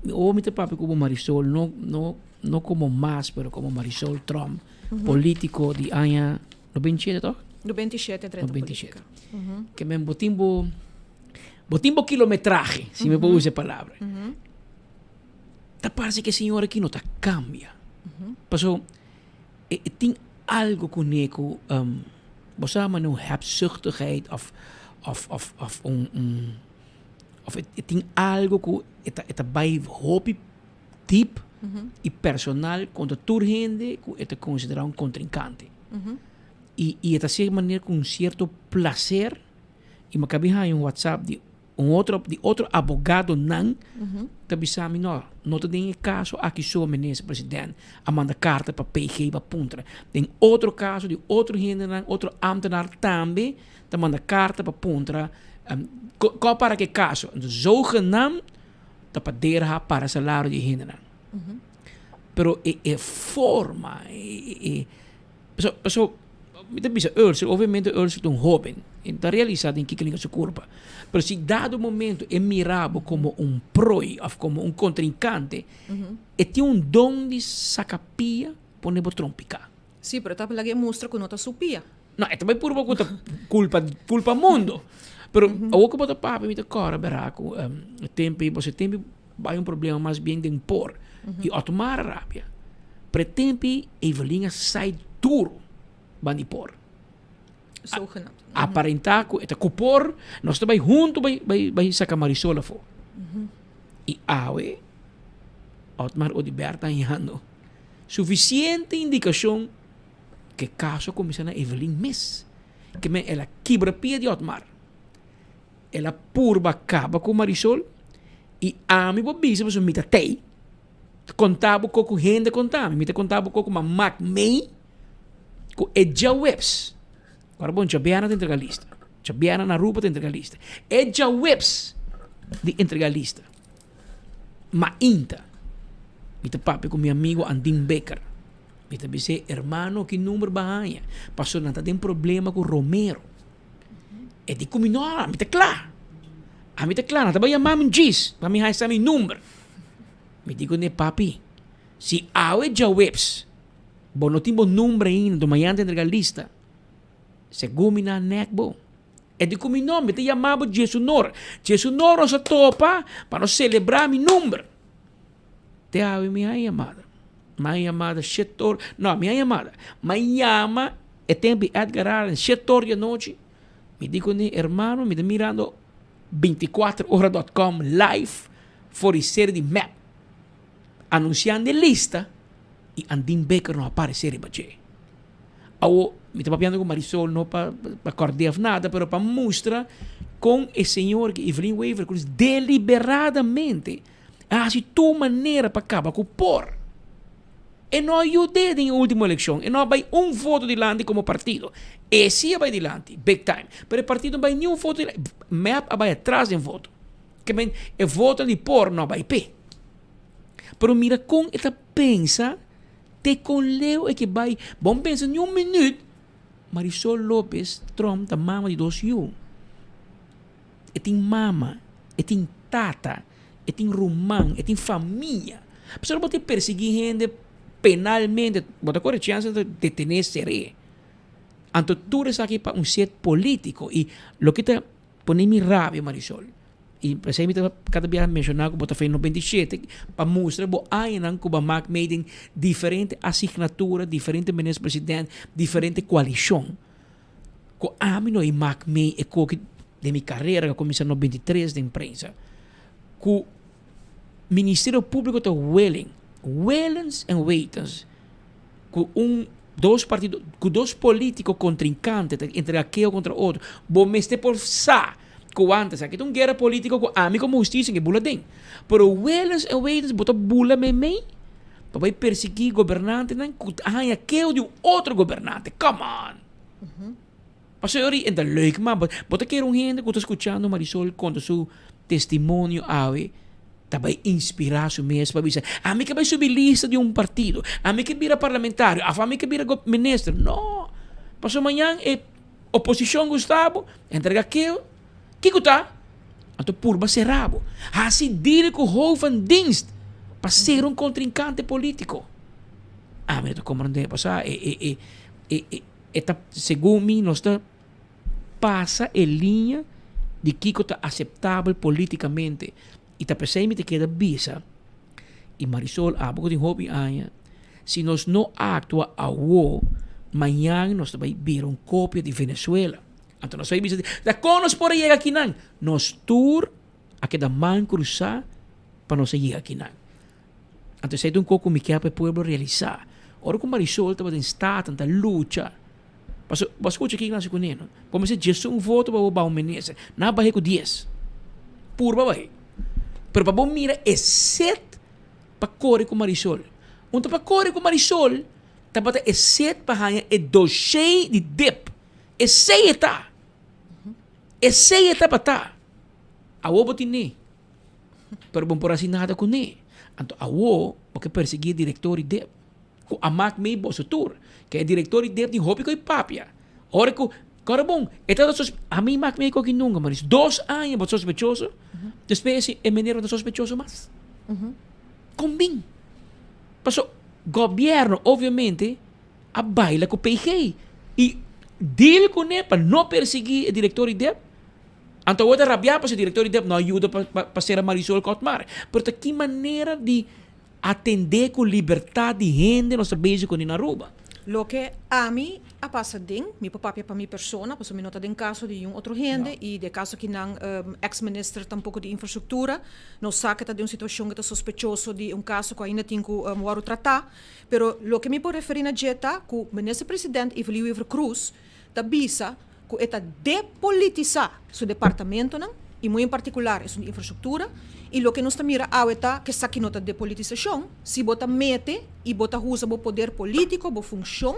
mi omi ta papia ku bo Marisol, no no no komo mas, pero komo Marisol Tromp, polítiko di aña 97 toch? 97 drenta 97. Ke men bo tin bo bo tin bo kilometrahe, si mi por usa e palabra. Ta parse ke e señor aki no ta kambia. Paso e e tin algo kuné ku bo sa manera un hebzuchtigheid of of of of un un of e tin algo ku e ta e ta bai hopi dip i personal kontra tur hende ku e ta konsiderá un kontrinkante. I i e ta hasi manera ku un sierto plaser i mi a kabi haña un whatsapp di un otro di otro abogadonan ta bisa mi no, no ta den e kaso aki so minister president a manda karta pa PG pa puntra. Den otro kaso di otro hendenan, otro ambtenaar tambe ta manda karta pa puntra ko para ku e kaso. Zogenaamd ta pa derha para salario di e hendenan. Pero e e forma, e e paso paso mi ta bisa Ursel, obviamente Ursel ta un hoben, e no ta realisa den kiko linga su kurpa. Pero si dado momento e mira bo komo un prooi of komo un kontrinkante, e tin un don di saka pia pone bo trompiká. Sí, pero ta laga e mustra ku no ta su pia. No, e ta bai purba ku ta kulpa kulpa mundo. Pero awor ku bo ta papia mi ta kòrda bera ku e tempu ei, pasobra e tempu ei bai un problema mas bien den por i Otmar a rabia. Pero e tempu ei Evelyn a sai duro ban di por. Zogenaamd. Aparentá ku e ta ku por, nos ta bai huntu bai bai bai saka Marisol afó. I awe Otmar Oduber ta hañando Sufisiente indikashon ku e kaso a kuminsá na Evelyn mes. Ke men el a kibra pia di Otmar. El a purba kaba ku Marisol i ami por bisa pasobra mi ta tei. Konta bo koko hende konta mi. Mi ta konta bo koko ma mak mei ku e djaweps. Ora bon djabièrnè ta entrega lista. Djabièrnè na Aruba ta entrega lista. E djaweps di entrega lista. Mainta mi ta papia ku mi amigo Andin Becker. Mi ta bis'é, Hermano, ki number bo a haña? Pasobra nan ta den problema ku Romero. E di ku mi, No, ami ta kla. Ami ta kla. Nan ta bai yama mi djis pa mi haña sa mi number. Mi di kuné, Papi, si awe djaweps bo no tin bo number ainda, anto mañana ta entrega lista. Segun mi nan a nèk bo. E di ku mi no, mi ta yama bo Djesunor. Djesunor nos a topa pa nos selebrá mi number. Te awe mi a yamada. Mi a yamada shetor, no, mi a yamada. Mi a yama e tempu di Edgar Allan shetor di anochi. Mi di kuné, hermano, mi ta mirando binticuater ora dot com live for di sede di mep anunsiando e lista i Andin Baker no a paresé riba dje. Awo, mi ta papiando ku Marisol no pa pa kòrd'é òf nada, pero pa mustra kon e señor ki Evelyn Wever Croes deliberadamente a hasi tur manera pa kaba ku por. E no a yud'é den e último elekshon, e no a bai un voto dilanti komo partido. E si a bai dilanti, big time, pero e partido no bai ni un voto dilanti, mep a bai atras den voto. Ke men e votonan di por no a bai p'e. Pero mira kon e ta pensa. Te kon leu e ke bai? Bon pensa ni un minuut, Marisol Lopez Tromp ta mama di dos yu. E tin mama, e tin tata, e tin ruman, e tin famia. Pasobra bo ta persegui hende penalmente, bo ta kore chèns di detené, ser'é. Anto tur esaki pa un set polítiko i loke ta Pone mi rabia Marisol. I p'esei mi ta kada biaha menshoná ku bo ta fe 97 pa mustra bo añanan ku bo a mak mee den diferente asignatura, diferente minister president, diferente koalishon. Ku ami no e mak mee e koki den mi karera ku a kuminsá 93 den prensa. Ku Ministerio Públiko ta willing, willens en wetens ku un dos partido ku dos politico kontrinkante ta entrega keo kontra otro bo mester por sa ku antes aki ta un guera politico ku ami komo hustisia ke bula den pero willens en wetens bo ta bula meimei pa bai persegui gobernantenan ku ta haña keo di un otro gobernante come on pasobra yori e ta leuk man bo ta kere un hende ku ta skuchando Marisol konta su testimonio awe ta bai inspirá su mes pa bisa, Ami ke bai subi lista di un partido, ami ke bira parlamentario, of ami ke bira minister. No! Pasobra mañan e oposishon gusta bo, entrega keo, kiko ta? Anto purba sera bo. Hasi deal ku Hof van Dienst pa ser un kontrinkante politiko. Ami no ta komprondé, pasobra e e e e e e ta segun mi nos ta. pasa e liña di kiko ta aseptabel politikamente i ta p'esei mi ta keda bisa i Marisol abo ku tin hopi aña si nos no aktua awo mañan nos ta bai bira un kopia di Venezuela anto nos bai bisa ta kon nos por a yega akinan nos tur a keda man krusá pa nos a yega akinan anto esei ta un kos ku mi kier pa e pueblo realisá ora ku Marisol tabata den Staten ta lucha. Paso, bo a scucha kico nan haci cu neno. Bo mester djes un voto pa bo baha un minister. Nan a bahe cu dies. Purba bahe. Pero pa bo mira e set pa core cu Marisol. Un ta pa core cu Marisol tabata e set pa haña e dossier di dip. Esey e ta. Esey e tabata. Awor bo tin ne. Pero bo no por haci nada cu ne. Anto awor bo ke persegui e director di dip. Ku a mak mei boso tur. Ke e direktor di dep tin hopi ku e papia. Ora ku, kòrda bon, e tabata sos, ami mak mei koki nunka, ma dis dos aña bo ta sospechoso, despues e meneer no ta sospechoso mas. Kon bin? Paso gobièrnu obviamente a baila ku PG i deal kuné pa no persiguí e direktor di dep. Anto awor ta rabiá pasobra e direktor di dep no a yuda pa pa sera Marisol Kòtmar. Pero ta ki manera di Atendé ku libertat di hende nos ta bezig ku na Aruba. Loke ami a pasa den, mi por papia pa mi persona, pasobra mi no ta den kaso di niun otro hende i den kaso ki nan ex minister tampoko di infrastruktura, nos sa ke ta den un situashon ke ta sospechoso di un kaso ku ainda tin ku wòrdu tratá. Pero loke mi por referí na dje ta ku minister president Evelyn Wever Croes ta bisa ku e ta depolitisá su departamentonan i muy en partikular esun di infrastruktura i loke nos ta mira awe ta ku esaki no ta depolitisashon si bo ta mete i bo ta usa bo poder polítiko, bo funshon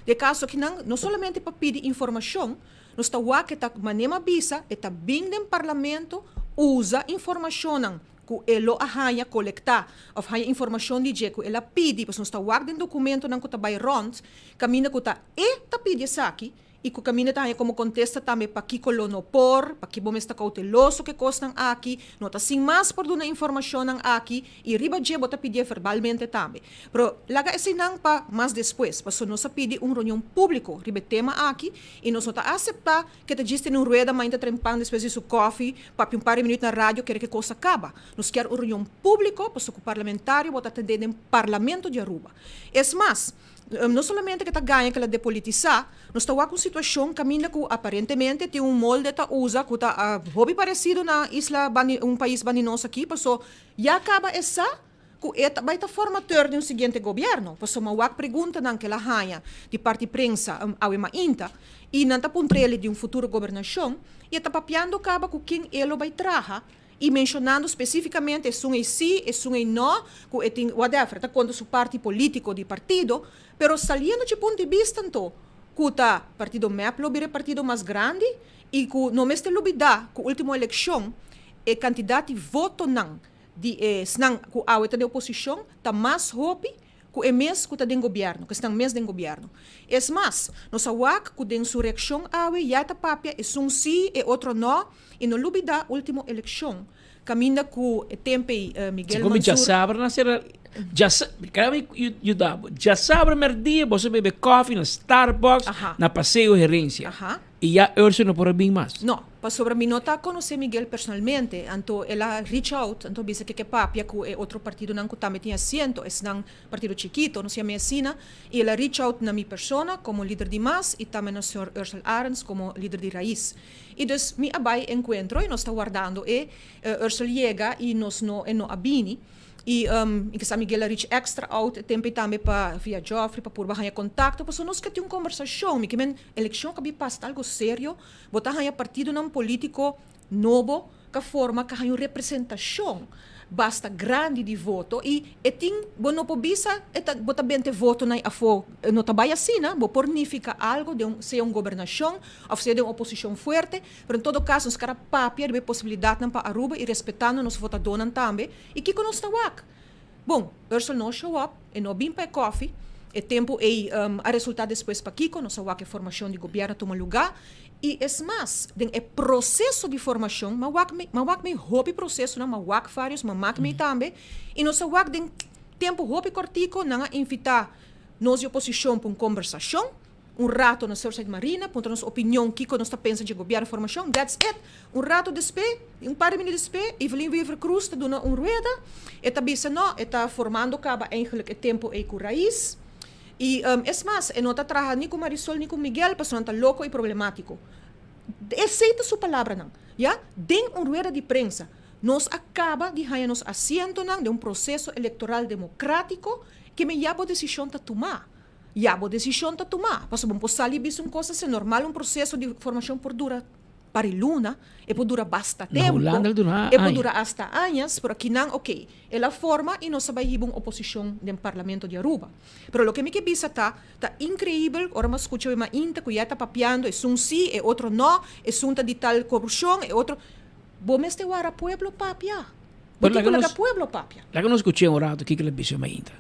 den e kaso akinan no solamente pa pidi informashon nos ta wak e ta manera mi a bisa e ta bin den parlamento usa informashonnan ku e lo a haña kolektá òf haña informashon di dje ku el a pidi pasobra nos ta wak den dokumentonan ku ta bai rònt kaminda ku ta e ta pidi esaki. I ku kaminda ta haña komo kontesta tambe pakiko lo no por, paki bo mes ta kouteloso ku e kosnan aki, no ta sin mas por duna informashonnan aki i riba dje bo ta pidié verbalmente tambe. Pero laga eseinan pa mas despues, paso nos a pidi un reunion públiko riba e tema aki i nos no ta aseptá ke ta djis tene un rueda mainta trempan despues di su kòfi, papia un par di minüt na radio kere ku e kos a kaba. Nos kier un reunion públiko paso ku parlamentario bo ta atendé den Parlamento di Aruba. Es mas, No solamente ke ta gaña ke la depolitisá, nos ta wak un situashon kaminda ku aparentemente tin un molde ta usa ku ta hopi paresido na isla bandi un pais bandi nos aki paso ya kaba e sa ku e ta bai ta formateur di un siguiente gobièrnu paso ma wak preguntanan ke la haña di parti prensa awe mainta i nan ta puntr'el di un futuro gobernashon i e ta papiando kaba ku ken e lo bai traha I menshonando spesífikamente esun ei sí, esun ei no, ku e tin whatever, ta konta su parti polítiko di partido, pero saliendo dje punto di bista anto ku ta partido mep lo bira e partido mas grandi i ku no mester lubidá ku último elekshon e kantidat di votonan di esnan ku awe ta den oposishon ta mas hopi ku e mes ku ta den gobièrnu, ku esnan mes den gobièrnu. Es mas, nos a wak ku den su reakshon awe ya e ta papia esun sí, e otro nò, i no lubidá último elekshon kaminda ku e temp ei Miguel Segun mi Mansur. djasabra na sera djasa keda mi yuda bo djasabra merdia bo sa bebe kòfi na Starbucks na Paseo Herencia i ya Ursula no por a bin mas. No, pasobra mi no ta konosé Miguel personalmente, anto el a reach out, anto bisa ke ke papia ku e otro partidonan ku tambe tin asiento, esnan partido chikito, nos yam'é asina, i el a reach out na mi persona komo lider di mas i tambe na señor Ursel Arends komo lider di Raiz. I dus mi a bai enkuentro i nos ta wardando e Ursel yega i nos no e no a bini. I mi ke sa Miguel a reach extra out e tempu ei tambe pa via Geoffrey pa purba haña kontakto pasobra nos ke tin un kombersashon. Mi ke men elekshon ka bin pasa ta algo serio. Bo ta haña partidonan polítiko nobo ka forma ka haña un representashon basta grandi di voto i e tin bo no por bisa e ta bo ta bente votonan afó no ta bai asina. Bo por nifiká algo den un sea un gobernashon òf sea den un oposishon fuerte pero en todo kaso nos kara papia riba e posibilidatnan pa Aruba i respetando nos votadónan tambe. I kiko nos ta wak? Bon, Ursel no show up, e no bin pa e kòfi. E tempu ei a resultá despues pakiko nos a wak e formashon di gobièrnu tuma lugá. I es mas, den e proseso di formashon, m'a wak mi, m'a wak mi hopi prosesonan, m'a wak vários, m'a mak mi tambe, i nos a wak den tempu hopi kòrtiku nan a invitá nos di oposishon pa un kombersashon. Un rato na Surfside Marina, puntra nos opinion kiko nos ta pensa dje gobièrnu formashon, that's it. Un rato despé, un par di minuut despé, Evelyn Wever Croes ta duna un rueda, e ta bisa no, e ta formando kaba eigenlijk e tempo ei ku Raiz. I es mas, e no ta traha ni ku Marisol ni ku Miguel pasobra nan ta loko i problemátiko. Esei ta su palabranan, ya, den un rueda di prensa. Nos a kaba di haña nos asientonan den un proseso elektoral demokratiko, ke men ya bo desishon ta tumá. Ya bo desishon ta tumá. Pasobra bo por sali bisa un kos asina normal un proseso di formashon por dura par di luna, e por dura basta Na tempu, Hulanda el dura e por aña. dura asta añas, pero akinan oké, el a forma i nos a bai hiba un oposishon den Parlamento di Aruba. Pero loke mi ke bisa ta, ta inkreibel ora mi a skucha mi mainta ku ya ta papiando esun si, e otro no, esun ta di tal korupshon, e otro. Bo mester wara pueblo papia. Bo Pero tin ku laga laga nos pueblo papia. laga nos skuch'é un rato kiko el a bisa mainta.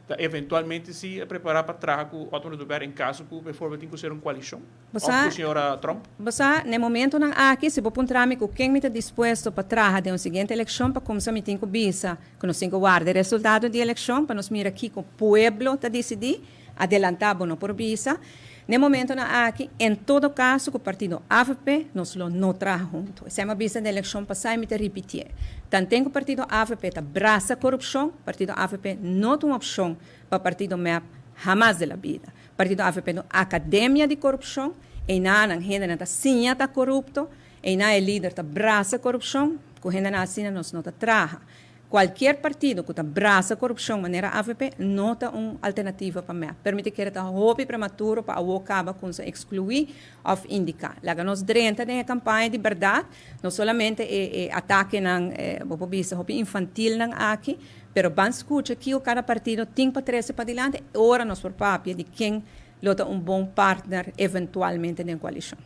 Ta eventualmente si e prepara pa traha cu Otmar Oduber en caso cu bijvoorbeeld tin cu ser un coalicion Bo of sa, cu señora Tromp? bo sa, na e momentonan aki, si bo puntra mi cu ken mi ta dispuesto pa traha den un siguiente eleccion, pa cumsa mi tin cu bisa cu nos tin cu warda e resultado di eleccion pa nos mira kico pueblo ta dicidi. Adelantá bo no por bisa. N'e momentonan aki, en todo caso cu partido avp nos lo no traha hunto. Esei mi a bisa den eleccion pasá y mi ta ripitié. Tanten cu partido avp ta brasa corupcion, partido avp no ta un opcion pa partido mep hamas de la bida. Partido avp ta un academia di corupcion, einanan hendenan ta siña ta corupto, einan e lider ta brasa corupcion, cu hendenan asina nos no ta traha. Cualkier partido cu ta brasa corupcion manera avp no ta un alternativa pa mep. Pero mi ta kere ta hopi prematuro pa awo caba cu nos a exclui of indica. Laga nos drenta den e campaña di berdad, no solamente e e atakenan bo por bisa hopi infantilnan aki, pero ban scucha kico cada partido tin pa trece padilanti ora nos por papia di ken lo ta un bon partner eventualmente den coalicion.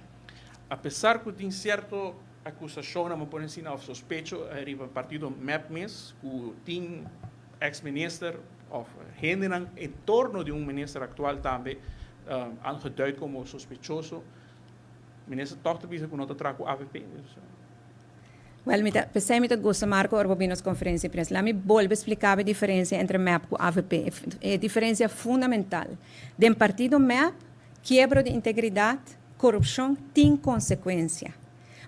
Apesar cu tin cierto Akusashonnan bo por ensina òf sospecho riba partido mep mes ku tin eks minister òf hendenan en torno di un minister aktual tambe. aangeduid como sospechoso. Minister tòg ta bisa ku no ta traha ku avp. Wèl, mi ta, p'esei mi ta gusta Marco ora bo bini nos konferensia di prensa. Laat mi bolbe splika bo e diferensia entre mep ku avp. E diferensia fundamental. Den partido mep, kiebro di integridat, korupshon tin konsekuensia.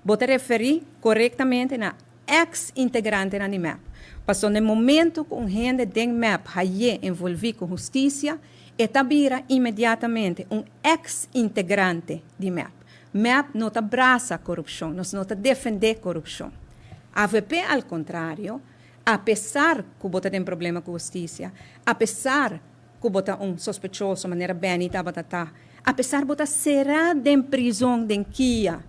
Bo ta referí korektamente na eks integrantenan di mep. Pasobra den momento ku un hende den mep hay'é envolví ku hustisia, e ta bira inmediatamente un eks integrante di mep. Mep no ta brasa korupshon, nos no ta defendé korupshon. Avp al kontrario, apesar ku bo ta den problema ku hustisia, apesar ku bo ta un sospechoso manera Benny tabata ta, apesar bo ta será den prizon den kia,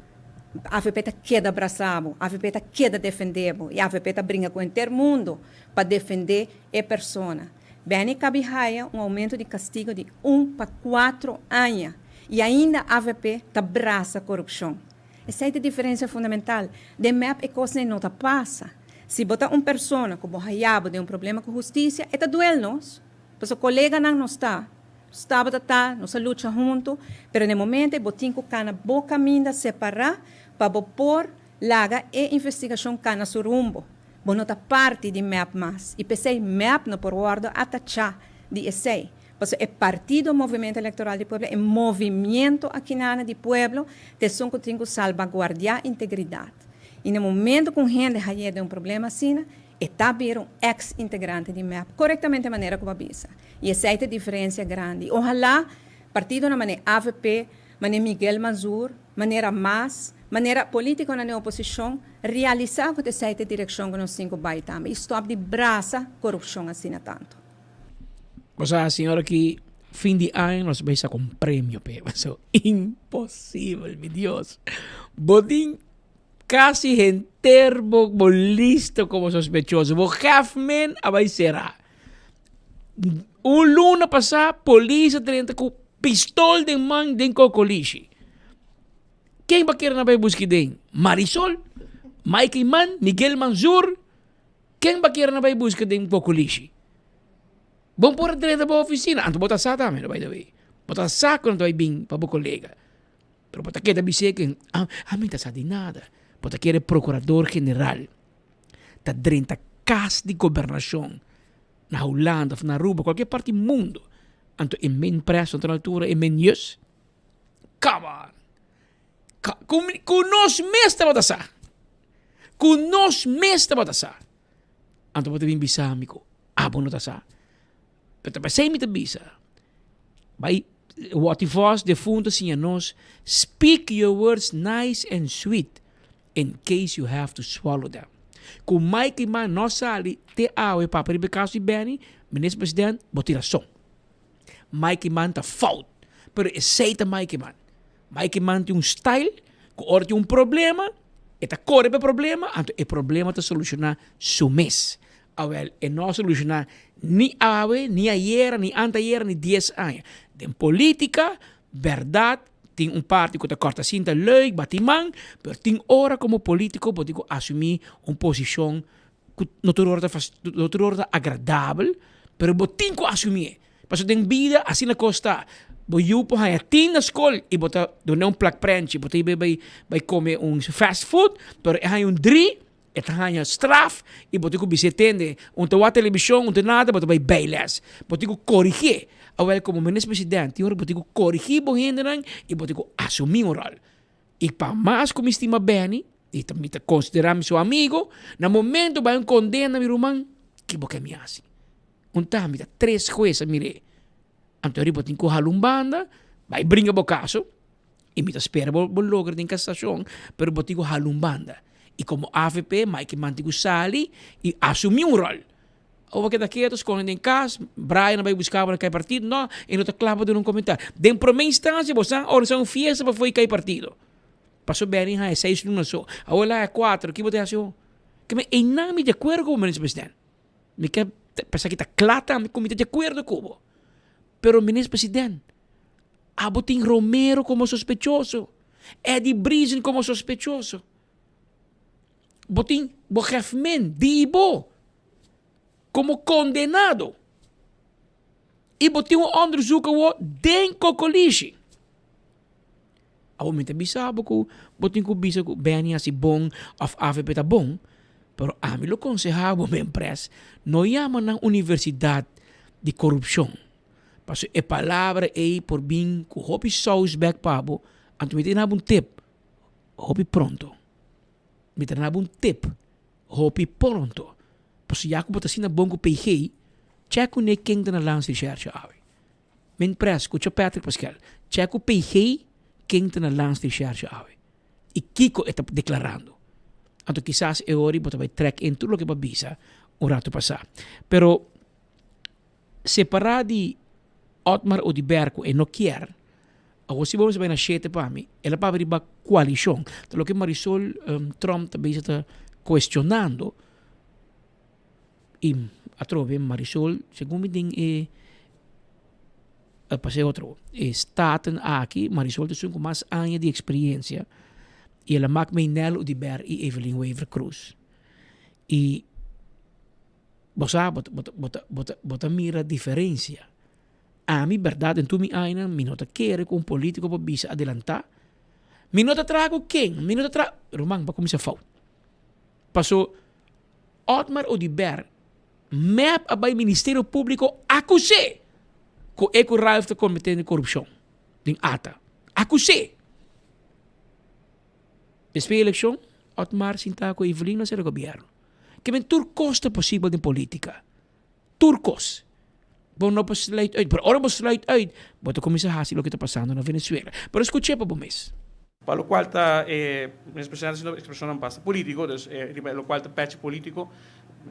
avp ta keda brasa bo, avp ta keda defendé bo i avp ta bringa ku henter mundo pa defendé e persona. Benny kabi haya un aumento di kastigo di un pa kuatro aña i ainda avp ta brasa korupshon. Esei ta e diferensia fundamental. Den mep e kosnan no ta pasa. Si bo ta un persona ku bo haya bo den un problema ku hustisia, e ta duel nos. Pasobra koleganan nos ta, nos tabata ta, nos a lucha huntu, pero na e momento ei bo tin ku kana bo kaminda separá pa bo por laga e investigashon kana su rumbo. Bo no ta parti di mep mas i p'esei mep no por wòrdu atachá di esei. Pasobra e partido Movimiento Electoral di Pueblo, e movimiento akinana di pueblo, ta esun ku tin ku salbaguardiá integridat. I na momento ku un hende haye den un problema asina, e ta bira un ex integrante di mep, korektamente manera ku bo a bisa. I esei ta e diferensia grandi. Ohalá partidonan manera avp, manera Miguel Mazur, manera mas, manera politikonan den oposishon, realisá ku ta esei ta e direkshon ku nos tin ku bai tambe i stòp di brasa korupshon asina tantu. Bo sa señora ki fin di aña nos bai saca un premio p'e. Paso imposibel mi Dios. Bo tin casi henter bo bo listo como sospechoso. Bo hefmen a bai cera. Un luna pasa polis a drenta cu pistol den man den Cocolishi. Ken ba kere na bai busca den? Marisol? Mike Eman? Miguel Manzur? Ken ba kier na bai buska den Cocolishi? Bon por a drenta bo oficina, anto bo ta sa tambe, by the way. Bo ta sa cu nan ta bai bin pa bo colega. Pero bo ta keda bis'é ke ami ta sa di nada. Bo ta kere procurador general ta drenta cas di gobernacion na Hulanda of na Aruba, cualkier parti mundo, anto e men preso ta na altura, e men yus? Come on! Ku nos mes tabata sa. Ku nos mes tabata sa. Anto bo ta bin bisa mi ku abo no ta sa. Pero ta p'esei mi ta bisa, bai Watty Vos defuntu a siña nos, speak your words nice and sweet in case you have to swallow them. Ku Mike i Man no sali te awe papia riba e kaso di Benny, Minister President, bo tin rason. Mike Man ta fout. Pero esei ta Mike Man. Mike Man tin un style ku ora tin un problema, e ta kore pa e problema, anto e problema ta solushoná su mes. Awel, e no a solushoná ni awe, ni ayera, ni antayera, ni dies aña. Den polítika, bèrdat, tin un parti ku ta kòrta sinta leuk, bati man, pero tin ora komo polítiko bo tin ku asumí un posishon ku no tur ora ta no tur ora ta agradabel, pero bo tin ku asumié. Pasobra den bida asina kos ta. Bo yu por haña tin na skol i bo ta dun'é un plak prenchi, bo ta hib'é bai bai kome un fast food, pero e haña un dri, e ta haña straf i bo tin ku bis'é tende, un ta wak telebishon, un ta nada, bo ta bai bijles. Bo tin ku korigié. Awel komo minister president tin ora bo tin ku korigí bo hendenan i bo tin ku asumí un ròl. I pa mas ku mi stima Benny, i ta mi ta konsiderá mi su amigo, na momento bai un kondena mi ruman, ke bo ke mi hasi? Un ta mi ta tres hues a mir'é. Anto ri bo tin ku hala un banda, bai bringa bo kaso, i mi ta spera bo bo logra den kasashon, pero bo tin ku hala un banda. I komo avp, Mike Eman tin ku sali i asumí un ròl. Abo keda ketu, skonde den kas, Brian a bai buska bo na kai partido, no, e no ta kla pa duna un komentario. Den promé instansia bo sa organisá un fiesta pa fo'i kai partido. Paso Benny haña seis luna so, awor el a haña kuater, ki bo ta hasi ho? Ke men einan mi di akuerdo ku bo, minister president. Mi ke pensa ki ta kla tambe ku mi ta di akuerdo ku bo. Pero minister president, abo tin Romero komo sospechoso, Eddie Briesen komo sospechoso. Bo tin bo hefmen di bo komo kondenado. I bo tin un onderzoek awor den kokolishi. Awor mi ta bisa bo ku bo tin ku bisa ku Benny hasi bon òf avp ta bon, pero ami lo konsehá bo men pres no yama nan universidat di korupshon, pasobra e palabra ei por bin ku hopi sous bèk pa bo, anto mi ta duna bo un tip hopi pronto, mi ta duna bo un tip hopi pronto, pasobra ya ku bo ta asina bon ku PG, chèk kuné ken ta na landsrecherche awe. Min pres, scucha Patrick Pascal, check cu PG ken ta na landsrecherche awe y kico e ta declarando. Anto kisas e ora bo ta bay trek in tur loke bo a bisa un rato pasa. Pero separa di Otmar Oduber cu e no kier, awor si bo mester bay na shete pa mi, el a papia riba coalicion. Ta loke Marisol Tromp ta bisa ta cuestionando. Y atrobe Marisol, segun mi den e a pas'e otro, e staten aki, Marisol ta esun ku mas aña di experiencia y el a mak Meynel Oduber y Evelyn Wever Croes. Y bo sa, bo ta, bo ta, bo ta, bo ta, bo ta mira diferencia. Ami berdad den tur mi añanan mi no ta kere ku un politico por bisa adelanta, mi no ta traha ku ken, mi no ta traha, ruman bo a kuminsa fout. Paso Otmar Oduber, mep a bay Ministerio Publico acus'é cu e cu Ralph ta cometiendo corupcion den ata. Acus'é! Despues di eleccion, Otmar sinta cu Evelyn na sera gobierno. Ke men tur cos ta posibel den politica. Tur cos. Bo no por sluit uit. Pero ora bo sluit uit, bo ta cuminsa haci loke ta pasando na Venezuela. Pero scuch'é pa bo mes. Pa locual ta e Minister Presidente haciendo expresionnan basta politico, dus riba e locual ta pechi politico,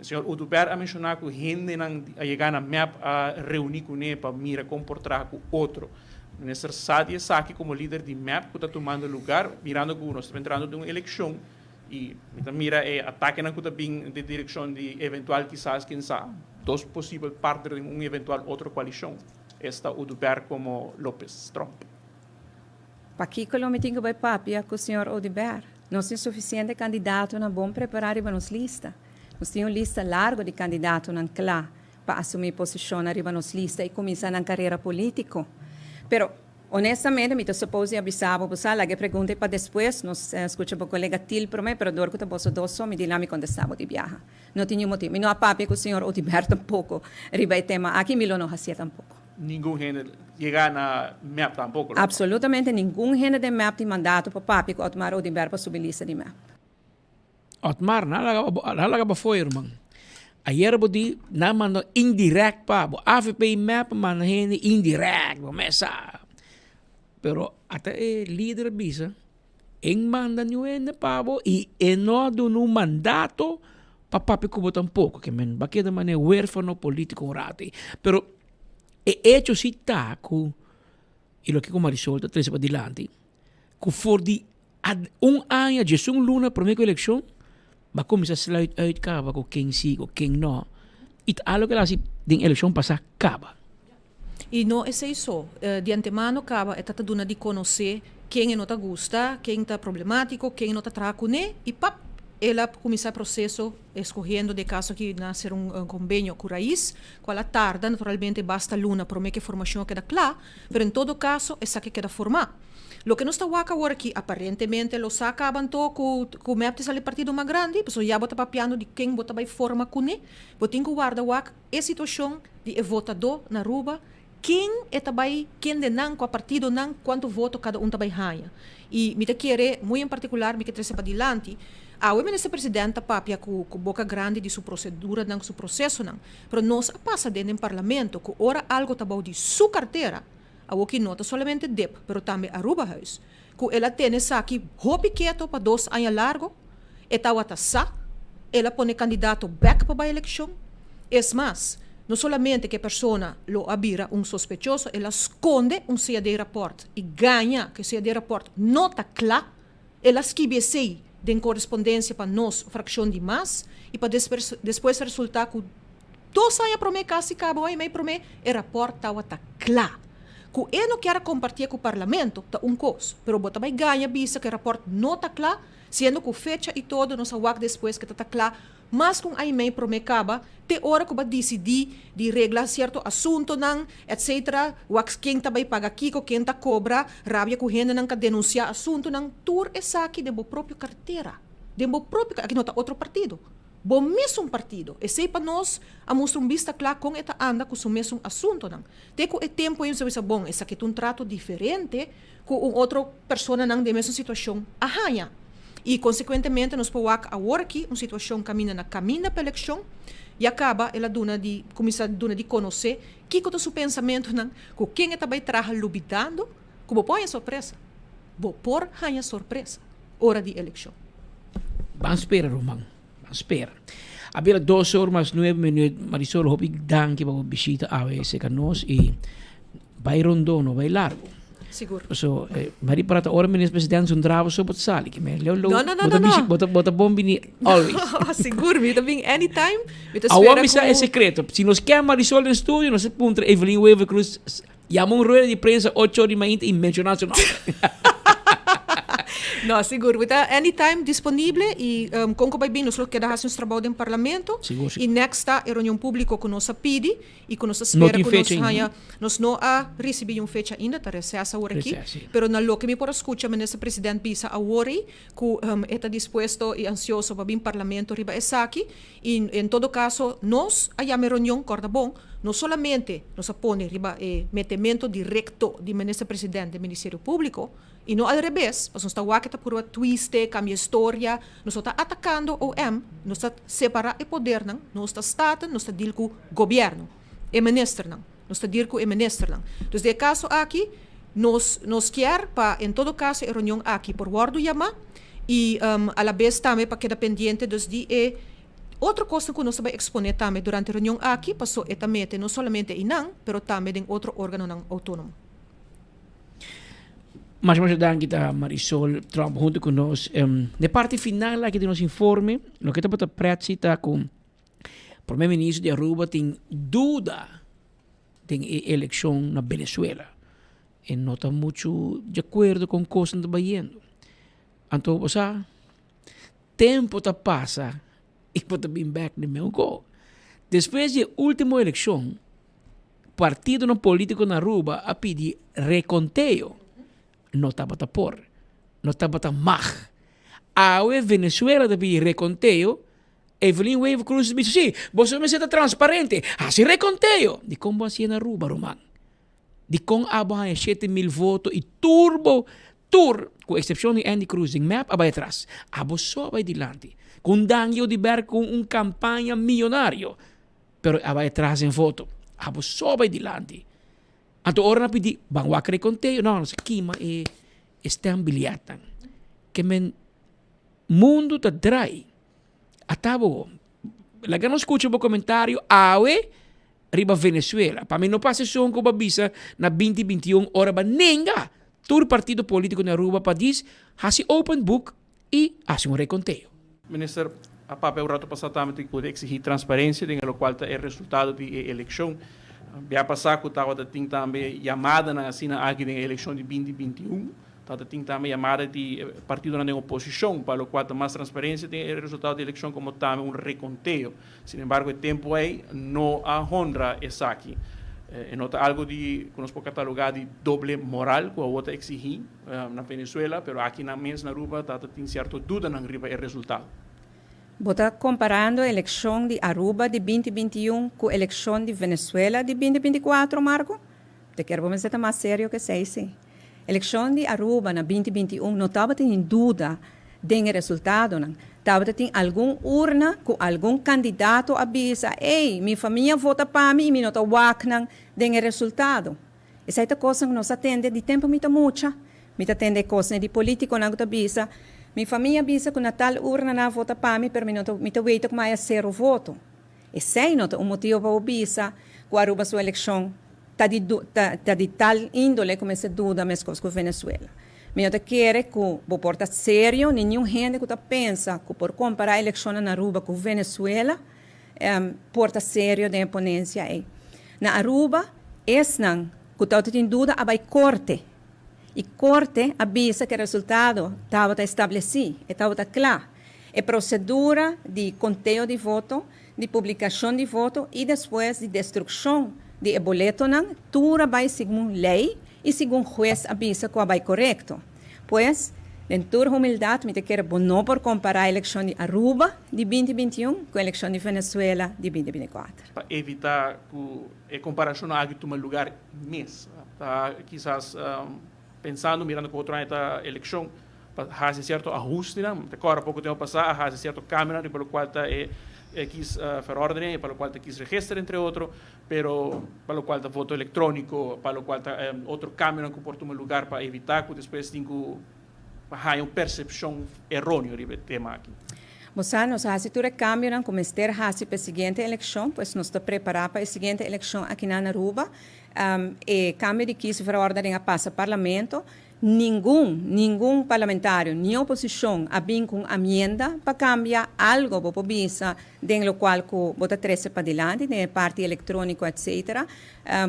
señor Oduber a menciona cu hendenan a yega na mep a reuni cune pa mira con por traha cu otro. Minister sa di esaki como lider di mep cu ta tumando lugar, mirando cu nos ta entrando den un eleccion y mi ta mira e atakenan cu ta bin den direccion di eventual kisas ken sa dos posibel partner den un eventual otro coalicion, esta Oduber como Lopez Tromp. Pakiko lo mi tin ku bai papia ku señor Oduber? Nos tin sufisiente kandidatonan bon prepará riba nos lista. Nos tin un lista largu di kandidatonan kla pa asumí posishonnan riba nos lista i kuminsá nan karera polítiko. Pero, honestamente, mi ta supos di a bisa bo, bo sa, laga e pregunta ei pa despues, nos skucha bo kolega Thiel promé, pero dor ku ta boso dos so, mi di la mi kontestá bo di biaha. No tin niun motibu. Mi no a papia ku señor Oduber tampoko riba e tema aki, mi lo no hasié tampoko. Ningun hende yega na mep tampoco lo. Absolutamente ningun hende den mep tin mandato pa papia cu Otmar Oduber pa subi lista di mep. Otmar, nan laga bo, nan laga bo fooi ruman. Ayer bo di nan manda indirect pa bo. Avp y mep manda hende indirect, bo mes sa. Pero ata e lider a bisa, en manda niun hende pa bo y e no a duna un mandato pa papia ku bo tampoco. Ke men ba keda manera huerfano politico un rato ei. Pero e hecho si ta ku, y loke ku Marisol ta trese padilanti, ku for di un aña diesun luna prome ku elekshon ba kuminsá sluit uit kaba ku ken si ku ken no. I ta algo ku el a hasi den elekshon pasá kaba. I no esei so, di antemano kaba e ta ta duna di konosé ken e no ta gusta, ken ta problemátiko, ken e no ta traha kuné i pap! El a kuminsá e proseso eskohendo den e kaso aki na ser un kombenio ku Raiz, kual a tarda naturalmente basta luna promé ku e formashon a keda kla, pero en todo kaso esaki a keda formá. Loke nos ta wak awor aki aparentemente lo sa kaba anto ku ku mep ta sali partido mas grandi, pasobra ya bo ta papiando di ken bo ta bai forma kuné, bo tin ku warda wak E situashon di e votadó na Aruba, ken e ta bai kende nan, kua partidonan, kuantu voto kada un ta bai haña. I mi ta kere, muy en partikular mi ke trese padilanti, awe Minister President ta papia ku ku boka grandi di su proseduranan, su prosesonan, pero nos a pasa den den Parlamento ku ora algo ta bou di su kartera, awoki no ta solamente dip, pero tambe Arubahuis, ku el a tene esaki hopi keto pa dos aña largo, e tawata sa, el a pone kandidato bèk pa bai elekshon. Es mas, no solamente ku e persona lo a bira un sospechoso, el a skonde un CAD rapòrt i gaña ku e CAD rapòrt no ta kla. El a skibi esei den korespondensia pa nos frakshon di mas i pa despues resultá ku dos aña promé, kasi kaba un aña i mei promé, e rapòrt tawata kla. Ku e no kier a kompartié ku Parlamento ta un kos, pero bo ta bai gaña bisa ku e rapòrt no ta kla, siendo ku fecha i todo nos a wak despues ku ta ta kla mas ku un aña i mei promé kaba, te ora ku bo a disidí di regla sierto asuntonan, etc. Wak ken ta bai paga kiko, ken ta kobra, rabia ku hendenan ka denunsiá asuntonan, tur esaki den bo propio kartera, den bo propio, aki no ta otro partido. Bo mesun partido. Esei pa nos a mustra un bista kla kon e ta anda ku su mesun asuntonan. Te ku e tempu ei nos a bisa, bon, esaki ta un trato diferente ku un otro personanan den mesun situashon a haña. I konsekuentemente nos por wak awor aki un situashon kaminda na kaminda pa elekshon ya kaba el a duna di kuminsá duna di konosé kiko ta su pensamentunan, ku ken e ta bai traha lubidando ku bo por haña sorpresa. Bo por haña sorpresa ora di elekshon. Ban spera ruman, ban spera. A bira dos or mas nuebe minuut, Marisol hopi danki pa bo bishita awe serka nos y bai rondó no bai largo. Sigur. Paso Mari para ta ora minister president su drabo so bo ta sali ki me leu leu No, no, no, bo ta no, bishi no. bo ta bo ta bon bini always. Sigur, mi ta bin anytime. Mi ta Awor spera mi sa ku e secreto. Si nos ken Marisol den studio nos ta puntra Evelyn Wever Croes Yama un rueda di prensa ocho or di mainta y menciona su nomber. No, sigur. We ta anytime disponible y um, con cu bay bin nos lo keda haci nos trabao den parlamento. Sigur, sigur. Y next ta e reunion publico cu nos a pidi y cu nos ta No spera tin cu nos fecha ainda. haya. Nos no a ricibi un fecha ainda, ta receso awor aki. Receso, si. Pero na loke mi por a scucha Minister President bisa awor ei cu um, e ta dispuesto y ansioso pa bin parlamento riba esaki. Y en todo caso nos a yama e reunion, corda bon, no solamente nos a pone riba e metemento directo di Minister President den Ministerio Publico, y no al revés, pasobra nos ta wak e ta purba twiste, cambia historia, nos no ta atacando OM, nos ta separa e podernan, nos ta Staten, nos ta deal cu Gobierno, e ministernan, nos ta deal cu e ministernan. Dus den e caso aki nos nos kier pa en todo caso e reunion aki por wordo yama, Y a la bes tambe pa keda pendiente dus di e otro cosnan cu nos ta bay expone tambe durante e reunion aki, paso e ta mete no solamente eynan, pero tambe den otro organonan autonomo. Masha masha danki ta Marisol Tromp hunto cu nos. Den parti final aki di nos informe, loke tabata pretzi ta cu Prome Minister di Aruba tin duda den e eleccion na Venezuela. E no ta muchu di akuerdo kon kosnan ta bayendo. Anto bo sa, tempu ta pasa i bo ta bin bèk den meun ko. Despues di e último elekshon, partidonan polítiko na Aruba a pidi rekonteo. No tabata por, no tabata mag. Awe Venezuela ta pidi rekonteo, Evelyn Wever Croes ta bisa, si, boso mester ta transparente, hasi rekonteo. Dikon bo hasié na Aruba, ruman? Dikon abo haña 7000 voto i tur bo, tur, ku eksepshon di Endy Croes den mep a bai atras. Abo so a bai dilanti. Ku un Dangui Oduber ku un kampaña miyonario, pero a bai atras den voto. Abo so a bai dilanti. Anto ora nan pidi, ban wak rekonteo, no, nos a kima e e stembiljetnan. Ke men mundu ta drai. Ata bo, laga nos skucha bo komentario awe. riba Venezuela. Pa mi no pasa esun ku bo a bisa na binti 21 ora ba nenga tur partido politico na Aruba pa dis hasi open book y hasi un reconteo. Minister a papia un rato pasá tambe di por exigí transparencia den e locual ta e resultado di e eleccion. Bia pasá cu tabata tin tambe yamadanan asina aki den e eleccion di binti 21. Tabata tin tambe yamada di partidonan den oposicion pa locual ta mas transparencia den e resultado di eleccion como tambe un reconteo. Sin embargo e tempu ei no a honra esaki. E no ta algo di ku nos por katalogá di doble moral ku awor ta eksigí na Venezuela, pero aki nan mes na Aruba ta ta tin sierto dudanan riba e resultado. Bo ta komparando elekshon di Aruba di 2021 ku elekshon di Venezuela di 2024, Marco? Te kier bo mester ta mas serio ku esei, si. Elekshon di Aruba na 2021 no tabata tin duda den e resultadonan. Tabata tin algun urna ku algun kandidato a bisa, Ey, mi famia vota pa mi i mi no ta wak nan den e resultado. Esei ta kosnan ku nos a tende di tempu mi ta mucha. Mi ta tende e kosnan di politikonan ku ta bisa, Mi famia a bisa ku na tal urna nan a vota pa mi, pero mi no ta mi ta weta ku mi a sero voto. Esei no ta un motibo pa bo bisa ku Aruba su elekshon ta di ta di tal índole ku mester duda meskos ku Venezuela. Mi no ta kere ku bo por ta serio ni niun hende ku ta pensa ku por kompará elekshonnan na Aruba ku Venezuela por ta serio den e ponensia ei. Na Aruba esnan. Ku tabata tin duda a bai korte i korte a bisa ku e resultado tabata establesí, e tabata kla. E prosedura di konteo di voto, di publikashon di voto i despues di destrukshon di e boletonan tur a bai segun lei i segun hues a bisa ku a bai korekto. Pues, den tur humildat mi ta kere bo no por kompará elekshon di Aruba di binti 21 ku elekshon di Venezuela di 2024. Pa evitá ku e komparashonnan aki tuma lugar mes, ta kisas pensando mirando ku otro aña ta elekshon pa hasi sierto ahustenan. Ta kòrda poko tempu pasá a hasi sierto kambionan riba lokual ta e kies verordening i pa lokual ta kies register entre otro, pero pa lokual ta voto elektróniko, pa lokual ta otro kambionan ku por tuma lugar pa evitá ku despues tin ku haña un persepshon eróneo riba e tema aki. Bo sa, nos a hasi tur e kambionan ku mester hasi pa e siguiente elekshon, pues nos ta prepará pa e siguiente elekshon akinan na Aruba. E kambio di kiesverordening a pasa parlamento. Ningun, ningun parlamentario ni oposishon a bin ku un amienda pa kambia algo, bo por bisa, den lokual ku bo ta trese padilanti, den e parti elektróniko etcetera.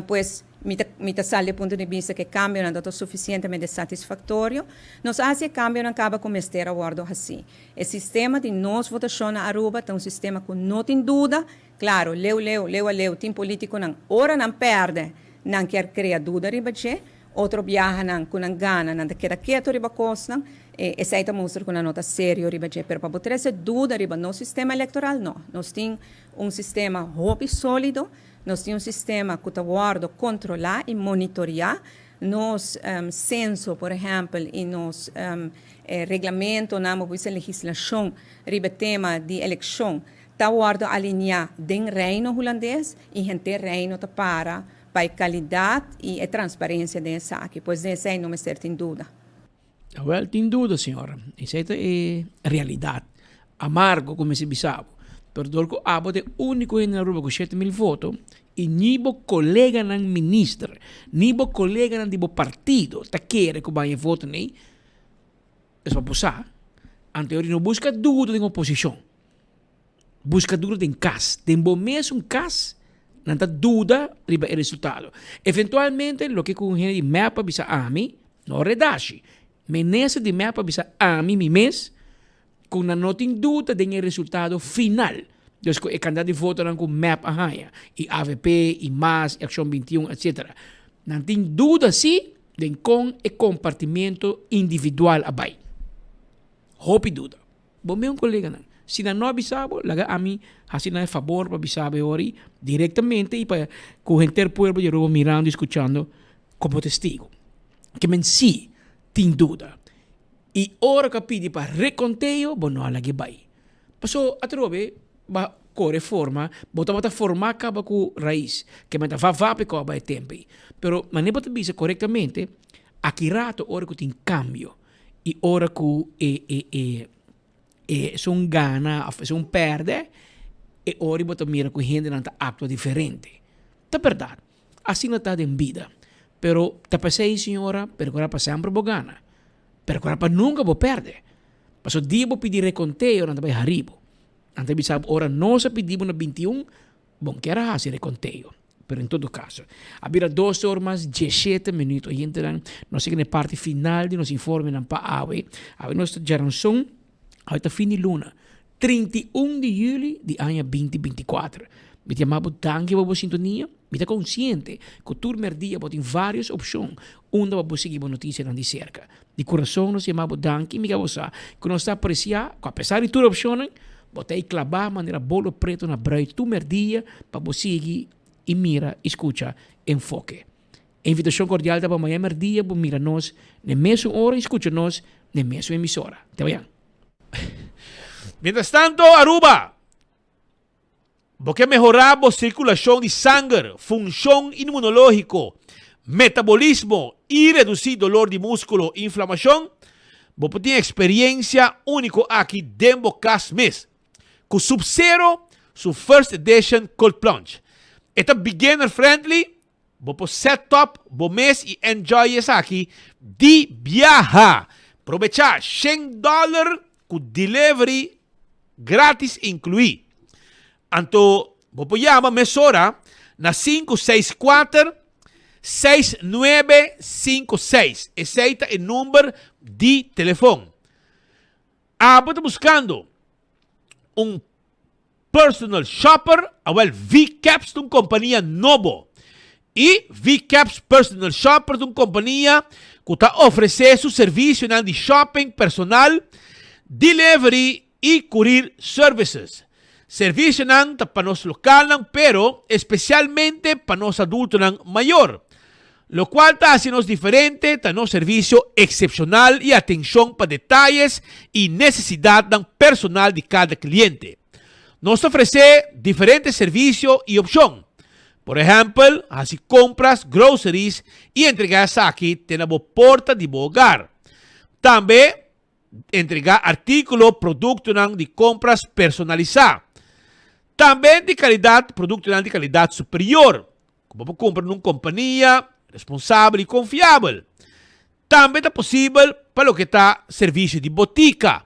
Pues mi ta mi ta sali di e punto di bista ku e kambionan ta ta sufisientemente satisfaktorio. Nos a hasi e kambionan kaba ku mester a wòrdu hasí. E sistema di nos votashon na Aruba ta un sistema ku no tin duda. Klaro, leu leu, leu a leu tin polítikonan ora nan pèrdè nan kier krea duda riba dje. Otro biahanan ku nan gana nan ta keda ketu riba kosnan. E esei ta mustra ku nan no ta serio riba dje. Pero pa bo trese duda riba nos sistema elektoral, no. Nos tin un sistema hopi sólido. Nos tin un sistema ku ta wòrdu kontrolá i monitoriá. Nos senso, por ehèmpel, i nos reglamentonan, bo por bisa legislashon riba e tema di elekshon ta wòrdu aliniá den Reino Hulandes i henter Reino ta para pa e kalidat i e transparensia den esaki. Pues den esei no mester tin duda. Awel, tin duda, señora. Esei ta e realidat amargo ku mester bisa bo. Pero dor ku abo ta e úniko hende na Aruba ku 7000 voto i ni bo koleganan minister, ni bo koleganan di bo partido ta kere ku baña e votonan ei, es pa bo sa. Anto no buska duda den oposishon. Buska duda den kas. Den bo mesun kas nan ta duda riba e resultado. Eventualmente loke ku un hende di mep a bisa ami, no redashi, minister di mep a bisa ami mi mes ku nan no tin duda den e resultado final. Dus ku e kantidat di votonan ku mep a haña, i avp, i mas, i Akshon 21, etsetera. Nan tin duda si den kon e kompartimiento individual a bai. Hopi duda. Bo meun koleganan, si nan no a bisa bo, laga ami hasi nan e fabor pa bisa bo e ora ei direktamente i pa ku henter pueblo di Aruba mirando i skuchando komo testigu. Ke men si tin duda. I ora ku a pidi pa rekonteo, bo no a lag'e bai. Paso atrobe bo a kore forma, bo tabata formá kaba ku rais, ke men ta va va pa e kòba e tempu ei. Pero manera bo ta bisa korektamente, aki rato ora ku tin kambio, I ora ku e e e e esun gana òf esun pèrdè, e ora bo ta mira ku hendenan ta aktua diferente. Ta bèrdat, asina ta den bida. Pero ta p'esei, señora, perkurá pa semper bo gana. Perkurá pa nunka bo pèrdè. Pasobra dia bo pidi rekonteo, nan ta bai hari bo. Nan ta bisa bo, ora nos a pidi bo na 21, Bon kier a hasi rekonteo, pero en todo kaso, a bira dos or mas diesshete minuut. Oyentenan, nos yega na e parti final di nos informenan pa awe. Awe nos ta djaranson, awe ta fin di luna, 31 di juli di aña 2024. Mi ta yama bo danki pa bo sintonia. Mi ta konsiente ku tur merdia bo tin vários opshon unda pa bo sigui bo notisianan di serka. Di kurason nos yama bo danki, mi ka bo sa ku nos ta apresiá ku apesar di tur opshonnan, Bo ta ei klabá manera bolo preto na brui tur merdia pa bo sigui i mira i skucha Enfoke. E invitashon kordial ta pa maña merdia bo mira nos n'e mesun ora i skucha nos n'e mesun emisora. Te mañan. Mientras tanto, Aruba, bo ke mehorá bo sirkulashon di sanger, funshon inmunológiko, metabolismo i redusí dolor di múskulo i inflamashon? Bo por tin experiencia unico aki den bo cas mes. Cu Sub Zero su First Edition Cold Plunge. E ta beginner friendly, bo por set up bo mes y enjoy esaki di biaha. Probecha shen dollar cu delivery gratis inclui. Anto bo por yama mesora na 564. 6956. Esei ta e number di telefon. Abo ta buskando un personal shopper? Awel V-Caps ta un kompania nobo. I V-Caps Personal Shopper ta un kompania ku ta ofresé su servisionan di shopping personal, delivery i courier services. Servisionan ta pa nos lokalnan pero espesialmente pa nos adultonan mayor. Lokual ta hasi nos diferente ta nos servisio eksepshonal i atenshon pa detayes i nesesidatnan personal di kada kliente. Nos ta ofresé diferente servisio i opshon. Por ehèmpel, hasi kompras, groceries, i entregá esaki te na bo porta di bo hogar. Tambe, Entregá artíkulo, produktonan di kompras personalisá. Tambe di kalidat, produktonan di kalidat superior, ku bo por kumpra na un kompania responsabel i konfiabel. Tambe ta posibel pa loke ta servisio di botika.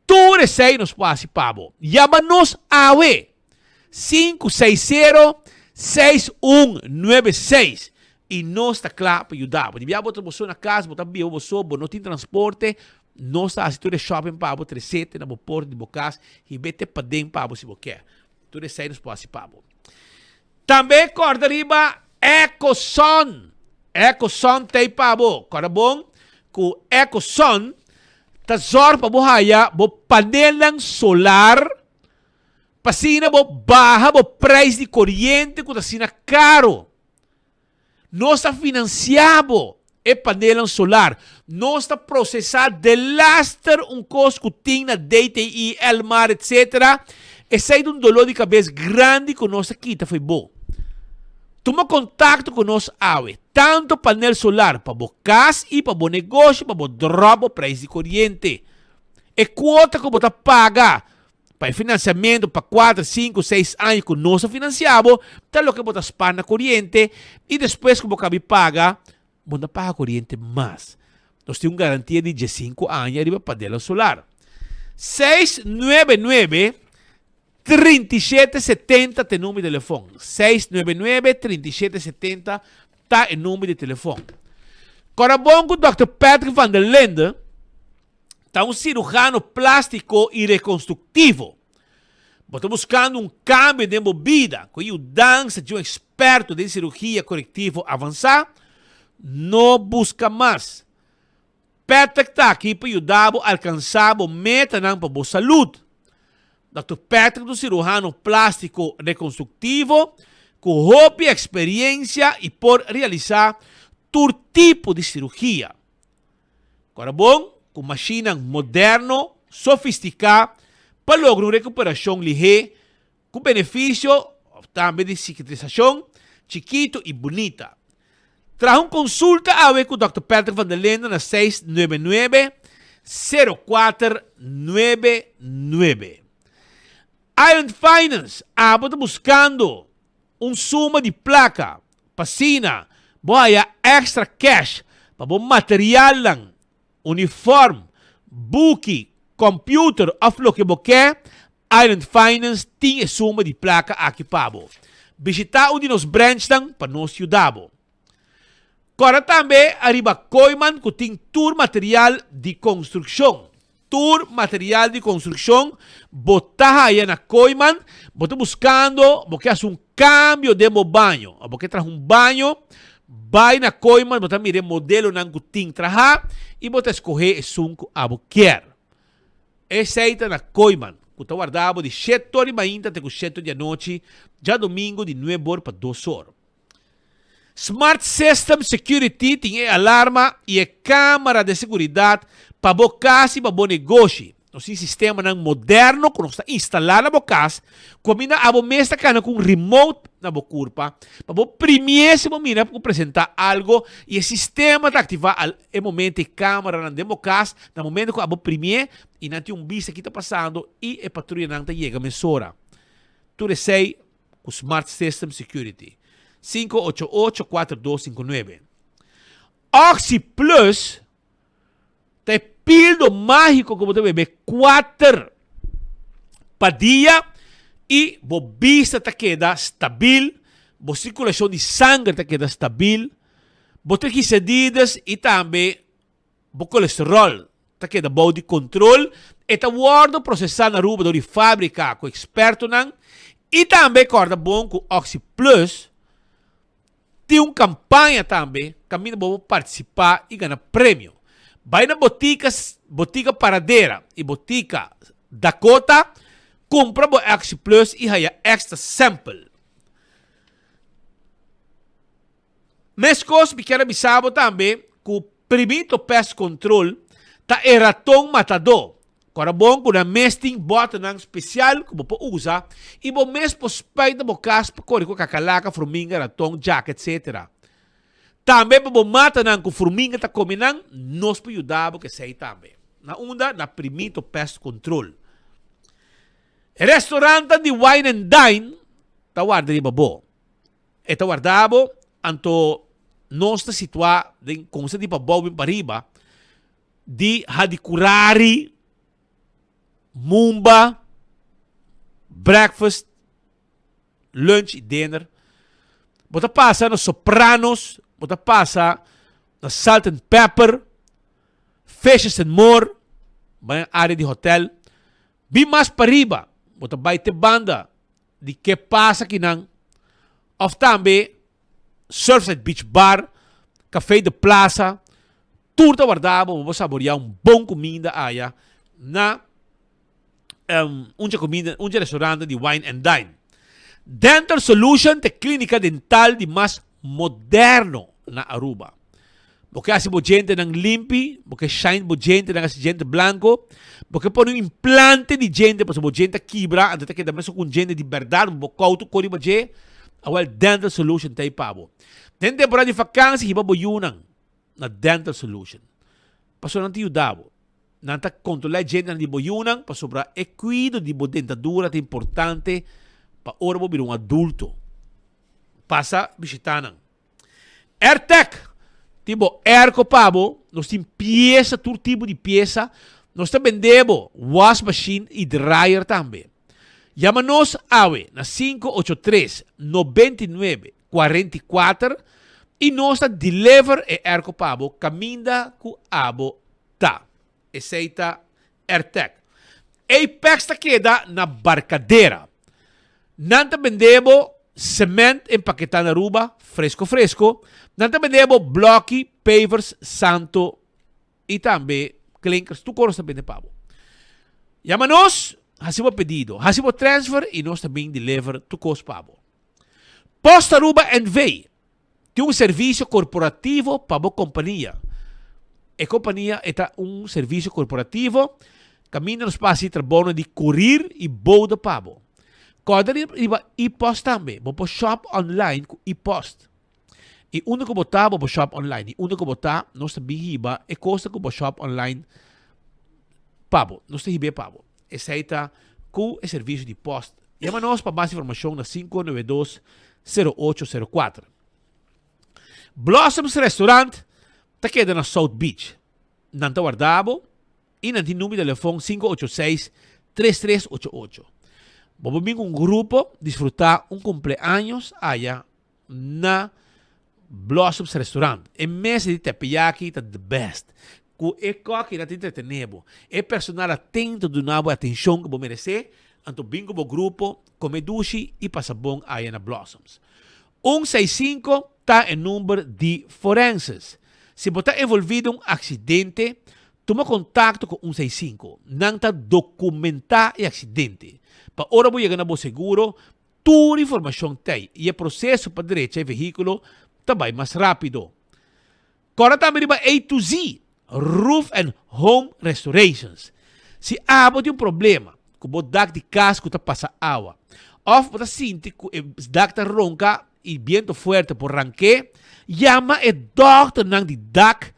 Tur esei nos por hasi pa bo. Yama nos awe! 560 6196 i nos ta kla pa yuda bo. Di bia bo ta boso na kas, bo ta biba boso, bo no tin transporte, nos ta hasi tur e shopping pa bo, tres'é te na bo porta di bo kas, hib'é te paden pa bo si bo ke. Tur esei nos por hasi pa bo. Tambe kòrda riba Ecoson. Ecoson t'ei pa bo. Kòrda bon ku Ecoson ta zòrg pa bo haya bo panelnan solar Pa asina bo baha bo prijs di koriente ku ta asina karo. Nos ta finansiá bo e panelnan solar. Nos ta prosesá delaster un kos ku tin na DTI, Elmar etc. Esei ta un doló di kabes grandi ku nos ta kita fo'i bo. Tuma kontakto ku nos awe. Tantu panel solar pa bo kas i pa bo negoshi pa bo dròp bo prijs di koriente. E kuota ku bo ta paga Pa e finansiamentu pa kuater, sinku, seis aña ku nos a finansiá bo, ta loke bo ta spar na koriente i despues ku bo kabi paga, bo no ta paga koriente mas. Nos tin un garantia di diesinku aña riba panela solar. 699 3770 ta e number di telefon. 699 3770 ta e number di telefon. Kòrda bon ku Dòkter Patrick van der Linde ta un cirujano plástico y reconstructivo. Bo ta buscando un cambio den bo bida cu e yudansa di un experto den cirugia corectivo avansa? No busca mas. Patrick ta aki pa yuda bo alcansa bo metanan pa bo salud. Dòkter Patrick ta un cirujano plástico reconstructivo cu hopi experiencia y por realisa tur tipo di cirugia. Kora bon ku mashinnan moderno, sofistiká pa logra un rekuperashon lihé ku benefisio òf tambe di sikatrisashon chikitu i bunita. Traha un konsulta awe ku Dòkter Patrick van der Linden na 699 04 99. Island Finance, abo ta buskando un suma di plaka pa asina bo haya extra cash pa bo materialnan, uniform, buki, computer of loke bo ke, Island Finance tin e suma di plaka aki pa bo. Bishita un di nos branchnan pa nos yuda bo. Kòrda tambe ariba Kooiman ku tin tur material di konstrukshon. Tur material di konstrukshon bo ta haya na Kooiman. Bo ta buskando, bo ke hasi un kambio den bo baño òf bo ke traha un baño, bai na Kooiman bo ta mira e modelonan ku tin traha i bo ta eskohé esun ku abo kier. Esei ta na Kooiman, ku ta warda bo di shete or di mainta te ku shete or di anochi, djadumingu di nuebe or pa dos or. Smart System Security tin e alarma i e camera de seguridad pa bo cas i pa bo negoshi. Nos tin sistemanan moderno cu nos ta instala na bo cas cu aminda abo mes ta cana cu un remote na bo curpa pa bo primie si bo mira cu presenta algo i e sistema ta activa al e momento e cameranan den bo cas na momento cu abo primie i nan tin un bista ki ta pasando i e patruyanan ta yega mesora. Tur esey ku Smart System Security. 588-4259. Oxi Plus ta e pildo mágiko ku bo ta bebe kuater pa dia i bo bista ta keda stabil, bo sirkulashon di sanger ta keda stabil. Bo triglicerides y tambe bo colesterol ta keda bou di control. E ta wordo procesa na Aruba dor di fabrica cu expertonan y tambe corda bon cu Oxi Plus tin un campaña tambe caminda bo por participa y gana premio. Bay na botica Botica Paradera y Botica Dakota cumpra bo Oxi Plus y haya extra sample. Meskos mi kier a bisa bo tambe ku Primito Pest Control ta e raton matadó. Kòrda bon ku nan mes tin bòternan spesial ku bo por usa i bo mes por spuit na bo kas pa kore ku kakalaka, fruminga, raton, djaka etc. Tambe pa bo matanan ku fruminga ta kome nan, nos por yuda bo ku esei tambe. Na unda? Na Primito Pest Control. E restaurantnan di Wine and Dine ta warda riba bo. E ta warda bo, anto nos ta situá den konsa di pabou bin pariba di Hadicurari, Mumba, breakfast, lunch i dinner. Bo ta pasa na Sopranos, bo ta pasa na Salt and Pepper, Fishes and More, bai área di hotel. Bin mas pariba, bo ta bai te banda di ke pasa kinan of tambe Surfside Beach Bar, Café de Plaza, tur ta warda bo pa bo saborea un bon kuminda aya na un dje kuminda, un dje restaurante di Wine and Dine. Dental Solution ta e klinika dental di mas moderno na Aruba. Bo ke hasi bo djentenan limpi, bo ke shine bo djentenan hasi djente blanko, bo ke pone un implante di djente pasobra bo djente a kibra anto ta keda mesun ku un djente di bèrdat, bo koutu kor riba dje, awèl Dental Solution ta ei pa bo. Den temporada di fakansi hiba bo yunan na Dental Solution pasobra nan ta yuda bo. Nan ta kontrolá e djentenan di bo yunan pasobra e kuido di bo dentadura ta importante pa ora bo bira un adulto. Pasa bishita nan. Airtec, tin bo airco pa bo, nos tin piesa, tur tipo di piesa, nos ta bende bo wash machine y dryer tambe. Yama nos awe na 583 99 44 y nos ta deliver e airco pa bo caminda cu abo ta. Esey ta Airtec. Apex ta keda na Barcadera. Nan ta bende bo cement empaketá na Aruba, fresco fresco. Nan ta bende bo bloki, pavers, santo y tambe klinkers. Tur cos ta bende pa bo. Yama nos, haci bo pedido, haci bo transfer y nos ta bin deliver tur cos pa bo. Post Aruba NV. Tin un servisio korporativo pa bo kompania. E kompania e ta un servisio korporativo kaminda nos por hasi trabounan di kurir i bouda pa bo. Kòrda riba e-post tambe. Bo por shop online ku e-post. I unda ku bo ta bo por shop online. I unda ku bo ta nos ta bin hiba e kosnan ku bo shop online pa bo. Nos ta hib'é pa bo. Esei ta ku e servisio di post. Yama nos pa mas informashon na 592 0804. Blossoms Restaurant ta keda na South Beach. Nan ta warda bo y nan tin number di telefon 586 3388. Bo por bin cu un grupo disfruta un cumpleaños aya na Blossoms Restaurant. E mesa di teppanyaki ta the best. Ku e kòkinan ta entretené bo. E personal atento ta duna bo e atenshon ku bo meresé. Anto bin ku bo grupo, kome dushi i pasa bon aya na Blossoms. Un seis sinku ta e number di forenses. Si bo ta envolví den un aksidente, tuma kontakto ku un seis sinku. Nan ta dokumentá e aksidente. Pa ora bo yega na bo seguro, Tur informashon t'ei i e proseso pa drecha e vehíkulo ta bai mas rápido. Kòrda tambe riba A to Z, Roof and Home Restorations. Si abo tin un problema ku bo dak di kas ku ta pasa awa, òf bo ta sinti ku e dak ta ronka i biento fuerte por rank'é, yama e dòkternan di dak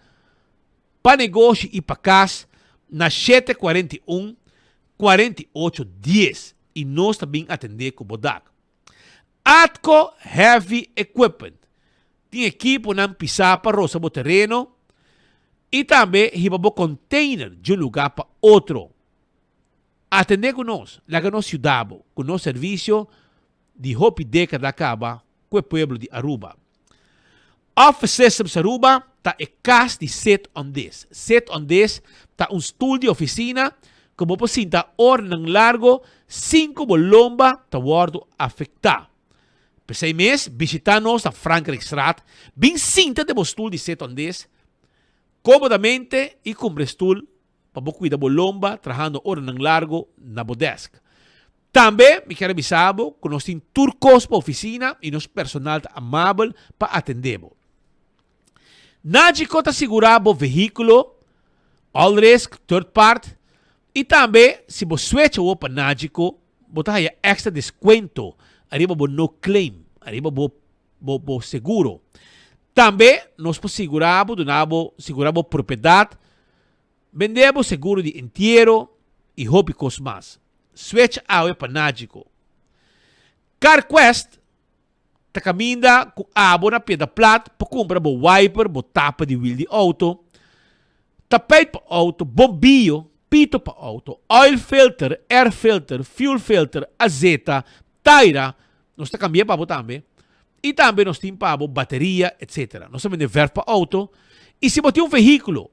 pa negoshi i pa kas na 741 48 dies i nos ta bin atendé ku bo dak. Atco Heavy Equipment tin ekiponan pisá pa rosa bo tereno i tambe hiba bo container di un lugá pa otro. Atendé ku nos, laga nos yuda bo ku nos servisio di hopi dékada kaba ku e pueblo di Aruba. Office Systems Aruba ta e kas di Sit on This. Sit on This ta un stul di ofisina ku bo por sinta oranan largo sin ku bo lomba ta wòrdu afektá. P'esei mes, bishitá nos na Frankrijkstraat, bin sinta den bo stul di Sit on This kómodamente i kumpra e stul pa bo kuida bo lomba trahando oranan largo na bo desk. Tambe mi kier a bisa bo ku nos tin tur kos pa ofisina i nos personal ta amabel pa atendé bo. Nagico ta sigurá bo vehíkulo, all risk, third part, i tambe si bo switch awor pa Nagico bo ta haya extra deskuento ariba bo no claim, ariba bo bo bo seguro. Tambe nos por sigurá bo, duna bo, sigurá bo propiedat, bendé bo seguro di entiero i hopi kos mas. Switch awe pa Nagico. CarQuest ta kaminda ku abo na Piedra Plat pa kumpra bo wiper, bo tapa di wiel di outo, tapijt pa outo, bombio, pito pa outo, oil filter, air filter, fuel filter, azeta, taira, nos ta kambia pa bo tambe, i tambe nos tin pa bo bateria, etc. Nos ta bende verf pa outo, i si bo tin un vehíkulo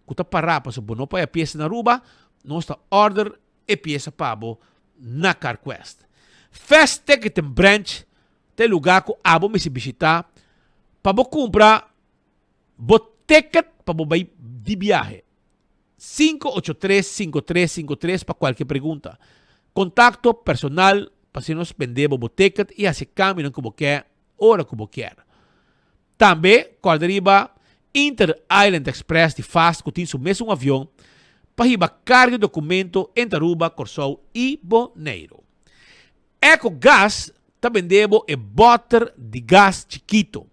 ku ta pará pasobra bo no por haya piesa na Aruba, nos ta order e piesa pa bo na CarQuest. Fast Ticketing Branch ta e lugá ku abo mester bishitá pa bo kumpra bo ticket pa bo bai di biahe. 583 5353 pa kualke pregunta. Kontakto personal pa asina nos bende bo bo ticket i hasi kambionan ku bo ke ora ku bo kier. Tambe kòrda riba Inter Island Express di fast ku tin su mesun avion pa hiba karga di dokumento entre Aruba, Kòrsou i Boneiru. Eco Gas ta bende bo e bòter di gas chikito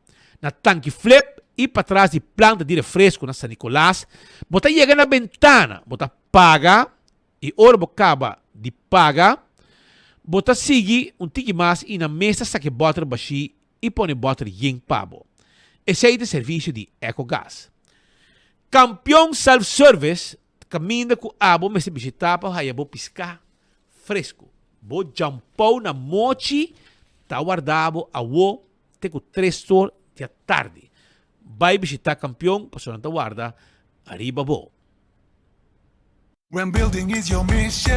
na tanki flip i patras di planta di refresco na San Nicolas. Bo ta yega na bentana, bo ta paga i ora bo kaba di paga, bo ta sigui un tiki mas i na mes ta saka e bòter bashí i pone bòter yen pa bo. Esei ta e servisio di Eco Gas. Kampion Self Service ta kaminda ku abo mester bishitá pa haya bo piská fresku. Bo djampou na mochi ta warda bo awo te ku tres or di atardi. Bai bishitá Kampion pasobra nan ta warda ariba bo. When building is your mission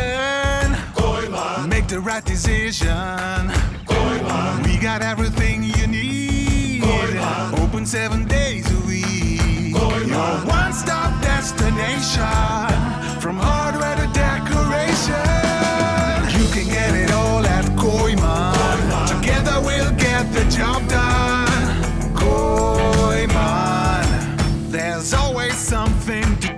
Kooyman Make the right decision Kooyman We got everything you need Kooyman Open seven days a week Kooyman Your one-stop destination From hardware to decoration You can get it all at Kooyman Together we'll get the job done Kooyman There's always something to do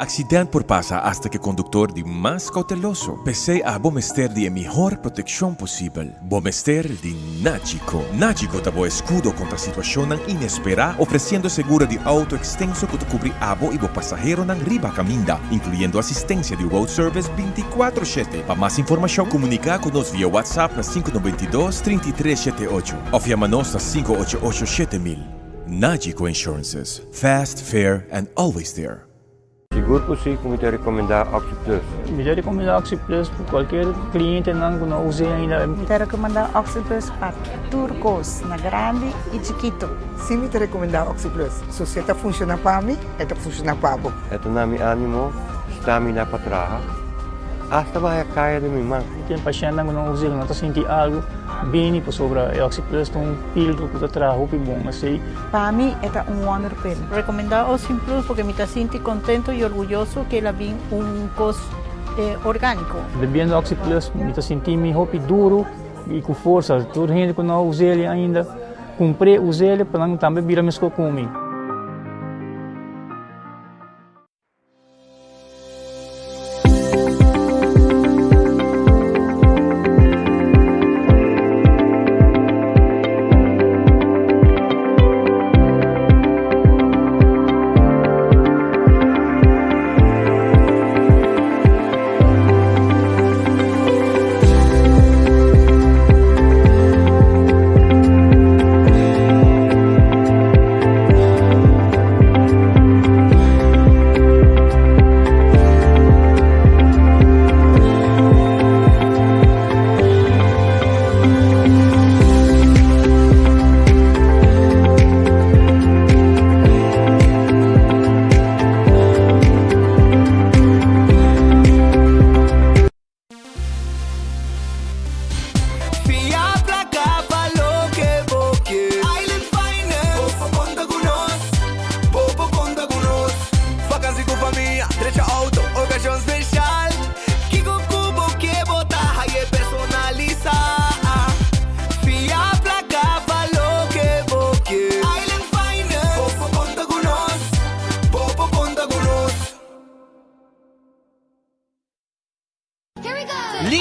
Accident por pasa hasta cu e conductor di mas cauteloso. P'esey abo mester di e mihor proteccion posibel. Bo mester di Nagico. Nagico ta bo escudo contra situacionnan inespera, ofreciendo seguro di auto extenso cu ta cubri abo y bo pasaheronan riba caminda, incluyendo asistencia di road service binticuatro shete. Pa mas informacion, comunica cu nos via WhatsApp na sinku nobenta i dos, trinta i tres shete ocho of yama nos na sinku ocho ocho shete mil. Nagico Insurances. Fast, fair and always there. Sigur ku si ku mi ta rekomendá Oxi Plus. Mi ta rekomendá Oxi Plus pa kualkier klientenan ku no us'é ainda. Mi ta rekomendá Oxi Plus pa tur kos, na grandi i chikitu. Si mi ta rekomendá Oxi Plus. So si e ta funshoná pa mi, e ta funshoná pa bo. E ta na mi ánimo, stamina pa traha, asta baha kaya den mi man. Tin pashèntnan ku no us'é, ku no ta sinti algu bini pasobra e Oxi Plus ta un pildo ku ta traha hopi bon. Esei. Pa mi e ta un wonder pill. Recomenda Oxin Plus porque mi ta sinti contento y orguyoso que el a bin un cos organico. Bebiendo Oxi Plus mi ta sinti mi hopi duro y cu forsa. Tur hende cu no a us'el ainda cumpr'e us'el pa nan tambe bira mesco cu mi.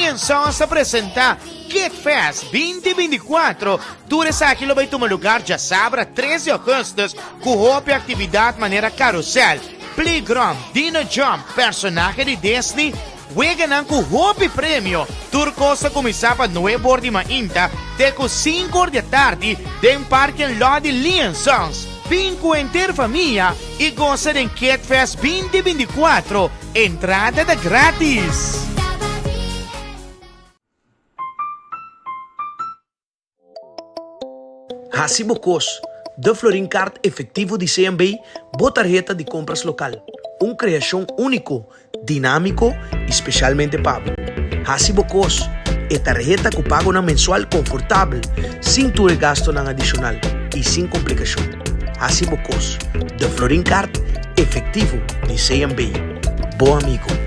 Lee Sons ta presenta Kid Fest 2024. Tur esaki lo bai tuma lugar djasabra 3 di augustus ku hopi aktividat manera karusel, playground, dino jump, personahe di Disney, weganan ku hopi premio. Tur kos ta kuminsá pa nuebe or di mainta te ku sinku or di atardi den parking lot di Lee Sons. Bin ku henter famia i gosa den Kid Fest 2024. Entrada ta gratis. Hasi bo kos, De Florin Card Efectivo di CMB, bo tarheta di kompras lokal. Un kreashon úniko, dinámiko i spesialmente pa bo. Hasi bo kos, e tarheta ku pagonan mensual konfortabel, sin tur e gastonan adishonal i sin komplikashon. Hasi bo kos, De Florin Card Efectivo di CMB, bo amigo.